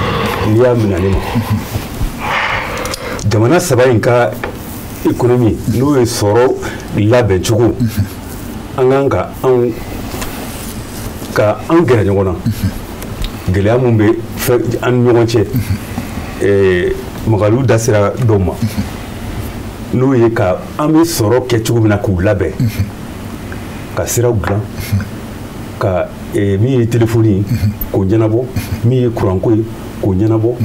S2: n'i y'a minɛ ne ma. Jamana saba in ka économie n'o ye sɔrɔ labɛn cogo, an kan ka anw ka an gɛrɛ ɲɔgɔn na. Gɛlɛya mun bɛ fɛn an ni ɲɔgɔn cɛ, Magalu da sera dɔw ma, n'o ye ka an bɛ sɔrɔ kɛ cogo min na k'u labɛn, ka siraw dilan, ka min ye telefɔni ye k'o ɲɛnabɔ, min ye kuranko ye k'o ɲɛnabɔ.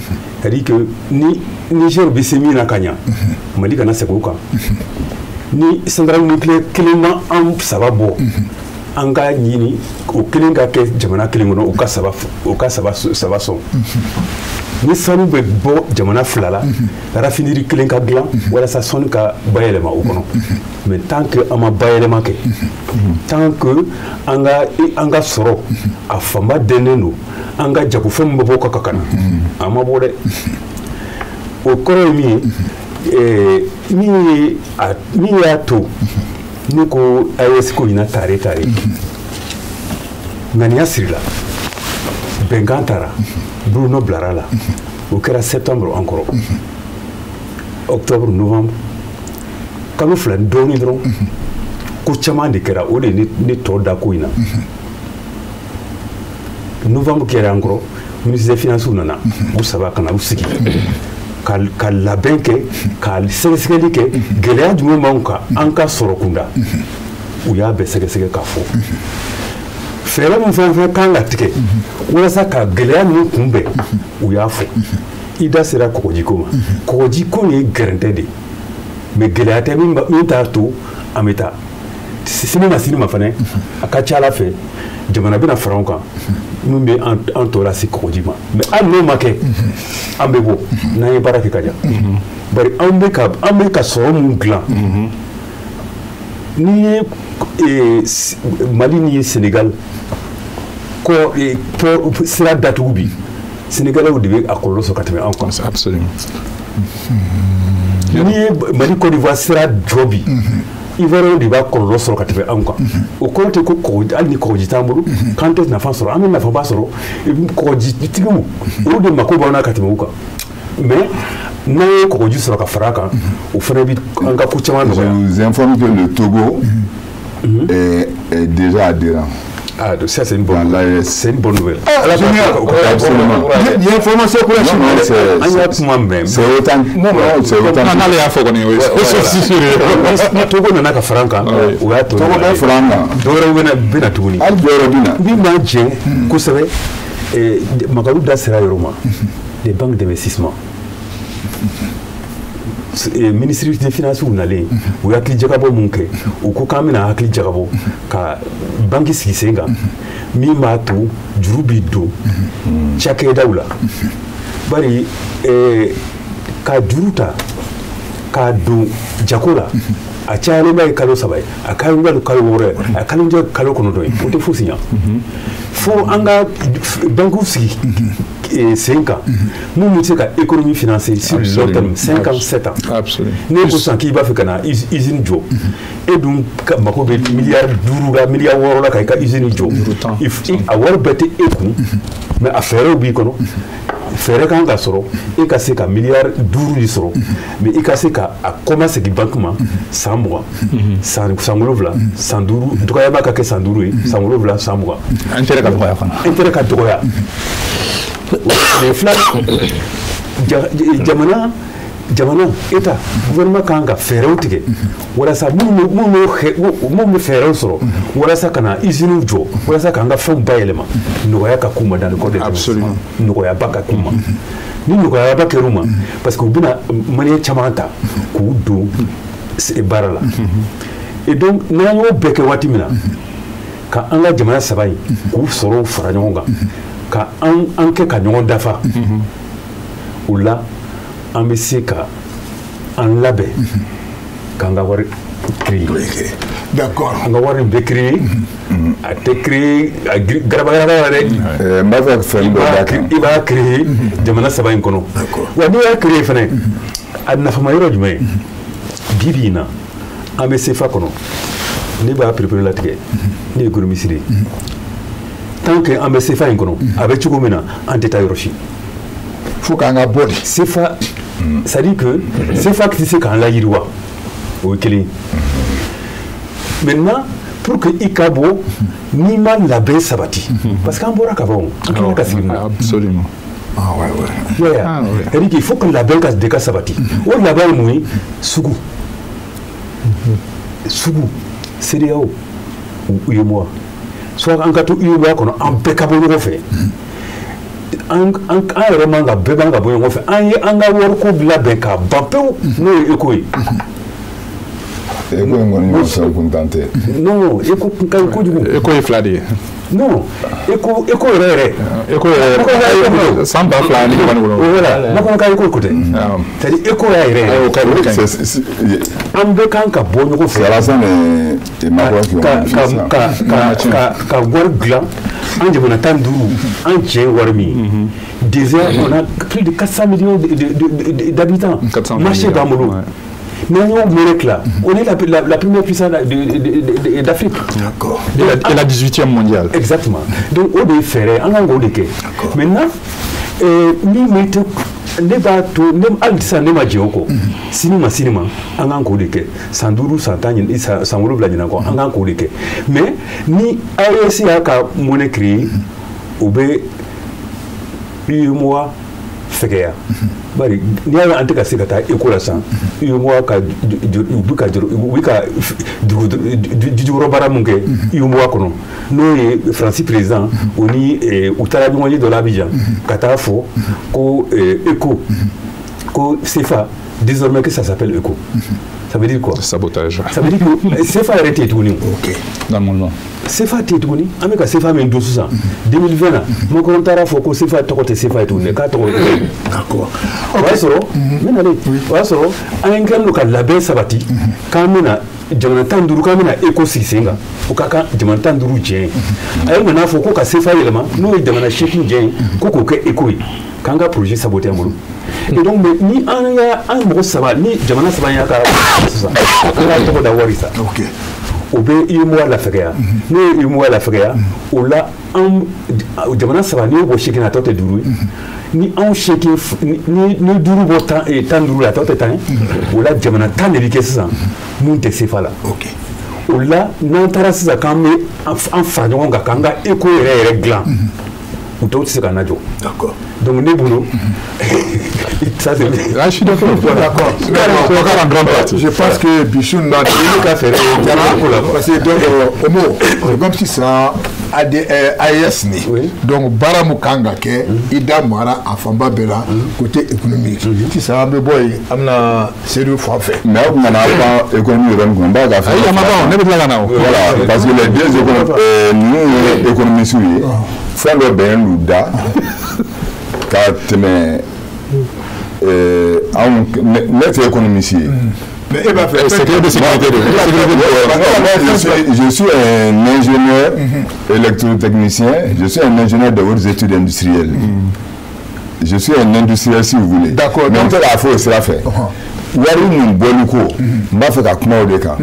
S2: C'est à dire que ni Niger bɛ se min na ka ɲa, Mali kana segin o kan. Ni centrale nucléaire kelen ma an saba bɔ, an ka ɲini o kelen ka kɛ jamana kelen kɔnɔ, o ka saba sɔn. Ni sanu bɛ bɔ jamana fila la, raffinerie kelen ka dilan walasa sanu ka bayɛlɛma o kɔnɔ. Mais tant que an ma bayɛlɛma kɛ, tant que an ka sɔrɔ a fanba dɛnnen don an ka jagofɛn min bɛ bɔ ka na, an ma bɔ dɛ. O kɔrɔ ye min ye, min y'a to ne ko AES ko ɲina tare tare, ŋaniya sirila, bɛnkan tara, bolonɔ bilara la. O kɛra septembre an kɔrɔ, octobre, novembre, kalo 2 ni dɔɔnin dɔrɔn, ko caman de kɛra. O de ye ne tɔ da ko in na. Novembre kɛra an kɔrɔ, ministre des finances nana, u saba ka na u sigi ka labɛn kɛ, ka sɛgɛsɛgɛli kɛ, gɛlɛya jumɛn b'anw kan an ka sɔrɔ kunda. U y'a bɛɛ sɛgɛsɛgɛ k'a fɔ fɛɛrɛ min fɛn fɛn kan ka tigɛ walasa ka gɛlɛya ninnu kunbɛn, u y'a fɔ. I da sera kɔgɔjiko ma. Kɔgɔjiko ye gɛrɛntɛ de ye, mais gɛlɛya tɛ min t'a to an bɛ taa sini ma. Sini ma fana, a ka ca Ala fɛ, jamana bɛna fara anw kan min bɛ an tɔ lase kɔgɔji ma. Mais hali n'o ma kɛ, an bɛ bɔ n'an ye baara kɛ ka ɲa. Bari an bɛ ka sɔrɔ mun dilan, n'i ye Mali ni ye Sénégal kɔ port sira datugu bi, Sénégalais de bɛ a kɔlɔlɔ sɔrɔ ka tɛmɛ anw kan.
S5: Absolument.
S2: N'i ye Mali Côte d'Ivoire sira jɔ bi, Ivoirien de b'a kɔlɔlɔ sɔrɔ ka tɛmɛ anw kan. O kɔrɔ tɛ ko kɔgɔji, hali ni kɔgɔji t'an bolo, k'an tɛ nafa sɔrɔ. An bɛ nafaba sɔrɔ. Kɔgɔjitigiw, olu de mako b'an na ka tɛmɛ u kan. Mais n'an ye kɔgɔji sɔrɔ ka fara a kan, o fana bɛ an ka ko caman
S4: Je
S2: nɔgɔya.
S4: vous informe que le Togo est déjà adhérent
S2: Ah, donc ça c'est une bonne
S4: dans
S2: nouvelle.
S4: l'AES.
S2: C'est une bonne nouvelle.
S1: Ah, génial.
S4: Absolument.
S1: Nin ye information kura
S4: Non, non, c'est
S2: An y'a kuma mɛn.
S4: c'est autant. Non, c'est autant.
S5: N'ale y'a fɔ kɔni, o ye c'est sûr.
S2: Ni Togo nana ka fara an kan, o y'a to
S4: Togo bɛ fara an kan.
S2: Dɔwɛrɛw bɛna tuguni.
S4: Hali dɔwɛrɛ bɛ na.
S2: Min b'an jɛ kosɛbɛ, Magalu da sera yɔrɔ ma, les banques d'investissement. Ministre des finances nalen, u ye hakili jagabɔ mun kɛ? U ko k'an bɛna hakili jagabɔ ka banque sigi sen kan min b'a to juru bi don cakɛdaw la. Bari ka juru ta k'a don jago la, a cayalenba ye kalo 3 ye, a cayalenba ye kalo 6 ye, a cayalenba ye kalo 9 ye, o tɛ fosi ɲa. Fo an ka banques sigi sen kan mun bɛ se ka économie financer sur le long terme, 5 ans, 7 ans.
S5: Absolument.
S2: Ne ko sisan k'i b'a fɛ ka na usine jɔ, e dun ka mako bɛ miliyari 5 la, miliyari 6 la ka i ka usine jɔ.
S5: 10.
S2: A wari bɛɛ tɛ e kun, mais a fɛɛrɛw b'i kɔnɔ. Fɛɛrɛ kan ka sɔrɔ e ka se ka miliyari 5 de sɔrɔ, mais i ka se ka a kɔmasegin banque ma san 20, san 7, san 5, dɔgɔyaba ka kɛ san 5 ye, san 7, san 20.
S5: Intérêt ka dɔgɔya fana.
S2: Intérêt ka dɔgɔya. Mais fila, jamana état, gouvernement kan ka fɛɛrɛw tigɛ walasa minnu bɛ fɛɛrɛw sɔrɔ walasa ka na usines jɔ, walasa k'an ka fɛnw bayɛlɛma, nɔgɔya ka k'u ma dans le cadre de
S5: Absolument.
S2: nɔgɔyaba ka k'u ma. Ni nɔgɔyaba kɛr'u ma, parce que u bɛna malien caman ta k'u don baara la. Et donc n'an y'o bɛɛ kɛ waati min na, ka an ka jamana saba in k'u sɔrɔw fara ɲɔgɔn kan, ka an kɛ ka ɲɔgɔn dafa o la. An bɛ se ka an labɛn k'an ka wari créer.
S1: D'accord.
S2: An ka wari in bɛ créer, a tɛ créer a garaba garaba la dɛ.
S4: N b'a fɛ fɛn dɔ d'a kan.
S2: I b'a créer jamana saba in kɔnɔ. Wa n'i y'a créer fɛnɛ, a nafama yɔrɔ jumɛn ye? Bi bi in na, an bɛ CFA kɔnɔ. Ne b'a préparer latigɛ, ne ye économiste de ye. Tant que an bɛ CFA in kɔnɔ, a bɛ cogo min na, an tɛ taa yɔrɔ si.
S1: Fo k'an ka bɔ de.
S2: CFA, c'est à dire que CFA tɛ se k'an layiriwa, o ye kelen ye. Maintenant, pour que i ka bɔ, n'i ma labɛn sabati, parce que an bɔra ka ban o, an tilala ka segin mun na?
S5: Absolument.
S1: Ah ouais, ouais.
S2: Ouais.
S5: Ah, ouais.
S2: C'est-à-dire qu'il faut que labɛn ka de ka sabati. O labɛn ye mun ye? Sugu. Sugu, CEDEAO ou UEMOA. Soit an ka to UEMOA kɔnɔ, an bɛɛ ka bɔ ɲɔgɔn fɛ. An yɛrɛ man ka bɛɛ man ka bɔ ɲɔgɔn fɛ. An ye an ka wariko labɛn k'a ban pewu, n'o ye ECO ye.
S4: ECO in kɔni ɲɔgɔn sɔrɔ kuntan tɛ.
S2: Non, ECO kun ka ɲi kojugu.
S5: ECO ye fila de ye.
S2: Non, ECO yɛrɛ yɛrɛ.
S5: ECO yɛrɛ san 2027.
S2: Voilà, Macron ka ECO ko tɛ. C'est-à-dire ECO y'a yɛrɛ yɛrɛ.
S5: O ka ɲi.
S2: An bɛɛ kan ka bɔ ɲɔgɔn fɛ.
S4: C'est Alassane et Macron qui ont fait ça.
S2: Ka wari dilan, an jamana 15, an cɛ wari min ye. Déjà, on a plus de 400 millions d'habitants. Marché b'an bolo. Mais on est là, on est la première puissance d'Afrique.
S1: D'accord.
S5: Et la 18e mondiale.
S2: Exactement. Donc, on doit faire, on a un gros. Maintenant, ne b'a to ne hali sisan ne ma jɛ o kɔ, sini ma sini ma an kan k'o de kɛ, san 5, san 10, san 7 ɲinan kɔ, an kan k'o de kɛ. Mais ni AES y'a ka monnaie créer, o bɛ UEMOA fɛgɛya. Bari n'i y'a ye an tɛ ka se ka taa ECO la sisan, UEMOA ka u bɛ ka u bɛ ka jujukɔrɔ baara mun kɛ UEMOA kɔnɔ, n'o ye Faransi président o ni u taara ɲɔgɔn ye dɔ la Abidjan, ka taa fɔ ko ECO, ko CFA désormais que ça s'appelle ECO. Ça veut dire quoi?
S5: Sabotage.
S2: Ça veut dire que CFA yɛrɛ tɛ yen tuguni.
S1: Ok.
S5: Normalement.
S2: CFA tɛ yen tuguni, an bɛ ka CFA min dun sisan 2020 na, Macron taara fɔ ko CFA tɔgɔ tɛ CFA ye tuguni, k'a tɔgɔ ye.
S1: D'accord.
S2: O y'a sɔrɔ, n bɛ nalen, o y'a sɔrɔ an kɛlen don ka labɛn sabati k'an bɛna jamana 15, k'an bɛna ECO sigi sen kan, o ka kan jamana 15 jɛ ye. A ye nana fɔ ko ka CFA yɛlɛma, n'o ye jamana 8 jɛ ye, ko k'o kɛ ECO ye, k'an ka projet saboter an bolo. Et donc, ni an y'a an mɔgɔ saba ni jamana saba y'a ka sisan, an ka tɔgɔ da wari sa.
S1: Ok.
S2: O bɛ UEMOA lafɛgɛya, n'o ye UEMOA lafɛgɛya, o la an jamana saba n'i y'o bɔ 8 na, a tɔ tɛ 5 ye. Ni anw 8 ni 5 bɔ 15 la, a tɔ tɛ 10 ye. O la jamana 10 de bɛ kɛ sisan mun tɛ CFA la.
S1: Ok.
S2: O la n'an taara sisan k'an bɛ an fara ɲɔgɔn kan k'an ka ECO yɛrɛ yɛrɛ dilan, u tɔw tɛ se k'an lajɔ.
S1: D'accord.
S2: Donc ne bolo, ça c'est.
S5: Là, je suis d'accord.
S1: D'accord.
S5: D'accord en grande partie.
S1: Je pense que Bichou n'a pas fait parce que donc au mot, c'est comme si ça AES ni. Donc baara mun kan ka kɛ, i da mara a fanba bɛɛ la côté économique. Sisan an bɛ bɔ yen, an bɛna Seydou fan fɛ.
S4: Mais aw kun kana pan économie yɔrɔnin kun, n b'a ka fɛn.
S5: Ayi, a ma ban, ne bɛ tila ka na o.
S4: Voilà, parce que les deux économistes, ninnu ye économistes ye, fɛn dɔ bɛnnen d'u da ka tɛmɛ anw, ne tɛ économiste ye.
S1: Mais e b'a fɛ.
S5: Sécurité de sécurité de.
S4: Je suis un ingénieur électrotechnicien, je suis un ingénieur de hautes études industrielles. Je suis un industriel si vous voulez.
S1: D'accord.
S4: Mais n tɛ k'a fɔ o sira fɛ. Wari min bɔli ko, n b'a fɛ ka kuma o de kan.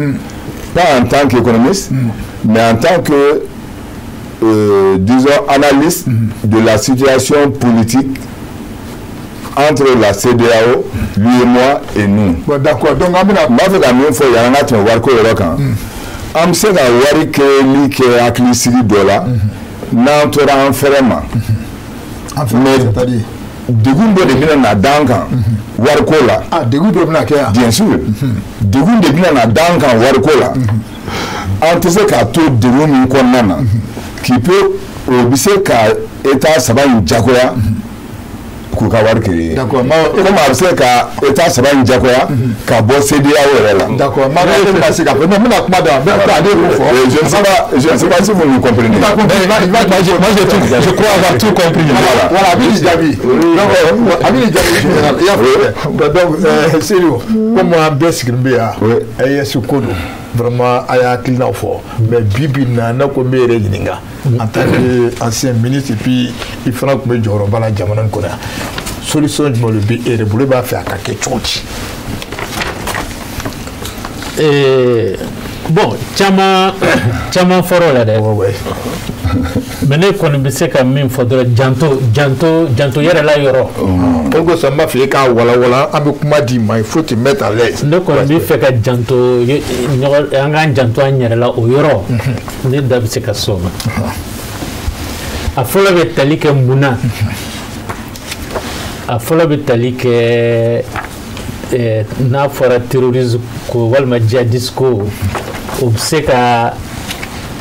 S4: Pas en tant qu'économiste, mais en tant que disons analyste de la situation politique entre la CEDEAO, l'UEMOA et nous.
S1: Bon, d'accord. Donc, an bɛna.
S4: N b'a fɛ ka min fɔ yanni an ka tɛmɛ wariko yɔrɔ kan. An bɛ se ka wari kɛli kɛ hakilisigi dɔ la, n'an tora an fɛrɛ ma.
S1: An fɛrɛ, c'est-à-dire.
S4: Degun dɔ de bɛna na d'an kan wariko la.
S1: Ah, degun dɔ bɛna kɛ yan.
S4: Bien sûr. Degun de bɛna na d'an kan wariko la. An tɛ se k'a to degun min kɔnɔna na, qui peut, o bɛ se ka État saba in jagoya. K'u ka wari créer.
S1: D'accord.
S4: Comme a bɛ se ka État saba in jagoya ka bɔ CEDEAO yɛrɛ la.
S1: D'accord. Ma bɛ se ka fɔ, non, n bɛna kuma d'a ma, ale y'o fɔ.
S4: Je ne sais pas si vous me comprenez.
S1: Moi,
S5: je crois avoir tout compris.
S1: Voilà, a bɛ nin jaabi. Donc a bɛ nin jaabi général, i y'a faamu. Donc Seydou, comme an bɛɛ sigilen bɛ yan, AES ko don. Vraiment, a y'a hakilinaw fɔ, mais bi bi in na, ne ko n bɛ yɛrɛ ɲininka en tant que ancien ministre, et puis i fana tun bɛ jɔyɔrɔba la jamana in kɔnɔ yan, solution jumɛn de bɛ e yɛrɛ bolo, e b'a fɛ a ka kɛ cogo di?
S3: Bon, caman caman fɔra o la dɛ. Mais ne kɔni bɛ se ka min fɔ dɔrɔn, janto janto janto yɛrɛ la yɔrɔ.
S1: O kosɔn n b'a fɛ e k'a walawala, an bɛ kuma d'i ma, il faut te mettre à l'aise.
S3: Ne kɔni bɛ fɛ ka janto ɲɔgɔn, an k'an janto an yɛrɛ la, o yɔrɔ ne da bɛ se ka s'o ma. A fɔlɔ bɛ tali kɛ mun na? A fɔlɔ bɛ tali kɛ, n'a fɔra terrorisme ko walima djihadiste ko, o bɛ se ka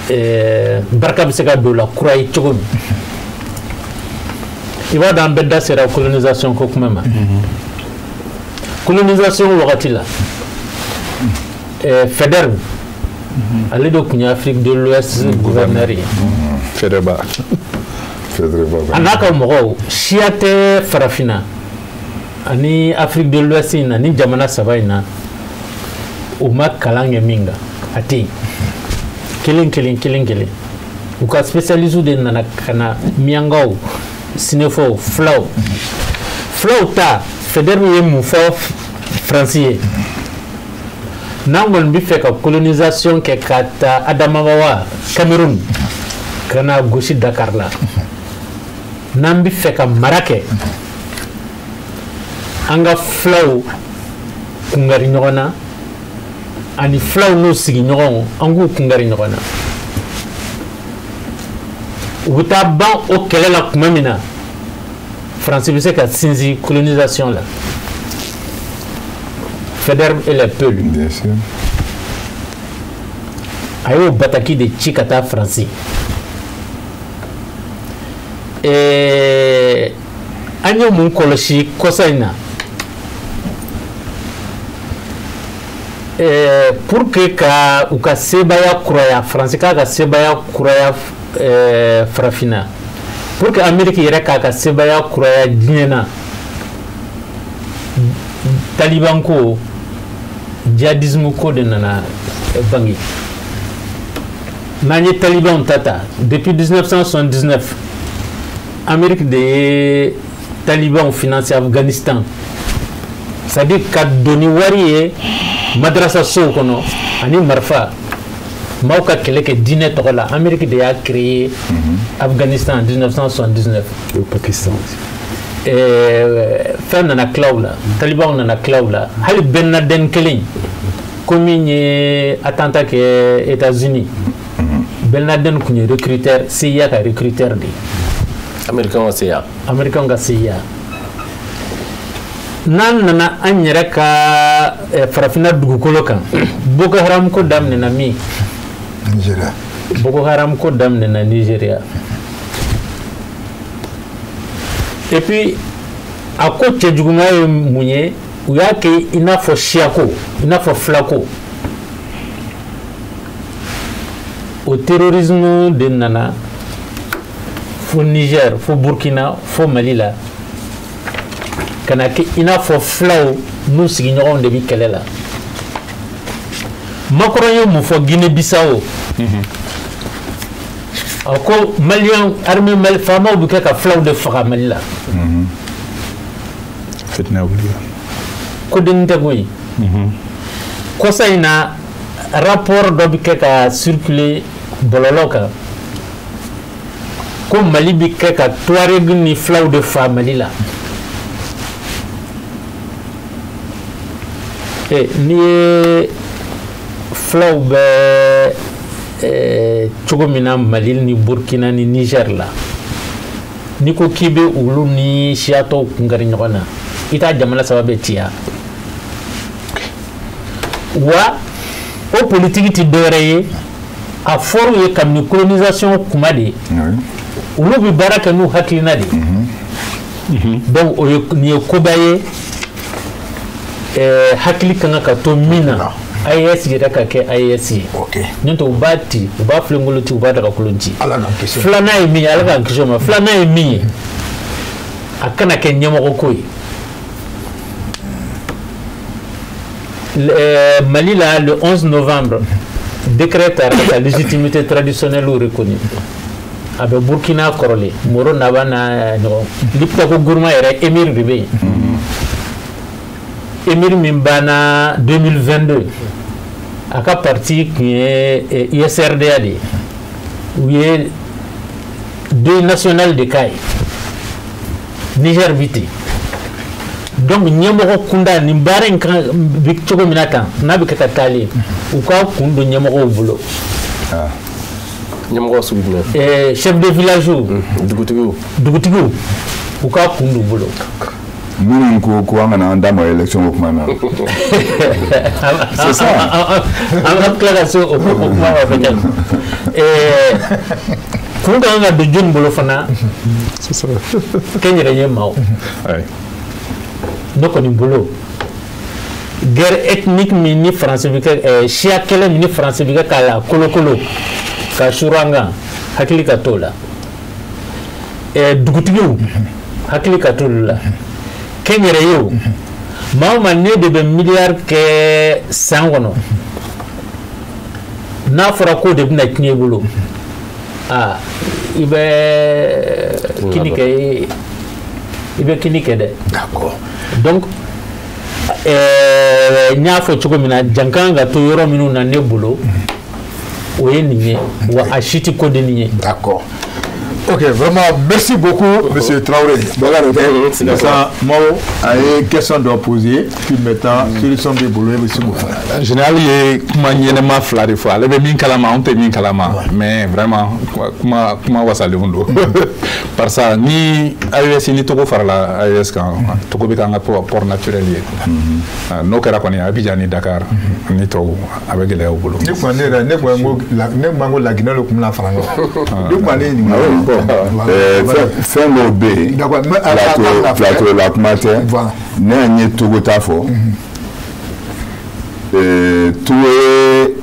S3: barika bɛ se ka don la kura ye cogo min. I b'a dɔn, an bɛɛ da sera colonisation ko kuma ma. Colonisation wagati la, Faidherbe, ale de tun ye Afrique de l'Ouest gouverneur ye.
S5: Faidherbe.
S3: A n'a ka mɔgɔw, siya tɛ farafinna ani Afrique de l'Ouest in na, ni jamana saba in na, u ma kalan kɛ min kan, a tɛ yen. Kelen kelen kelen kelen, u ka spécialistes de nana ka na, miyankaw, sinɛfɔw, filaw. Filaw ta, Faidherbe ye mun fɔ Faransi ye? N'an kɔni bɛ fɛ ka colonisation kɛ ka taa Adamawa, Cameroun, ka na gosi Dakar la, n'an bɛ fɛ ka mara kɛ, an ka filaw kungari ɲɔgɔn na, ani filaw n'u sigiɲɔgɔnw, an k'u kungari ɲɔgɔn na. U bɛ taa ban o kɛlɛ la tuma min na, Faransi bɛ se ka sinsin colonisation la. Faidherbe et les Peuls.
S4: Bien sûr.
S3: A y'o bataki de ci ka taa Faransi. An ye mun kɔlɔsi kɔsa in na? Pour que ka u ka sebaaya kuraya, Faransi k'a ka sebaaya kuraya farafinna, pour que Amérique yɛrɛ k'a ka sebaaya kuraya diɲɛ na, taliban ko, djihadisme ko de nana bange. N'an ye talibanw ta ta, depuis 1979, Amérique de ye talibanw financé Afghanistan, c'est à dire ka don ni wari ye madrasa sow kɔnɔ ani marifa, maaw ka kɛlɛ kɛ diinɛ tɔgɔ la. Amérique de y'a créé Afghanistan en 1979.
S2: Au Pakistan aussi.
S3: Fɛn nana tila u la, talibanw nana tila u la, hali Ben Laden kelen ko min ye attentat kɛ États-Unis, Ben Laden tun ye recruteur, CIA ka recruteur de ye.
S6: Américain ka CIA.
S3: Américain ka CIA. N'an nana an yɛrɛ ka farafinna dugukolo kan, Boko Haram ko daminɛna min?
S1: Nigeria.
S3: Boko Haram ko daminɛna Nigeria. Et puis a ko cɛjuguya ye mun ye? U y'a kɛ i n'a fɔ siyako, i n'a fɔ filako. O terrorisme de nana fo Niger, fo Burkina, fo Mali la, ka na kɛ i n'a fɔ filaw n'u sigiɲɔgɔnw de bɛ kɛlɛ la. Macron ye mun fɔ Guinée Bissau? A ko malien armée Mali, faamaw bɛ kɛ ka filaw de faga Mali la.
S5: Fitinɛ wulila.
S3: Ko dennin tɛ koyi. Kɔsa in na, rapport dɔ bɛ kɛ ka circuler bɔlɔlɔ kan ko Mali bɛ kɛ ka Touareg ni filaw de fa Mali la. N'i ye filaw bɛ cogo min na Mali ni Burkina ni Niger la, n'i ko k'i bɛ olu ni siya tɔw kunkari ɲɔgɔn na, i t'a jamana saba bɛɛ ci ya. Wa o politiki tɛ dɔwɛrɛ ye, a fɔr'u ye kabini colonisation kuma de, olu bɛ baara kɛ n'u hakilina de ye. Donc o ye nin ye koba ye, hakili kan ka to min na, AES yɛrɛ ka kɛ AES ye. N'o tɛ u b'a ci, u b'a filenkolo ci, u b'a dagakolon ci. Filanan ye min ye, Ala k'an kisi o ma. Filanan ye min ye, a kana kɛ ɲɛmɔgɔ ko ye. Mali la, le 11 novembre, décret taara ka légitimité traditionnelle reconnue. A bɛ Burkina kɔrɔlen, Moro Naba n'a ɲɔgɔn Liptako Gourma yɛrɛ, émir de bɛ yen. Émir min banna 2022, a ka parti tun ye USRDA de ye. U ye deuil national de k'a ye. Niger bi ten. Donc ɲɛmɔgɔ kunda nin baara in kan bi cogo min na tan, n'a bɛ kɛ ka taalen, u k'a kun don ɲɛmɔgɔw bolo.
S6: Ɲɛmɔgɔ sugu jumɛn?
S3: Chef de village,
S6: dugutigiw,
S3: dugutigiw, u k'a kun don u bolo.
S4: Minnu ko ko an kana an da maga élection ko kuma na. C'est ça.
S3: An ka tila ka se o kuma ma peut-être. Kun ka kan ka don jɔnni bolo fana? Kɛnyɛrɛye maaw. Ne kɔni bolo, guerre ethnique min ni Faransi bɛ kɛ, siya kɛlɛ min ni Faransi bɛ kɛ k'a la kolokolo ka suru an kan, hakili ka t'o la. Dugutigiw, hakili ka t'olu la. Kɛnyɛrɛyew, maa o maa ne de bɛ miliyari kɛ san kɔnɔ, n'a fɔra k'o de bɛna tiɲɛ i bolo, aa i bɛ kini kɛ, i bɛ kini kɛ dɛ.
S1: D'accord.
S3: Donc n y'a fɔ cogo min na, jankan ka to yɔrɔ minnu na ne bolo, o ye nin ye, wa a si tɛ ko de nin ye.
S1: D'accord. Ok, vraiment, merci beaucoup, monsieur Traoré. Sisan, Mao a ye question dɔ poser, puis maintenant, solution b'i bolo, e bɛ se k'o fɔ.
S5: Général ye kuma ɲɛnɛma fila de fɔ, ale bɛ min kalama, anw tɛ min kalama, mais vraiment kuma kuma wasalenw don. Barisa ni AES ni Togo farala AES kan, Togo bɛ k'an ka port naturel ye. N'o kɛra kɔni, Abidjan ni Dakar ni tɔw, a bɛ gɛlɛya u bolo.
S1: Ne kun ne yɛrɛ ne kun ko ne kun ko La Guinée de kun bɛna fara ɲɔgɔn. Ne kun ne ɲininka.
S4: Fɛn dɔw bɛ yen, plateau la kuma tɛ, ne ye Togo ta fɔ. Togo ye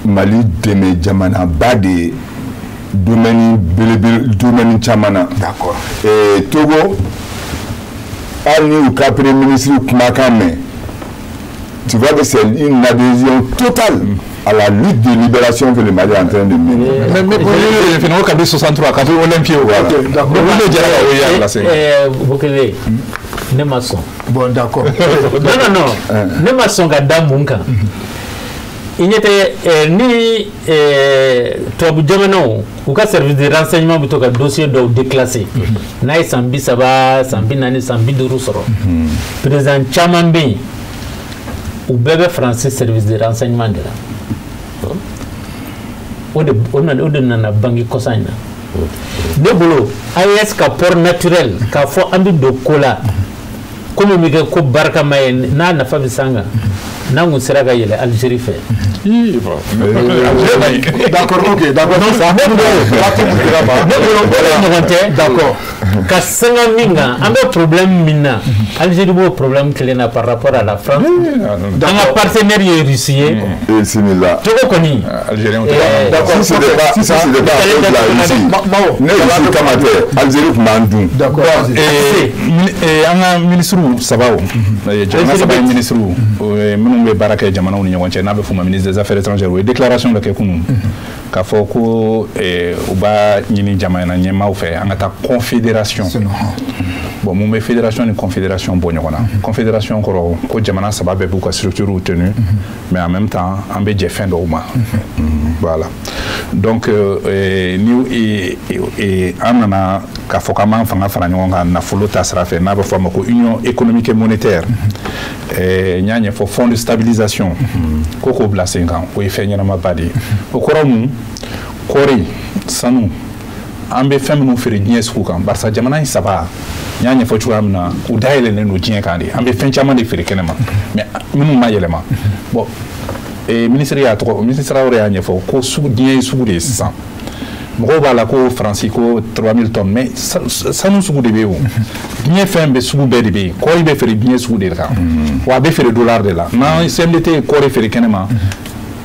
S4: Mali dɛmɛ jamanaba de ye domaine belebele, domaine caman na.
S1: D'accord.
S4: Togo, hali ni u ka premier ministre kumakan mɛn, tu vois que c'est une adhésion totale à la lutte de libération que le Mali est en train de mener.
S5: Mais finalement, kabini 63, kabini Olympie, voilà.
S1: D'accord.
S3: Bokele, ne ma sɔn.
S1: Bon, d'accord.
S3: Non, non, non. Ne ma sɔn ka da mun kan? I ɲɛ tɛ ni tubabu jamanaw u ka service de renseignement bɛ to ka dossier dɔw déclasser, n'a ye san 30, san 40, san 50 sɔrɔ, président caman bɛ yen, u bɛɛ bɛ Faransi service de renseignement de la. O de nana bange kɔsa in na. Ne bolo, AES ka port naturel k'a fɔ an bɛ don ko la, ko min bɛ kɛ ko barikama ye, n'a nafa bɛ s'an kan, n'an kun sera ka yɛlɛ Algérie fɛ.
S1: D'accord, ok, d'accord.
S3: Ne bolo, o de ɲɔgɔn tɛ.
S1: D'accord.
S3: Ka sanga min kan, an bɛ problème min na, Algérie b'o problème kelen na par rapport à la France. An ka partenaire ye Russie ye.
S4: Bisimila.
S3: Togo kɔni.
S5: Algérien tɛ.
S4: D'accord. Si c'était pas, si c'était pas à cause de la Russie, ne Russie kama tɛ, Algérie tun b'an dun.
S1: D'accord.
S5: An ka ministres saba o, jamana saba ye ministres minnu bɛ baara kɛ jamanaw ni ɲɔgɔn cɛ, n'a bɛ f'o ma ministre des affaires étrangères, o ye déclaration dɔ kɛ kunun k'a fɔ ko u b'a ɲini jamana ɲɛmaaw fɛ an ka taa confédération. Bon, mun bɛ fédération ni confédération bɔ ɲɔgɔn na? Confédération kɔrɔ ko jamana saba bɛɛ b'u ka structure tenu, mais en même temps an bɛ jɛ fɛn dɔw ma. Voilà. Donc ni an nana k'a fɔ k'an b'an fanga fara ɲɔgɔn kan nafolo ta sira fɛ, n'a bɛ fɔ a ma ko union économique et monétaire, n y'a ɲɛfɔ fonds de stabilisation ko k'o bila sen kan, o ye fɛn ɲɛnamaba de ye. O kɔrɔ mun? Kɔɔri, sanu, an bɛ fɛn minnu feere diɲɛ sugu kan, barisa jamana in saba, n y'a ɲɛfɔ cogoya min na, u dayɛlɛlen don diɲɛ kan de, an bɛ fɛn caman de feere kɛnɛma, mais minnu ma yɛlɛma. Bon, ministre y'a tɔgɔ, ministre Traoré y'a ɲɛfɔ ko sugu, diɲɛ ye sugu de ye sisan. Mɔgɔw b'a la ko Faransi ko 3000 tonnes, mais sanu sugu de bɛ yen o. Diɲɛ fɛn bɛɛ sugu bɛɛ de bɛ yen. Kɔɔri bɛ feere diɲɛ sugu de kan. Wa a bɛ feere dollar de la. N'an CMDT ye kɔɔri feere kɛnɛ ma,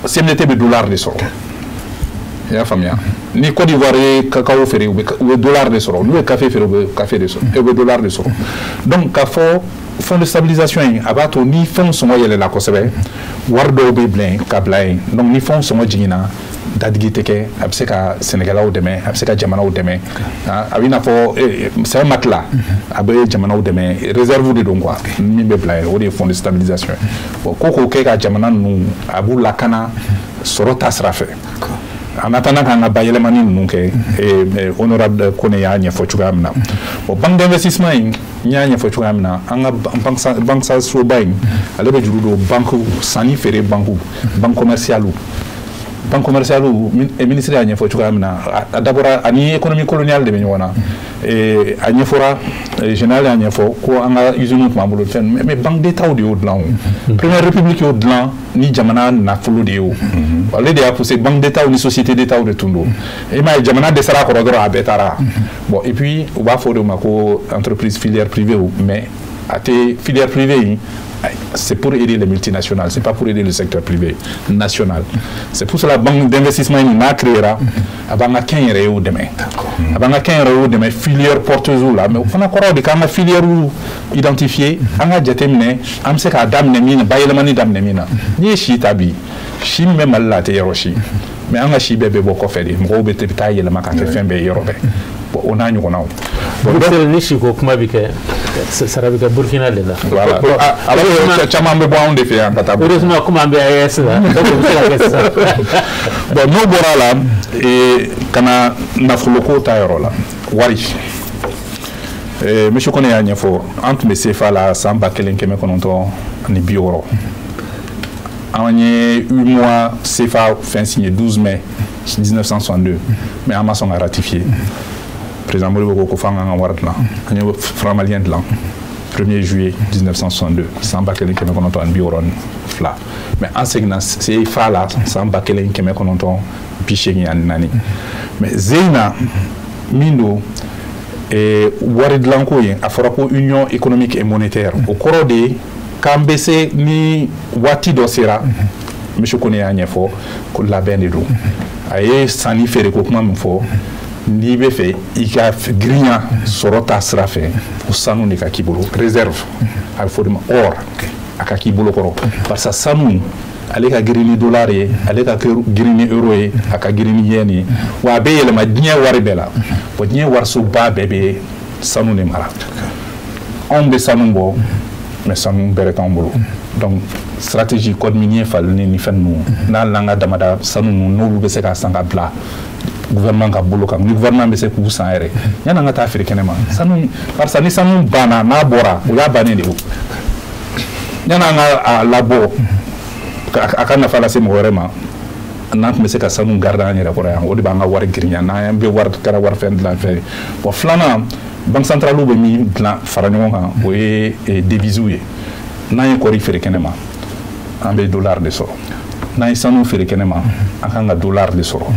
S5: CMDT bɛ dollar de sɔrɔ. I y'a faamuya? Ni Côte d'Ivoire ye cacao feere, u bɛ dollar de sɔrɔ. N'u ye café feere, u bɛ café de sɔrɔ, u bɛ dollar de sɔrɔ. Donc k'a fɔ fonds de stabilisation in, a b'a to ni fɛnw sɔngɔ yɛlɛla kosɛbɛ, wari dɔw bɛ bila yen ka bila yen. Donc ni fɛnw sɔngɔ jiginna, dadigi tɛ kɛ, a bɛ se ka sɛnɛkɛlaw dɛmɛ, a bɛ se ka jamanaw dɛmɛ. A bɛ i n'a fɔ c'est un matelas, a bɛ jamanaw dɛmɛ, réserve de don quoi, min bɛ bila yen, o de ye fonds de stabilisation ye. Bon, ko k'o kɛ ka jamana ninnu, a b'u lakana sɔrɔ ta sira fɛ. En attendant k'an ka bayɛlɛmani ninnu kɛ, honorable Kone y'a ɲɛfɔ cogoya min na. Bon, banque d'investissement in, n y'a ɲɛfɔ cogoya min na, an ka banque soba in, ale bɛ juru don banque sanni feere, banque commerciale. Banque commerciale, ministre y'a ɲɛfɔ cogoya min na, a dabɔra ani économie coloniale de bɛ ɲɔgɔn na. A ɲɛfɔra, général y'a ɲɛfɔ ko an ka usine tun b'an bolo fɛn, mais banque d'État de y'o dilan o. Première République y'o dilan ni jamana nafolo de ye o. Ale de y'a poussé, banque d'État ni société d'État de tun don. I m'a ye, jamana dɛsɛra a kɔrɔ dɔrɔn, a bɛɛ taara. Bon, et puis u b'a fɔ o de ma ko entreprise filière privée, mais a tɛ filière privée in, c'est pour aider les multinationales, c'est pas pour aider le secteur privé national. C'est pour cela la banque d'investissement n'a créé a b'an ka kɛnyɛrɛyew dɛmɛ. A b'an ka kɛnyɛrɛyew dɛmɛ filière porteuse la, mais o fana kɔrɔ de k'an ka filière identifier, an ka jateminɛ an bɛ se k'a daminɛ min na, bayɛlɛmani daminɛ min na. N'i ye si ta bi, si min bɛ Mali la a tɛ yɔrɔ si, mais an ka si bɛɛ bɛ bɔ kɔfɛ de, mɔgɔw bɛ taa yɛlɛma ka kɛ fɛn bɛɛ ye yɔrɔ bɛɛ. Bon, o n'a ɲɔgɔnnaw.
S3: Bon, ni siko kuma bɛ kɛ, sara bɛ kɛ Burkina de la.
S5: Voilà. Alors caman bɛ bɔ anw de fɛ yan ka taa.
S3: Heureusement comme an bɛ AES la, donc o bɛ se ka kɛ sisan.
S5: Bon, n'o bɔra la, ka na nafoloko ta yɔrɔ la, wari. Monsieur Kone y'a ɲɛfɔ, an tun bɛ CFA la san 1960. An ye UMOA CFA fɛn signé 12 mai 1962, mais an ma sɔn ka ratifier. Président Modibo ko f'an k'an ka wari dilan, an ye franc malien dilan 1er juillet 1962, san 1962. Mais an seginna CFA la san 1984. Mais Zeyina min don wari dilanko ye, a fɔra ko union économique et monétaire, o kɔrɔ de ye k'an bɛ se ni waati dɔ sera. Monsieur Kone y'a ɲɛfɔ ko labɛn de don. A ye sanni feere ko kuma min fɔ, n'i bɛ fɛ i ka girinya sɔrɔ ta sira fɛ, o sanu de ka k'i bolo, réserve, a bɛ fɔ o de ma or, a ka k'i bolo kɔrɔ. Barisa sanu ale ka girin ni dollar ye, ale ka girin ni euro ye, a ka girin ni yen ye, wa a bɛ yɛlɛma diɲɛ wari bɛɛ la. Wa diɲɛ warisoba bɛɛ bɛ sanu de mara. Anw bɛ sanu bɔ, mais sanu bɛrɛ t'anw bolo. Donc stratégie code minier falenni ni fɛn ninnu, n'a l'an ka damada sanu ninnu, n'olu bɛ se ka san ka bila gouvernement ka bolo kan, ni gouvernement bɛ se k'u san yɛrɛ, yan'an ka taa feere kɛnɛ ma sanu, barisa ni sanu banna, n'a bɔra, o y'a bannen de ye o. Yan'an ka a labɔ a ka nafa lase mɔgɔ wɛrɛ ma, n'an tun bɛ se ka sanu garder an yɛrɛ kɔrɔ yan, o de b'an ka wari girinya, n'an bɛ wari kɛra wari fɛn dilan fɛn ye. Bon, filanan, banque centrale bɛ min dilan fara ɲɔgɔn kan, o ye devise ye. N'an ye kɔɔri feere kɛnɛ ma, an bɛ dollar de sɔrɔ. N'an ye sanu feere kɛnɛ ma, an kan ka dollar de sɔrɔ.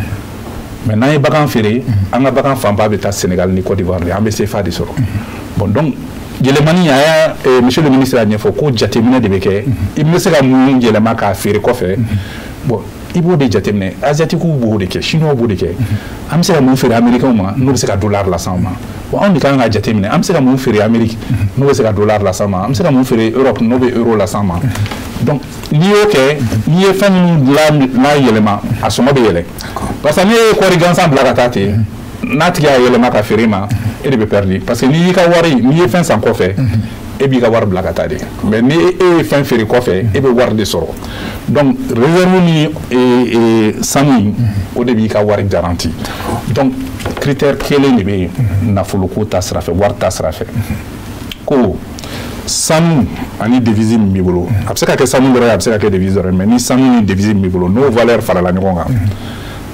S5: Mais n'an ye bagan feere, an ka bagan fanba bɛ taa Sénégal ni Côte d'Ivoire de, an bɛ CFA de sɔrɔ. Bon, donc yɛlɛmani, a y'a monsieur le ministre y'a ɲɛfɔ ko jateminɛ de bɛ kɛ, i bɛ se ka mun yɛlɛma k'a feere kɔfɛ. Bon, i b'o de jateminɛ, asiatiques b'o de kɛ, chinois b'o de kɛ. An bɛ se ka mun feere américains ma n'o bɛ se ka dollar las'an ma? Bon, anw de kan ka jateminɛ, an bɛ se ka mun feere Amérique n'o bɛ se ka dollar las'an ma, an bɛ se ka mun feere Europe n'o bɛ euro las'an ma. Donc n'i y'o kɛ, n'i ye fɛn minnu la yɛlɛma, a sɔngɔ bɛ yɛlɛ. Parce que n'i ye kɔɔri gansan bila ka taa ten, n'a tigi y'a yɛlɛma ka feere ma, e de bɛ perdu. Parce que n'i y'i ka wari, n'i ye fɛn san kɔfɛ, e b'i ka wari bila ka taa de. Mais ni e ye fɛn feere kɔfɛ, e bɛ wari de sɔrɔ. Donc réserve ni sanu in, o de b'i ka wari garanti. Donc critère kelen de bɛ yen nafoloko ta sira fɛ, wari ta sira fɛ, ko sanu ani devise min b'i bolo, a bɛ se ka kɛ sanu dɔrɔn ye, a bɛ se ka kɛ devise dɔrɔn ye, mais ni sanu ni devise min b'i bolo, n'o valeur farala ɲɔgɔn kan,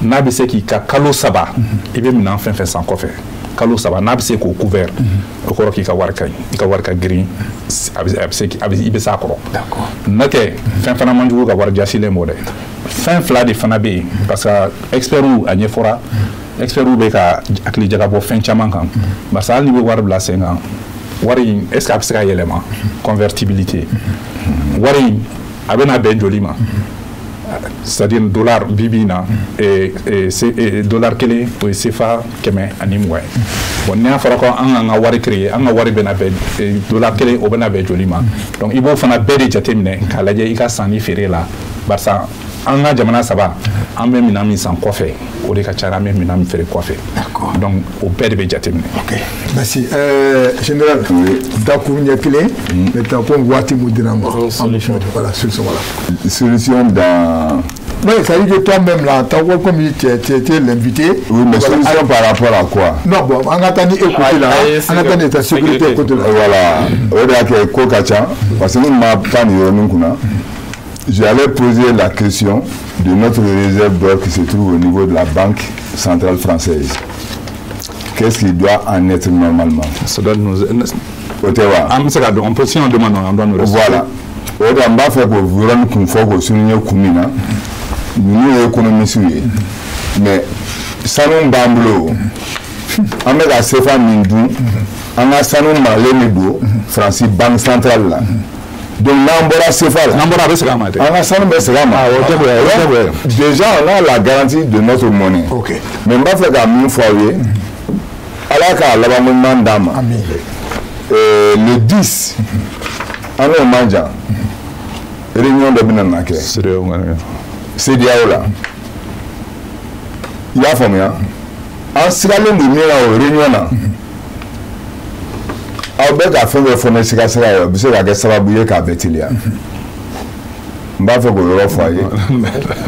S5: n'a bɛ se k'i ka kalo 3, i bɛ minɛn fɛn fɛn san kɔfɛ kalo 3, n'a bɛ se k'o couvert, o kɔrɔ k'i ka wari ka ɲi, i ka wari ka girin, a bɛ se i bɛ s'a kɔrɔ. N'o tɛ, fɛn fana man jugu ka wari jasilen bɔ dɛ. Fɛn fila de fana bɛ yen, parce que experts a ɲɛfɔra. Experts bɛ ka hakili jagabɔ fɛn caman kan. Barisa hali n'i bɛ wari bila sen kan, wari in est ce que a bɛ se ka yɛlɛma, convertibilité, wari in a bɛna bɛn joli ma, c'est-à-dire dollar bi bi in na, dollar kelen o ye CFA 120 ye. Bon, n'a fɔra ko an k'an ka wari créer, an ka wari bɛna bɛn dollar kelen o bɛna bɛn joli ma? Donc i b'o fana bɛɛ de jateminɛ k'a lajɛ i ka sanni feere la, barisa an ka jamana saba, an bɛ minɛn min san kɔfɛ, o de ka ca, an bɛ minɛn min feere kɔfɛ. Donc o bɛɛ de bɛ jateminɛ.
S1: Ok, merci. Général, dakuru ɲɛ kelen, maintenant ko waati mun dira n ma,
S6: solution.
S1: Voilà, solution, voilà.
S4: Solution dans.
S1: Oui, ça veut dire que toi-même là, comme tu es l'invité.
S4: Oui, mais voilà, solution par rapport à quoi?
S1: Non, bon, on attend écouter là, on attend ta sécurité côté là.
S4: Voilà, o de y'a kɛ ko ka ca, parce que ne ma taa nin yɔrɔnin kunna. J'allais poser la question de notre réserve d'or qui se trouve au niveau de la Banque centrale française. Qu'est-ce qui doit en être normalement?
S5: Ça doit nous.
S4: O tɛ wa?
S5: An bɛ se ka dɔn, on peut, si on demande, on doit nous recevoir.
S4: Voilà. O de la n b'a fɛ k'o yɔrɔnin kun fɔ k'o souligner kun min na, ninnu ye économistes ye, mais sanu b'an bolo, an bɛ ka CFA min dun, an ka sanu maralen de don Faransi Banque centrale la. Donc n'an bɔra CFA la,
S5: n'an bɔra, a bɛ segin a ma dɛ.
S4: An ka sanu bɛ segin a ma.
S5: Ah, o jagoya, o jagoya.
S4: Déjà on a la garantie de notre monnaie.
S1: Ok.
S4: Mais n b'a fɛ ka min fɔ aw ye, Ala k'a labanko ɲuman d'an ma.
S1: Amin.
S4: Le 10, an n'o man jan, réunion dɔ bɛna na kɛ.
S5: CEDEAO.
S4: CEDEAO la. I y'a faamuya? An sigalen don min na o réunion na, aw bɛ ka fɛn fɛn fɔ ne sigasira ye, o bɛ se ka kɛ sababu ye k'a bɛɛ teliya. N b'a fɛ k'o yɔrɔ fɔ a ye.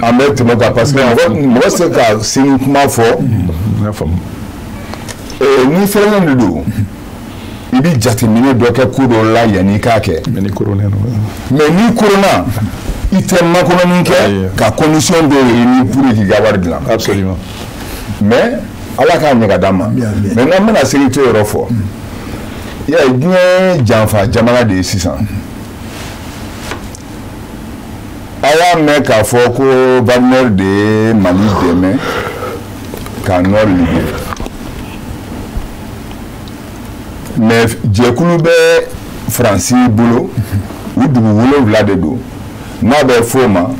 S4: An bɛ tɛmɛ kan, parce que mɔgɔ tɛ se ka sini kuma fɔ.
S5: N y'a faamu.
S4: Ni fɛrɛlen de don, i bɛ jateminɛ dɔ kɛ ko dɔ la yanni i k'a kɛ.
S5: Mais ni korona don.
S4: Mais ni korona, i tɛ makɔnɔni kɛ ka condition dɔw réunir pour k'i ka wari dilan.
S5: Absolument.
S4: Mais Ala k'a ɲɛ ka d'an ma. Maintenant n bɛna sécurité yɔrɔ fɔ. I y'a ye, diɲɛ ye janfa jamana de ye sisan. A y'a mɛn k'a fɔ ko Wagner de ye Mali dɛmɛ ka Nord libérer. Mais jɛkulu bɛ Faransi bolo, u dugu 7 de don, n'a bɛ f'o ma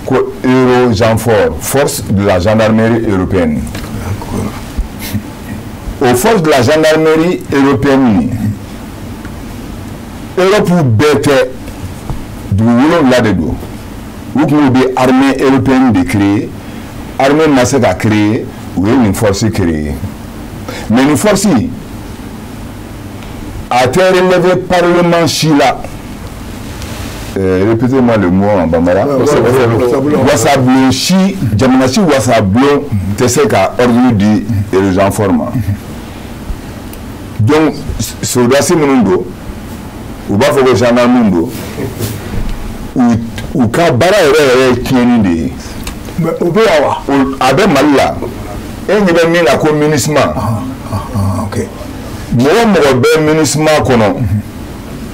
S4: ko Eurogenfor, force de la gendarmerie européenne. O force de la gendarmerie européenne nin, Europe bɛɛ tɛ, dugu 7 de don. U tun bɛ armée européenne de créer, armée ma se ka créer, u ye nin force créer. Mais nin force a tɛ relevé parlement si la. Répétez-moi le mot en bambara. Wasabulon si, jamana si wasabulon tɛ se ka ordre di Eurogenfor ma. Donc soldasi minnu don, u b'a fɔ ko gendarme don, u ka baara yɛrɛ yɛrɛ ye tiɲɛni de ye.
S1: Mais o bɛ yan wa?
S4: A bɛ Mali la. E ɲɛ bɛ min na ko MINUSMA.
S1: Ok.
S4: Mɔgɔ o mɔgɔ bɛ MINUSMA kɔnɔ,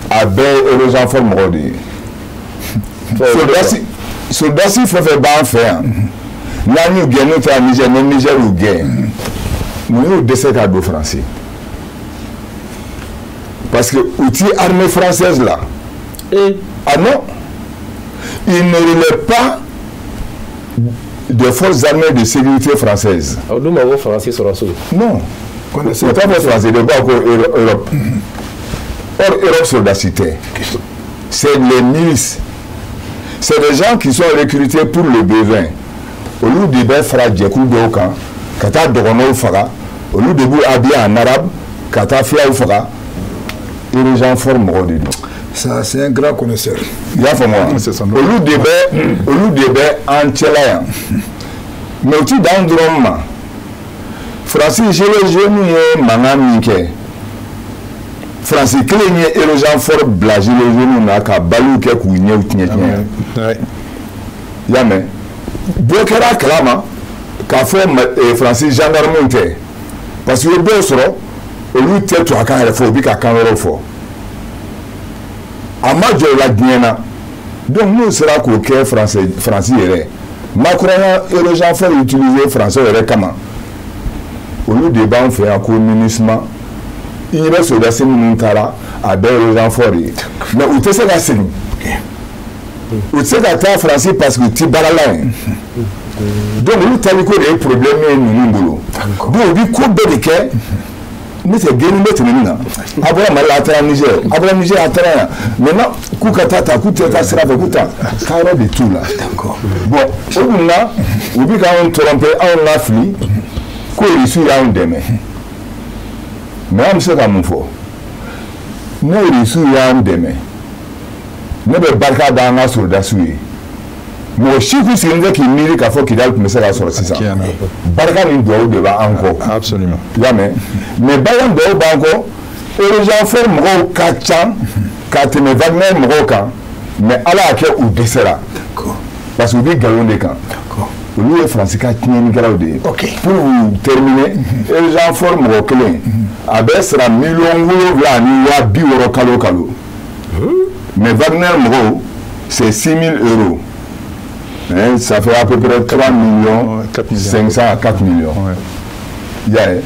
S4: a bɛɛ ye Eurogenfor mɔgɔw de ye. Soldasi fɛn fɛn b'an fɛ yan, n'an y'u gɛn, n'u taara Niger, ni Niger y'u gɛn, mun y'u dɛsɛ ka don Faransi? Parce que u ti armée française la. Ah non, il ne relève pas des forces armées de sécurité françaises.
S6: Aw dun ma ko Faransi sɔrɔsiw.
S4: Non. O t'a fɔ Faransi de, b'a ko Europe. Or Europe soldasi tɛ. C'est les milices. C'est des gens qui sont recrutés pour le besoin. Olu de bɛ fara jɛkulu dɔw kan ka taa dɔgɔnɔw faga, olu de b'u habillé en arabe ka taa filaw faga. Eurogenfor mɔgɔw de don.
S1: Ça, c'est un grand connaisseur.
S4: I y'a faamu wa? Olu de bɛ an cɛla yan. Mais u ti dan dɔrɔn ma. Faransi gilets jaunes ye mankan min kɛ, Faransi kelen ye Eurogenfor bila gilets jaunes na ka baliw kɛ k'u ɲɛw tiɲɛ tiɲɛ. I y'a mɛn? Bɔ kɛra a kalama k'a fɔ Faransi gendarmew tɛ, parce que i b'o sɔrɔ olu tɛ tubabukan yɛrɛ fɔ, u bɛ ka kan wɛrɛw fɔ. A ma jɔ o la diɲɛ na. Donc n'u sera k'o kɛ Faransi yɛrɛ, Macron ya Eurogenfor utiliser Français yɛrɛ kama. Olu de b'an fɛ yan ko MINUSMA. I ɲɛ bɛ sɔrɔdasi minnu taara, a bɛɛ ye renfort ye, mais u tɛ se ka segin, u tɛ se ka taa Faransi parce que u ti baara la yen. Donc olu taali ko de ye problème ye ninnu bolo. Donc u bi ko bɛɛ de kɛ ne tɛ gɛnni bɛ tɛmɛ min na. A bɔra Mali la, a taara Niger, a bɔra Niger, a taara yan. Maintenant k'u ka taa ta, k'u tɛ taa sira fɛ, k'u ta taa yɔrɔ de t'u la. Bon, o dun na, u bi k'anw tromper, anw lafili ko Irisiw y'anw dɛmɛ. Mais an bɛ se ka mun fɔ? Ne Irisiw y'an dɛmɛ, ne bɛ barika da an ka sɔrɔdasiw ye. Mɔgɔ si kun sigilen tɛ k'i miiri k'a fɔ Kidali tun bɛ se ka sɔrɔ sisan. Barika ni duwawu de b'an kɔ.
S5: Absolument.
S4: I y'a mɛn? Mais barika ni duwawu b'an kɔ, Eurogenfor mɔgɔw ka ca ka tɛmɛ Wagner mɔgɔw kan, mais Ala y'a kɛ u dɛsɛra. Parce que u bɛ nkalon de kan. Olu ye Faransi ka tiɲɛnikɛlaw de ye. Pour vous terminer, Eurogenfor mɔgɔ kelen, a bɛ sara 7,6 millions kalo kalo. Mais Wagner mɔgɔw, c'est 6 000 euros. Hein, ça fait à peu près 3 millions 500 à 4 millions. I y'a ye?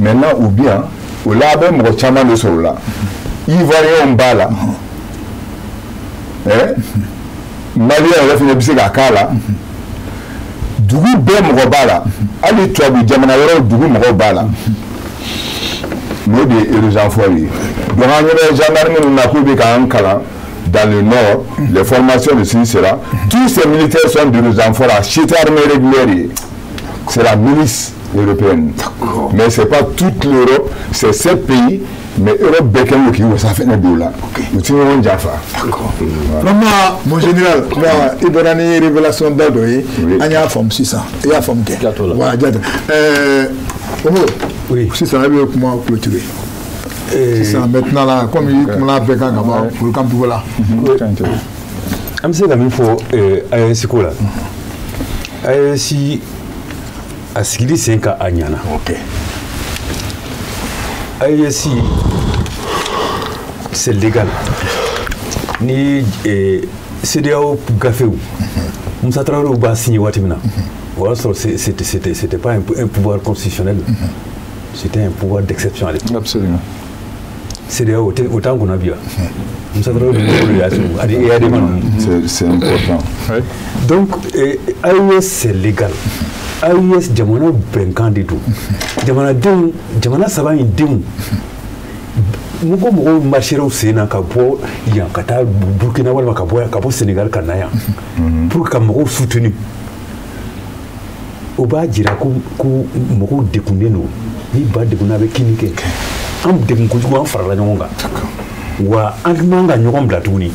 S4: Maintenant, ou bien, o la a bɛ mɔgɔ caman de sɔrɔ o la. Ivoirien b'a la. Hein? Malien yɛrɛ fana bɛ se ka k'a la. Dugu bɛɛ mɔgɔ b'a la. Hali tubabu jamana wɛrɛw dugu mɔgɔw b'a la. Mais o de ye Eurogenfor ye. Donc an ɲɛ bɛ gendarme minnu na k'u bɛ k'an kalan dans le nord, les formations de ceci, cela, tous ces militaires sont de renfort à cité armée régulière. C'est la milice européenne. Mais ce n'est pas toute l'Europe, c'est sept pays, mais Europe bɛɛ kɛlen don k'i wasa fɛnɛ don o la. U ti ɲɔgɔn janfa.
S1: D'accord. Vraiment, mon général, i bɔra ni révélation da dɔ ye, an y'a faamu sisan, i y'a faamu kɛ. Voilà, jate. Omo, sisan e bɛ kuma clôturer. Sisan maintenant là, comme i kumana bɛɛ kan ka ban, folikan b'i la.
S2: An bɛ se ka min fɔ AES ko la, AES a sigili sen kan, a ɲana. AES, c'est légal. Ni CEDEAO gafew, Moussa Traoré b'a signé waati min na, o y'a sɔrɔ c'était pas un pouvoir constitutionnel, c'était un pouvoir d'exception à l'époque.
S5: Absolument.
S2: CEDEAO o t'an kunna bi wa? Moussa Traoré de y'a signé ani EADM ninnu.
S4: C'est important.
S2: Donc AES, c'est légal. AES, jamana bɛnkan de don. Jamanadenw, jamana saba in denw, mɔgɔ mɔgɔw marcheraw sen na ka bɔ yan ka taa Burkina walima ka bɔ yan ka bɔ Sénégal ka na yan pour ka mɔgɔw soutenir, o b'a jira ko mɔgɔw degunnen don. Ni ba degunna, a bɛ kini kɛ. An degun kojugu, an farala ɲɔgɔn kan wa an man ka ɲɔgɔn bila tuguni.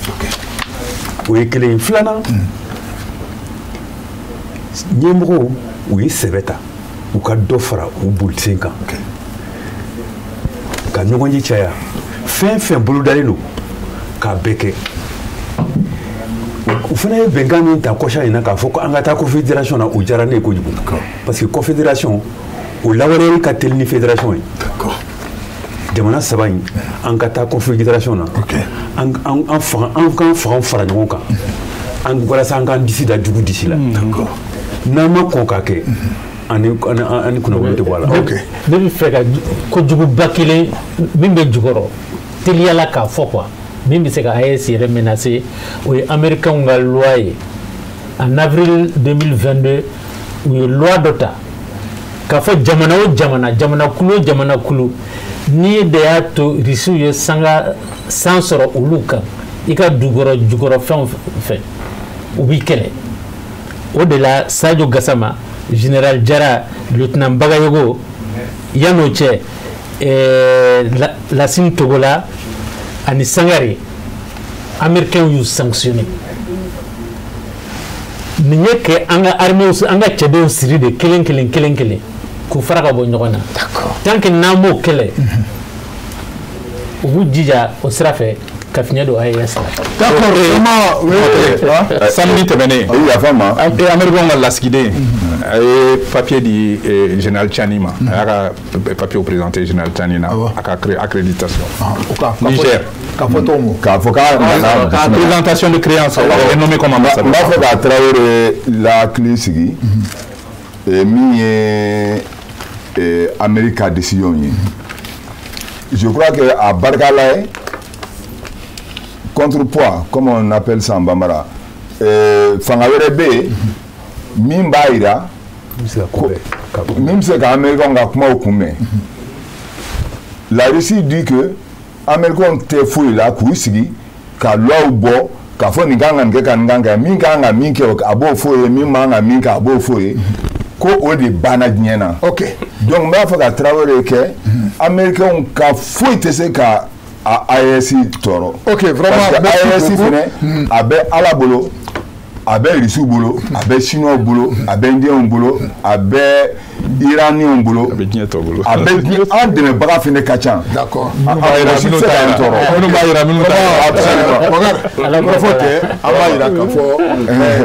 S2: O ye kelen ye. Filanan, ɲɛmɔgɔw, u ye sɛbɛ ta, u ka dɔ fara u bolisen kan ka ɲɔgɔn ye caya, fɛn fɛn bolodalen don k'a bɛɛ kɛ. U fana ye bɛnkan min ta kɔsa in na k'a fɔ ko an ka taa confédération na, o diyara ne ye kojugu, parce que confédération o lawaleyali ka teli ni fédération ye. Jamana saba in, an ka taa confédération na, an an fanga, an k'an fangaw fara ɲɔgɔn kan, an walasa an k'an disi da jugu disi la. N'an ma kɔn k'a kɛ, ani ani kunnafoni tɛ bɔ a la.
S3: Ne bɛ fɛ ka kojuguba kelen min bɛ jukɔrɔ teliyala k'a fɔ quoi, min bɛ se ka AES yɛrɛ menacer, o ye américains ka loi ye. En avril 2022, u ye loi dɔ ta k'a fɔ jamana o jamana, jamana kulu o jamana kulu, n'i de y'a to Rusiw ye sanga san sɔrɔ olu kan i ka dugukɔrɔ jukɔrɔ fɛnw fɛ, u b'i kɛlɛ. O de la Sadio Gassama, général Jara, lieutenant Bagayogo, yan'o cɛ Lasine Togola ani Sangare, américains y'u sanctionné. Nin ye kɛ an ka armée, an ka cɛdenw siri de kelen kelen kelen kelen k'u fara ka bɔ ɲɔgɔn na. Tant que n'an m'o kɛlɛ, u b'u jija o sira fɛ ka fiɲɛ don AES la.
S1: D'accord, vraiment, oui.
S5: Samedi tɛmɛnen,
S4: O yafa ma.
S5: Américain ka lasigiden a ye papier di général Tiani ma, a y'a ka papier présenté général Tiani na, a ka accréditation.
S1: O ka
S5: Niger.
S1: K'a fɔ tɔgɔ mun?
S4: K'a fɔ k'a nana.
S5: Présentation de créance, il est nommé comme
S4: N
S5: ambassadeur.
S4: b'a fɛ ka Tarawele la hakili sigi, min ye Amérique ka décision ye. Je crois que a barika la ye contrepoids, comme on appelle ça en bambara, fanga wɛrɛ bɛ yen min b'a yira min bɛ se ka Américains ka kumaw kunbɛn. La Russie dit que Américains tɛ foyi la k'u sigi ka loi bɔ k'a fɔ nin kan ka nin kɛ ka nin kan kɛ, min kan ka min kɛ a b'o f'o ye, min man ka min kɛ a b'o f'o ye, ko o de banna diɲɛ na.
S1: Ok.
S4: Donc n b'a fɛ ka Traoré kɛ Américains ka foyi tɛ se ka a AES tɔɔrɔ.
S1: Ok, vraiment.
S4: Parce que AES fɛnɛ a bɛ Ala bolo, a bɛ Russiw bolo, a bɛ Chinois bolo, a bɛ Indiens bolo, a bɛ Iraniens bolo.
S5: A bɛ diɲɛ tɔ bolo.
S4: A bɛ diɲɛ, an dɛmɛbaga fɛnɛ ka ca.
S1: D'accord.
S4: Minnu b'a yira minnu t'a yira.
S5: Minnu b'a yira minnu t'a yira.
S1: Bakari, kɔrɔfɔ tɛ, an b'a yira k'a fɔ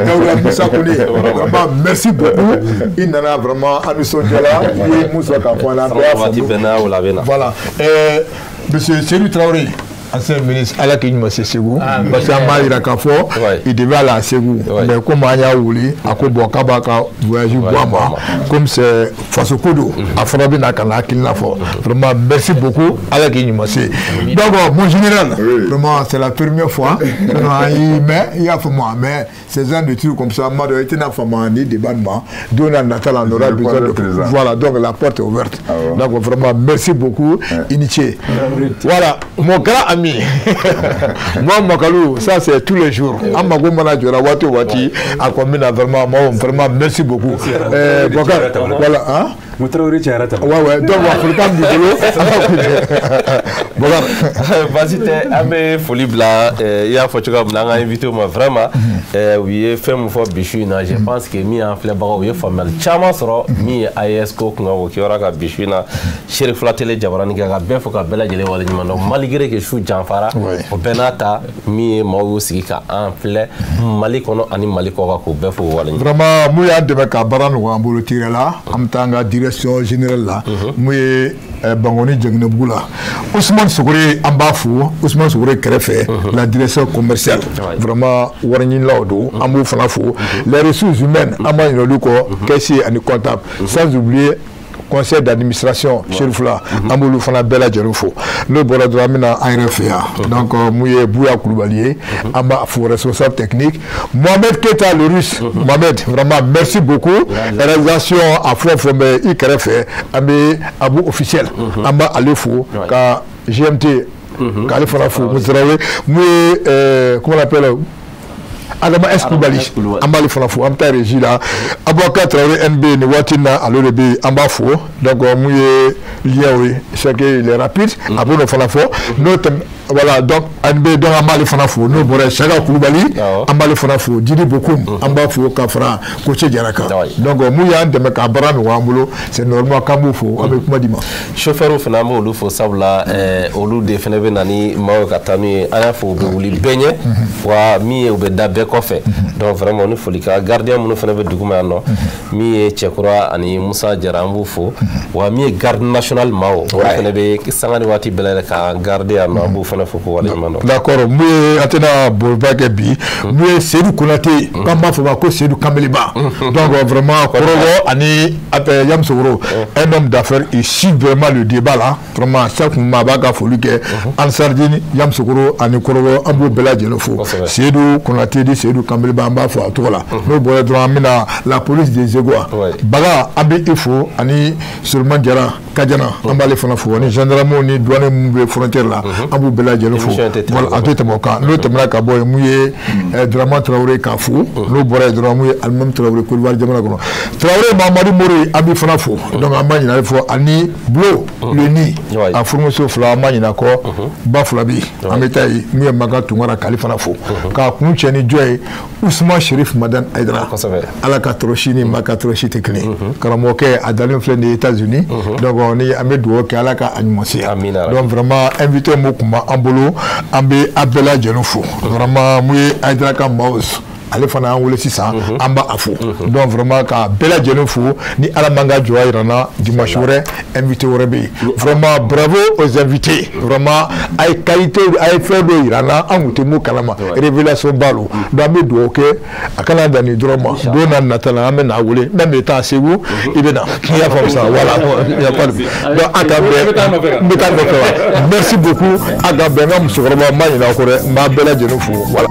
S1: Dawuda Musa Kone, vraiment merci beaucoup. I nana vraiment an nisɔndiyara, i ye mun sɔrɔ k'a fɔ an na, an bɛɛ y'a faamu. Voilà. Monsieur Seydou Traoré, ancien ministre, ala k'i ɲuman se Segu, parce que an b'a yira k'a fɔ il devait aller à Segu, mais comme an y'a wuli a ko bon k'a b'a ka voyage bɔ a ma, comme c'est faso ko don, a fana bɛ na ka na hakilina fɔ. Vraiment merci beaucoup, ala k'i ɲuman se. Donc mon général, vraiment c'est la première fois an y'i mɛn, i y'a faamu, mais ces genres de trucs comme ça, ma dɔn i tɛna faamu ni débat ma don n'a nata la, on aura besoin de, voilà, donc la porte est ouverte. Donc vraiment merci beaucoup, initié. Voilà, mon grand ami. Moi, Makalou, ça c'est tous les jours. Amago mana jɔra waati o waati, a ko n bɛna vraiment, moi, vraiment merci beaucoup. Bokar, voilà, hein?
S2: Traoré cayara ta.
S1: Ouais, donc wa folikan b'i bolo, an b'a kun cɛ. Bokar.
S6: Baasi tɛ, an bɛ foli bila i y'a fɔ cogoya min na an ka invité ma, vraiment u ye fɛn min fɔ bi su in na, je pense que min y'an filɛbagaw u ye faamuyali caman sɔrɔ min ye AES ko kunkan o kibaruya ka bi su in na Seri Fula Télé jabaranin kɛ ka bɛɛ fo ka bɛɛ lajɛlen waleɲuman dɔn, malgré que su janfara, o bɛɛ n'a ta min ye maaw y'u sigi ka an filɛ Mali kɔnɔ ani Mali kɔ kan, k'u bɛɛ fo waleɲuman.
S1: Vraiment mun y'an dɛmɛ ka baara nɔgɔya an bolo tigɛ la, an bɛ taa an ka direction générale la, mun ye Bangoni Jɛgɛnɛbugu la, Ousmane Sogore, an b'a fo, Ousmane Sogore kɛrɛfɛ, la direction commerciale, vraiment wari ɲinilaw don, an b'o fana fo, les ressources humaines, an b'a ɲinɛ olu kɔ, caissier ani comptable, sans oublier conseil d'administration Cherifla, an b'olu fana bɛɛ lajɛlen fo. N'o bɔra dɔrɔn, an bɛna an yɛrɛ fɛ yan. Donc mun ye Bouya Kulubali ye, an b'a fo, responsable technique Mohamed Keita le Russe. Mohamed, vraiment merci beaucoup. Réalisation a fɛn o fɛn bɛ i kɛrɛfɛ, an bɛ Abu officiel, an b'ale fo, ka GMT k'ale fana fo, Musa Traoré, mun ye comment on appelle, Adama S. Kulubali, an b'ale fana fo, an bɛ taa régie la, Abubakar Traoré NB nin waati in na, ale de bɛ yen, an b'a fo. Donc mun ye lien ye, c'est que il est rapide, a b'o fana fɔ n'o tɛmɛ. Voilà, donc NB, donc an b'ale fana fo. N'o bɔra yen, Saka Kulubali, an b'ale fana fo, Jiri Bokum, an b'a fo ka fara Koce Jara kan. Donc mun y'an dɛmɛ k'a baara nɔgɔya an bolo, c'est normal k'an b'o fo, an bɛ kuma di ma.
S6: Chauffeur fana, an b'olu fo, sabula olu de fana bɛ na ni maaw ye ka taa n'u ye, an y'a fɔ u bɛ wuli bɛɛ ɲɛ, wa min ye u bɛ da bɛɛ kɔfɛ. Donc vraiment ni foli ka gardien minnu fana bɛ dugu ma yan nɔ, min ye Cɛkura ani Musa Jara, an b'u fo, wa min ye garde national maaw, olu fana bɛ sanga ni waati bɛɛ lajɛlen k'an garder yan nɔ, an b'u fana fo k'u waleɲuman dɔn.
S1: D'accord, mun ye an tɛna boliba kɛ bi, mun ye Seydou Konate, k'an b'a fɔ ma ko Seydou Kanbeleba. Donc vraiment Kɔrɔbɔ ani Yamusokoro, un homme d'affaires, il suit vraiment le débat là, vraiment chaque moment a b'a ka foli kɛ Ansardine, Yamusokoro ani Kɔrɔbɔ, an b'o bɛɛ lajɛlen fo. Seydou Konate di Seydou Kanbeleba, an b'a fɔ a tɔgɔ la. N'o bɔra dɔrɔn, an bɛna la police des Égois, Baga, an bɛ i fo, ani Sulemani Jara Kajana, an b'ale fana fo, ani gendarme ni douane minnu bɛ frontière la, an b'u bɛɛ lajɛlen fo. Voilà, an tɛ tɛmɛ o kan. N'o tɛmɛna ka bɔ yen, mun ye Dramane Traoré k'a fo. N'o bɔra yen dɔrɔn, mun ye Alimami Traoré Côte d'Ivoire jamana kɔnɔ, Traoré Mamadu Mori, an b'i fana fo. Donc an b'a ɲinɛ ale fɔ, ani Bulo le ni a furumuso fila, an b'a ɲinɛ a kɔ, ba fila bɛ yen, an bɛ taa yen, mun ye Maka Tunkara k'ale fana fo, k'a kun cɛ ni jɔn ye, Ousmane Chérif Madane Aïdara, ala ka tɔrɔsi ni maa ka tɔrɔsi tɛ kelen, karamɔgɔkɛ a dalen filɛ nin ye États-Unis. Donc ni an bɛ dugawu kɛ ala ka a ɲuman se. Donc vraiment invité mun tun b'an bolo, an bɛ a bɛɛ lajɛlen fo. Vraiment mun ye Aïdara ka maaw Ale fana y'an wele sisan, an b'a fo. Donc vraiment ka bɛɛ lajɛlen fo. Ni Ala man ka jɔ yira n na, dimanche wɛrɛ invité wɛrɛ bɛ yen. Vraiment bravo aux invités. Vraiment a ye qualité, a ye fɛn dɔ yira n na, an tun tɛ mun kalama, révélation ba lo. Donc an bɛ dugawu kɛ a kana dan nin dɔrɔn ma. Don n'a nata la, an bɛ n'a wele même bɛ taa Segu, i bɛ na, i y'a faamu sa. Voilà, il y a pas de, donc a ka bɛn, n bɛ taa nɔfɛ wa. Merci beaucoup, a ka bɛn. N ka musokɔrɔba, n ma ɲinɛ aw kɔ dɛ, n b'a bɛɛ lajɛlen fo. Voilà.